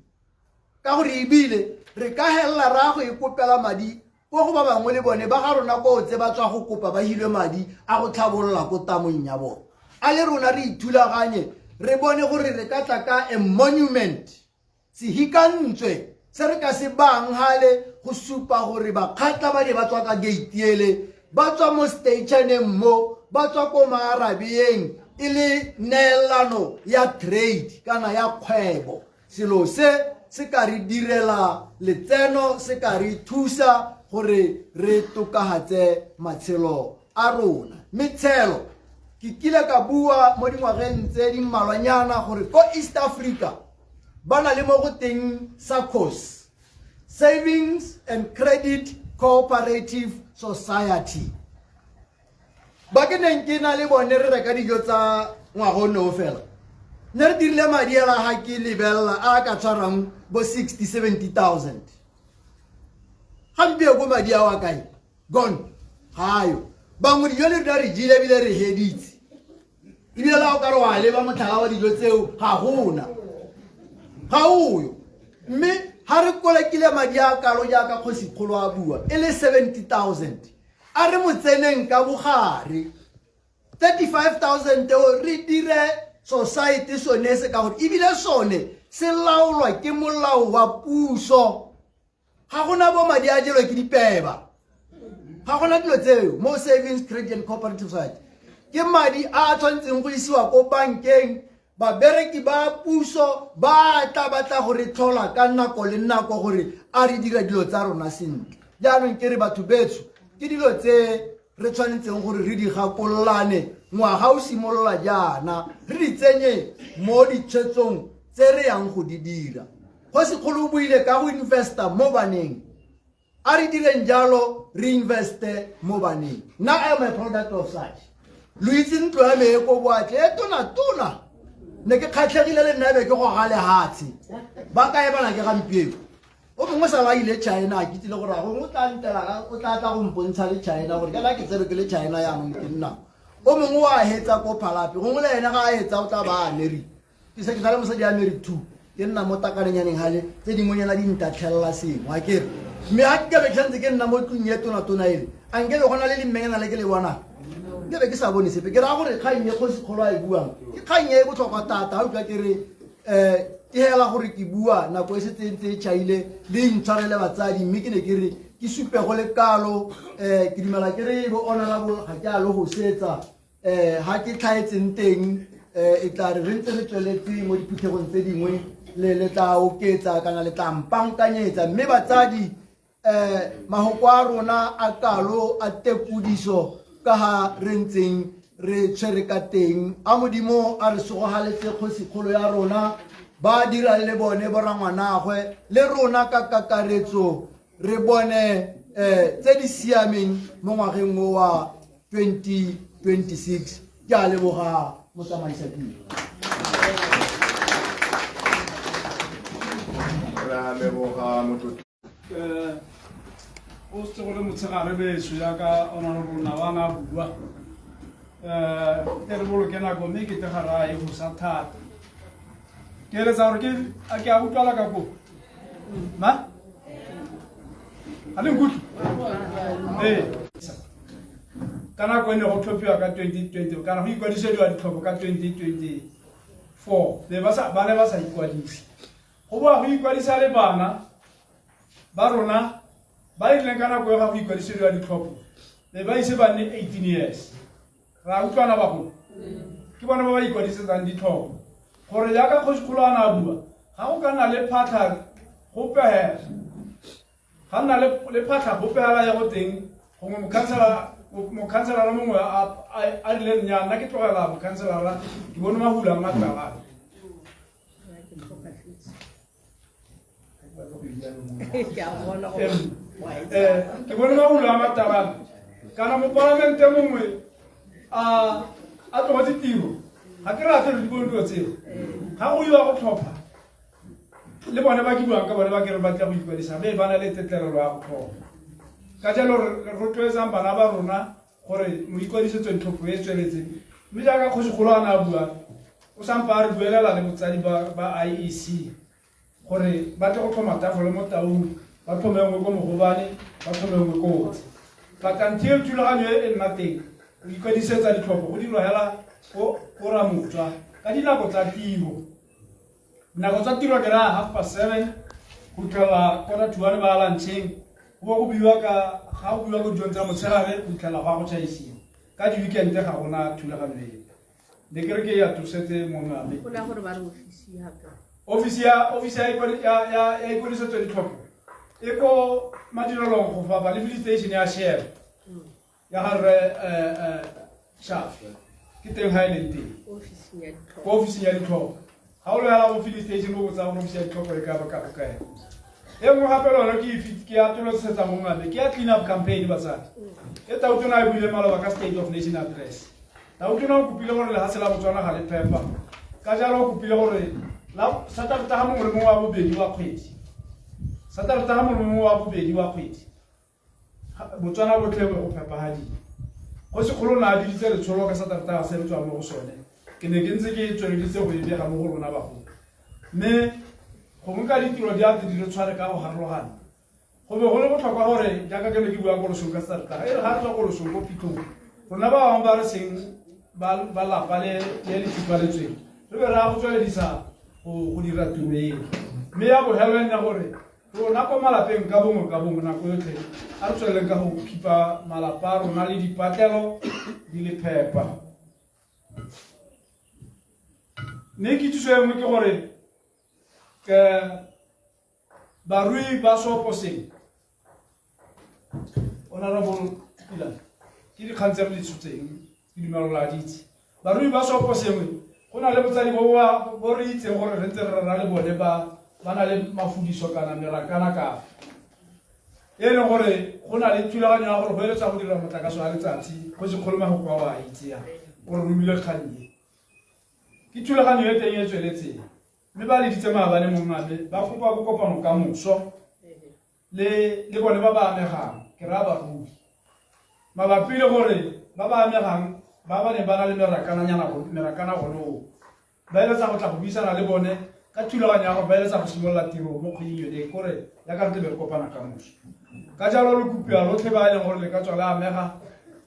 ka gore ebile re ka helela ra go e kopela madi ko go ba bangwe le bone ba ga rona ko tse ba tswa go kopa ba hilwe madi a go tlhabolola ko tamong ya bone. A le rona re ithulaganye re bone gore re ka tla ka a monument, sehikantswe se re ka se bang gale go supa gore Bakgatla ba ne ba tswa ka gate ele, ba tswa mo stationeng mo, ba tswa ko Maarabeng, e le neelano ya trade kana ya kgwebo. Selo se se ka re direla letseno, se ka re thusa gore re tokagatse matshelo a rona. Mme tshelo Ke kile ka bua mo dingwageng tse di mmalwanyana gore ko East Africa ba na le mo go teng SACCOS, Savings and Credit Cooperative Society. Ba ke neng ke na le bone re reka dijo tsa ngwaga o ne o fela, ne re dirile madi ela ga ke lebelela a ka tshwarang bo 60 70,000. Gompieno ko madi ao a kae? Gone, ga ayo. Bangwe dijo le rona re jele ebile re heditse, ebile la o ka re wa leba motlhala wa dijo tseo ga gona, ga oyo. Mme ga re kolekile madi a kalo jaaka kgosikgolo a bua e le 70,000, a re mo tseneng ka bogare 35,000 eo re dire society sone se, ka gore ebile sone se laolwa ke molao wa puso. Ga gona bo madi a jelwe ke dipeba, ga gona dilo tseo mo Savings Credit and Cooperative Society. Ke madi a a tshwanetseng go isiwa ko bankeng. Babereki ba puso ba tla batla go re tlhola ka nako le nako gore a re dira dilo tsa rona sentle. Jaanong ke re batho betsho, ke dilo tse re tshwanetseng gore re di gakololane ngwaga o simolola jaana, re di tsenye mo ditshwetsong tse re yang go di dira. Kgosikgolo o buile ka go investa mo baneng, a re direng jalo, re investe mo baneng. Nna I am a product of such. Lo itse ntlo ya me e ko Boatle e tona-tona, ne ke kgatlhegile le nna be ke goga lehatshe. Ba kae bana ke gampieno? O mongwe sa ba ile China, a ke tsile gore a gongwe o tla ntela, o tla tla go mpontsha le China gore kana ke tsere ke le China. Yaanong ke nna o mongwe wa hetsa ko Phalape, gongwe le ene ga a hetsa o tla ba America. Ke se ke na le mosadi ya married two, ke nna mo takalenyaneng gale tse dingwenyana di ntatlhelela sengwe a kere. Mme ga ke be ke santse ke nna mo tlung e tona-tona ele, a nke be go na le lemmenyana le ke le bonang, nke be ke sa bone sepe. Ke raya gore kgang e kgosikgolo a e buang ke kgang e botlhokwa thata. Ga utlwa ke re um ke hela gore ke bua nako e setse ntse e tšhaile, le intshwarele batsadi. Mme ke ne ke re ke supe go le kalo. Ke dumela ke re bo honorable ga ke a lo go setsa ha ke tlhaetseng teng. E tla re re ntse re tsweletse mo diphuthegong tse dingwe, le tla oketsa kana le tla mpankanyetsa. Mme batsadi, mahoko a rona a kalo a tekodiso ka ga re ntseng re tshwere ka teng. A Modimo a re sogogaletse kgosikgolo ya rona, ba dirang le bone borangwanagwe le rona ka kakaretso, re bone tse di siameng mo ngwageng o wa 2026. Ke a leboga, motsamaisa tiro. Re a leboga motlotlo. O setse go le motshegare beso, jaaka honorable Nawana a bua, e re boloke nako mme ke te ga ra e go sa thata. Ke eletsa gore ke a ke a utlwala ka ko ma ga le nkutlwe. Ee, ka nako e ne go tlhophiwa ka 2020 kana go ikwadisediwa ditlhopho ka 2024, ne ba sa ba ne ba sa ikwadise. Go boa go ikwadisa le bana ba rona ba e rileng ka nako e ga go ikwadisediwa ditlhopho ne ba ise ba nne 18 years. Ra utlwana bagolo? Ke bone ba ba ikwadisetsang ditlhopho gore jaaka kgosikgolo a ne a bua, ga go ka nna le phatlha gope hela, ga nna le phatlha gope hela ya go teng, gongwe mokhanselara mongwe a rile nnyaa, nna ke tlogela mokhanselara, ke bone mahula a matalana. Ke bone mahulo a matalana kana mopalamente mongwe a tlogetse tiro, ga ke rate re di bone dilo tseo. Ga go iwa go tlhopha le bone ba ke buang ka bone ba ke re batla go ikwadisa, mme ba na le tetlelelo ya go tlhopha. Ka jalo re rotloetsang bana ba rona gore moikwadisetso ditlhopho e tsweletse. Mme jaaka kgosikgolo a ne a bua, o sampa a re buelela le botsadi ba IEC gore ba tle go tlhoma tafole mo Taung, ba tlhome nngwe ko Mogobane, ba tlhome nngwe ko Otse. But until thulaganyo e e nna teng, go ikwadisetsa ditlhopho go dirwa hela ko Ramotswa ka dinako tsa tiro. Nako tsa tiro ke raya 7:30 go fitlhela 12:45 ba luncheng, go bo go buiwa ka ga go buiwa ko dijong tsa motshegare go fitlhela go a go tšhaisiwa. Ka di-weekend ga gona thulaganyo epe. Ne ke re ke ya tosetse mongwe. Go la gore ba re ofisi ya ka. Ofisi ya ikwadisetso ditlhopho e ko madirelong go fapa le filling station ya Shell ya ga rre Shafe. Ke teng ga e leng teng ko ofising ya ditlhopho. Ga o le go filling station o botsa gore ofisi ya ditlhopho e ka ba ka bokae. E nngwe gape lone ke atolosetsa mongame ke ya clean up campaign batsadi. E Tautona e buile maloba ka State of Nation Address. Tautona o kopile gore lehatshe la Botswana ga le phepa. Ka jalo o kopile gore la Sateretaga mongwe le mongwe wa bobedi wa kgwedi. Sateretaga mongwe le mongwe wa bobedi wa kgwedi. Botswana botlhe bo go phepahadile. Kgosikgolo o ne a biditse letsholo ka Sateretaga se re tswang mo go sone. Ke ne ke ntse ke tsweleditse go e bega mo go rona bagolo. Mme gongwe ka ditiro di a tle di re tshware ka go harologana. Go be go le botlhokwa gore jaaka ke ne ke bua ko losong ka Sateretaga, e re ga re tswa ko losong ko phitlhong, rona ba bangwe ba re seng ba lapa le le fifaletsweng, re be re ya go tsweledisa go dira tiro eo. Mme ya bogelo e nna gore rona ko malapeng ka bongwe ka bongwe nako yotlhe a re tsweleleng ka go khipa malapa a rona le dipatlelo di le phepa. Mme kitsiso e nngwe ke gore barui ba Seoposeng, Honorable Pila, ke dikgang tse re di tshotseng, ke dumela gore a di itse. Barui ba Seoposengwe, go na le botsadi bo re itseng gore re ntse re rera le bone ba na le mafudiso kana merakana ka e leng gore go na le thulaganyo ya gore go eletsa go dira motlakase wa letsatsi go sekgolo magoko a wa itse ya gore romile kgang e. Ke thulaganyo e teng e tsweletseng. Mme ba leditse maabane mongame ba kopa bokopano ka moso le bone ba ba amegang, ke raya barui mabapi le gore ba ba amegang ba ba neng ba na le merakana gone oo ba eletsa go tla go buisana le bone ka thulaganyo ya gore ba eletsa go simolola tiro mo kgweding yone kore ya ka re tle be re kopana ka moso. Ka jalo le kopiwa lotlhe ba e leng gore le ka tswa le amega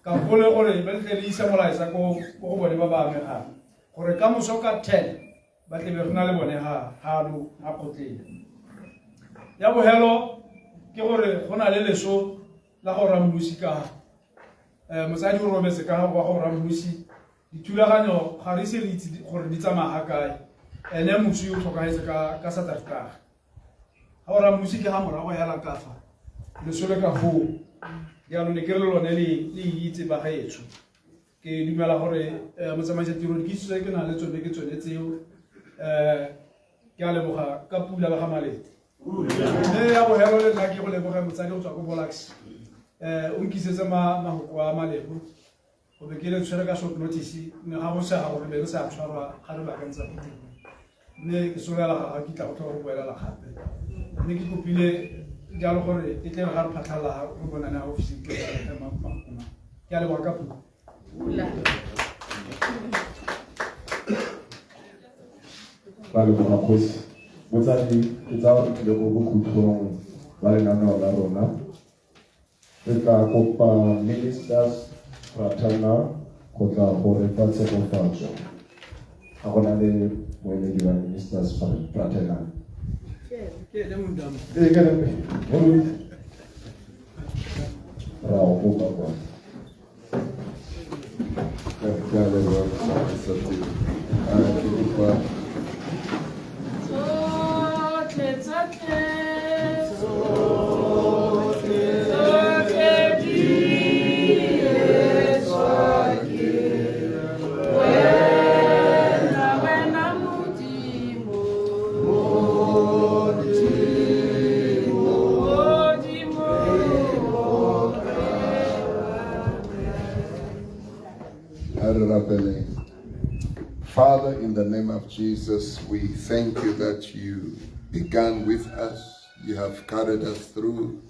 kampo le gore ba tle le ise molaetsa ko go bone ba ba amegang gore ka moso ka 10 ba tle be re na le bone ha halo ha kgotleng. Ya bogelo ke gore go na le leso la go Rammusi ka motsadi o robetse ka wa go Rammusi, dithulaganyo ga re ise re itse gore di tsamaya ga kae. Ene moswi o tlhokagetse ka Sateretaga. Ga go Rammusi ke ga morago hela ka fa leso le ka foo. Jaanong ne ke re lone le itse ba gaetsho. Ke dumela gore motsamaisa tiro dikitso tse ke nang le tsone ke tsone tseo. Ke a leboga ka pula ba ga Malete. Mme ya bogelo le nna ke go leboge motsadi go tswa ko Bolax. O nkisetse mahoko a malebo. Go be ke le tshwere ka short notice, mme ga go sega gore be re sa tshwarwa ga re baakantsa phuthego. Mme ke solela ga kitla go tlhoka go boelela gape. Mme ke kopile jalo gore e tle re ga re phatlhalala re bonane ga ofising ke tla mahoko. Ke a leboga ka pula. Ba leboga kgosi. Motsadi, ke tsaya gore tlile ko bokhutlong ba lenaneo la rona. Re tla kopa ministers fraternal go tla go re fa tshegofatso. Ga go na le moemedi wa ministers fraternal. Ke ene Mondamo. Ee, ke ene. Ra o kopa kwa. Ke a leboga motsamaisa tiro. Ke kopa Tsotlhe, tsotlhe, tsotlhe di etswa ke wena, wena Modimo. Modimo, Modimo. Father, in the name of Jesus, we thank you that you began with us. You have carried us through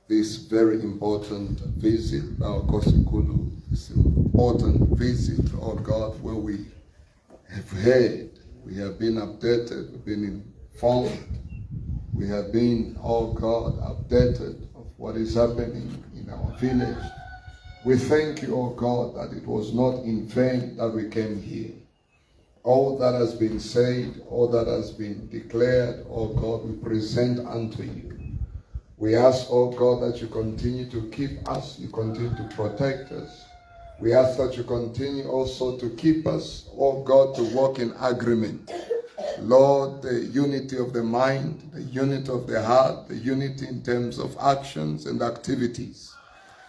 this very important visit, our Kgosikgolo, this important visit, oh God, where we have heard, we have been updated, we've been informed, we have been, oh God, updated of what is happening in our village. We thank you, oh God, that it was not in vain that we came here. All that has been said, all that has been declared, oh God, we present unto you. We ask, oh God, that you continue to keep us, you continue to protect us. We ask that you continue also to keep us, oh God, to walk in agreement. Lord, the unity of the mind, the unity of the heart, the unity in terms of actions and activities.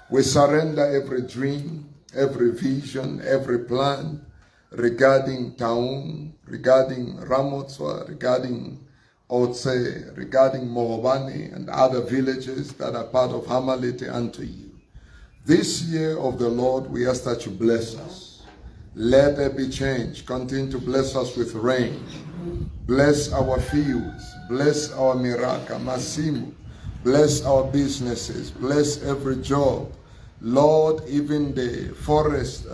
We surrender every dream, every vision, every plan regarding Taung, regarding Ramotswa, regarding Otse, regarding Mohobani and other villages that are part of Ha-Malete unto you. This year of the Lord, we ask that you bless us. Let there be change. Continue to bless us with rain. Bless our fields. Bless our miraka, masimu. Bless our businesses. Bless every job. Lord, even the forest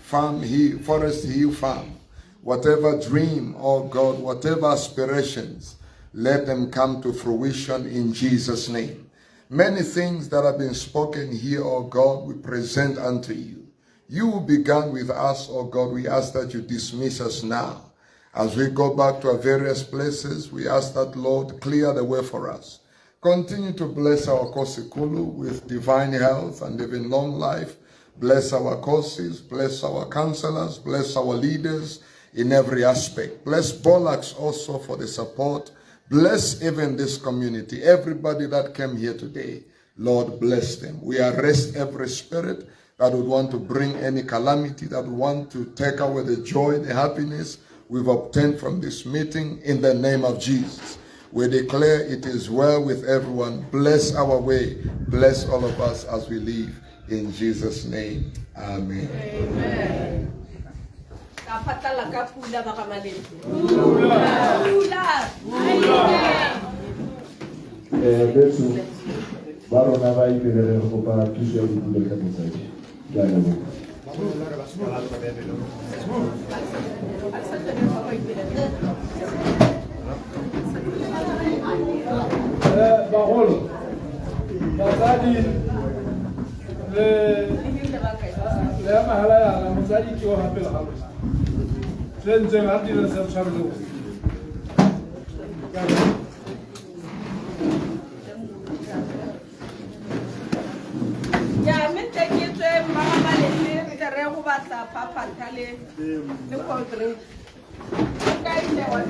farm, Forest Hill Farm, whatever dream, oh God, whatever aspirations, let them come to fruition in Jesus' name. Many things that have been spoken here, oh God, we present unto you. You began with us, oh God. We ask that you dismiss us now. As we go back to our various places, we ask that, Lord, clear the way for us. Continue to bless our Kgosikgolo with divine health and even long life. Bless our courses, bless our counselors, bless our leaders in every aspect. Bless Bolax also for the support. Bless even this community, everybody that came here today. Lord, bless them. We arrest every spirit that would want to bring any calamity, that would want to take away the joy, the happiness we've obtained from this meeting in the name of Jesus. We declare it is well with everyone. Bless our way. Bless all of us as we leave. In Jesus' name, amen. Amen. Ka phatla ka pula ba ga Malete. Pula. Betso ba rona ba ipelele re kopa thuso ya ditulo ka motsadi. Ke a leboga. Bagolo, batsadi le le ya mahala yana motsadi ke o gape le ga lona. Se ntseng ga re dire se re tshware le go. Ya mme nte ke tswe mma ga Malete re tle re go batla phaphatha le cold drink. Ka ile wa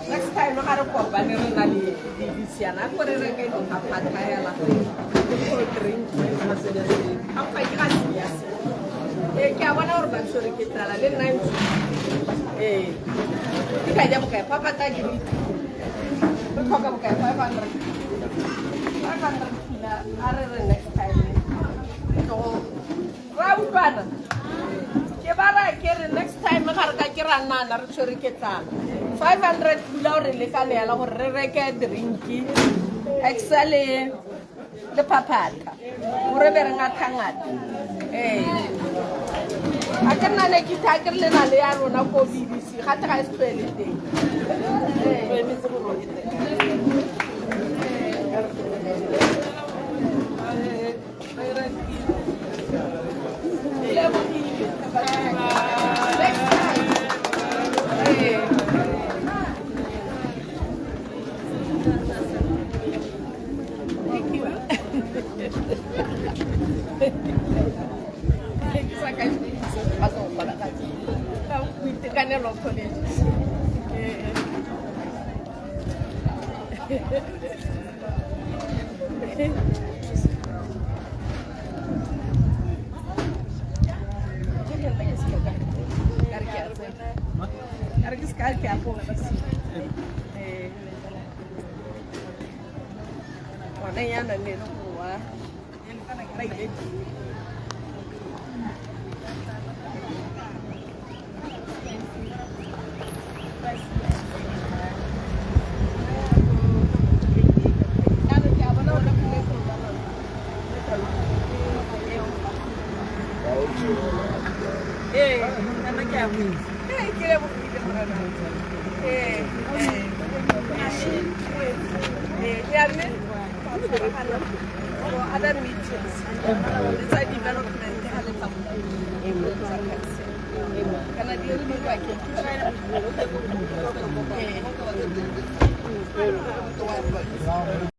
Next time ga re kopane re na le dibisiana ko re reke diphaphatha hela le cold drink ga fa ke ga sia. Ke a bona gore ba tshwere ke tlala le nna ntse. Ke ka ja bokae phaphatha ke re tlhoka bokae 500. 500 pila a re re next time. So ra utlwana. Ke ba ra ke re next time ga re ka ke ra nana re tshwere ke tlala. 500 pula o re lekane yala gore re reke drinki excel le phaphatha gore be re ngatha-ngatha. A ke nna ne ke itha ke re le na le ya rona ko BBC gate ga e se tlhoele teng. Next time. Thank you. Boitekanelo College. Other meetings, it's a development. Can I be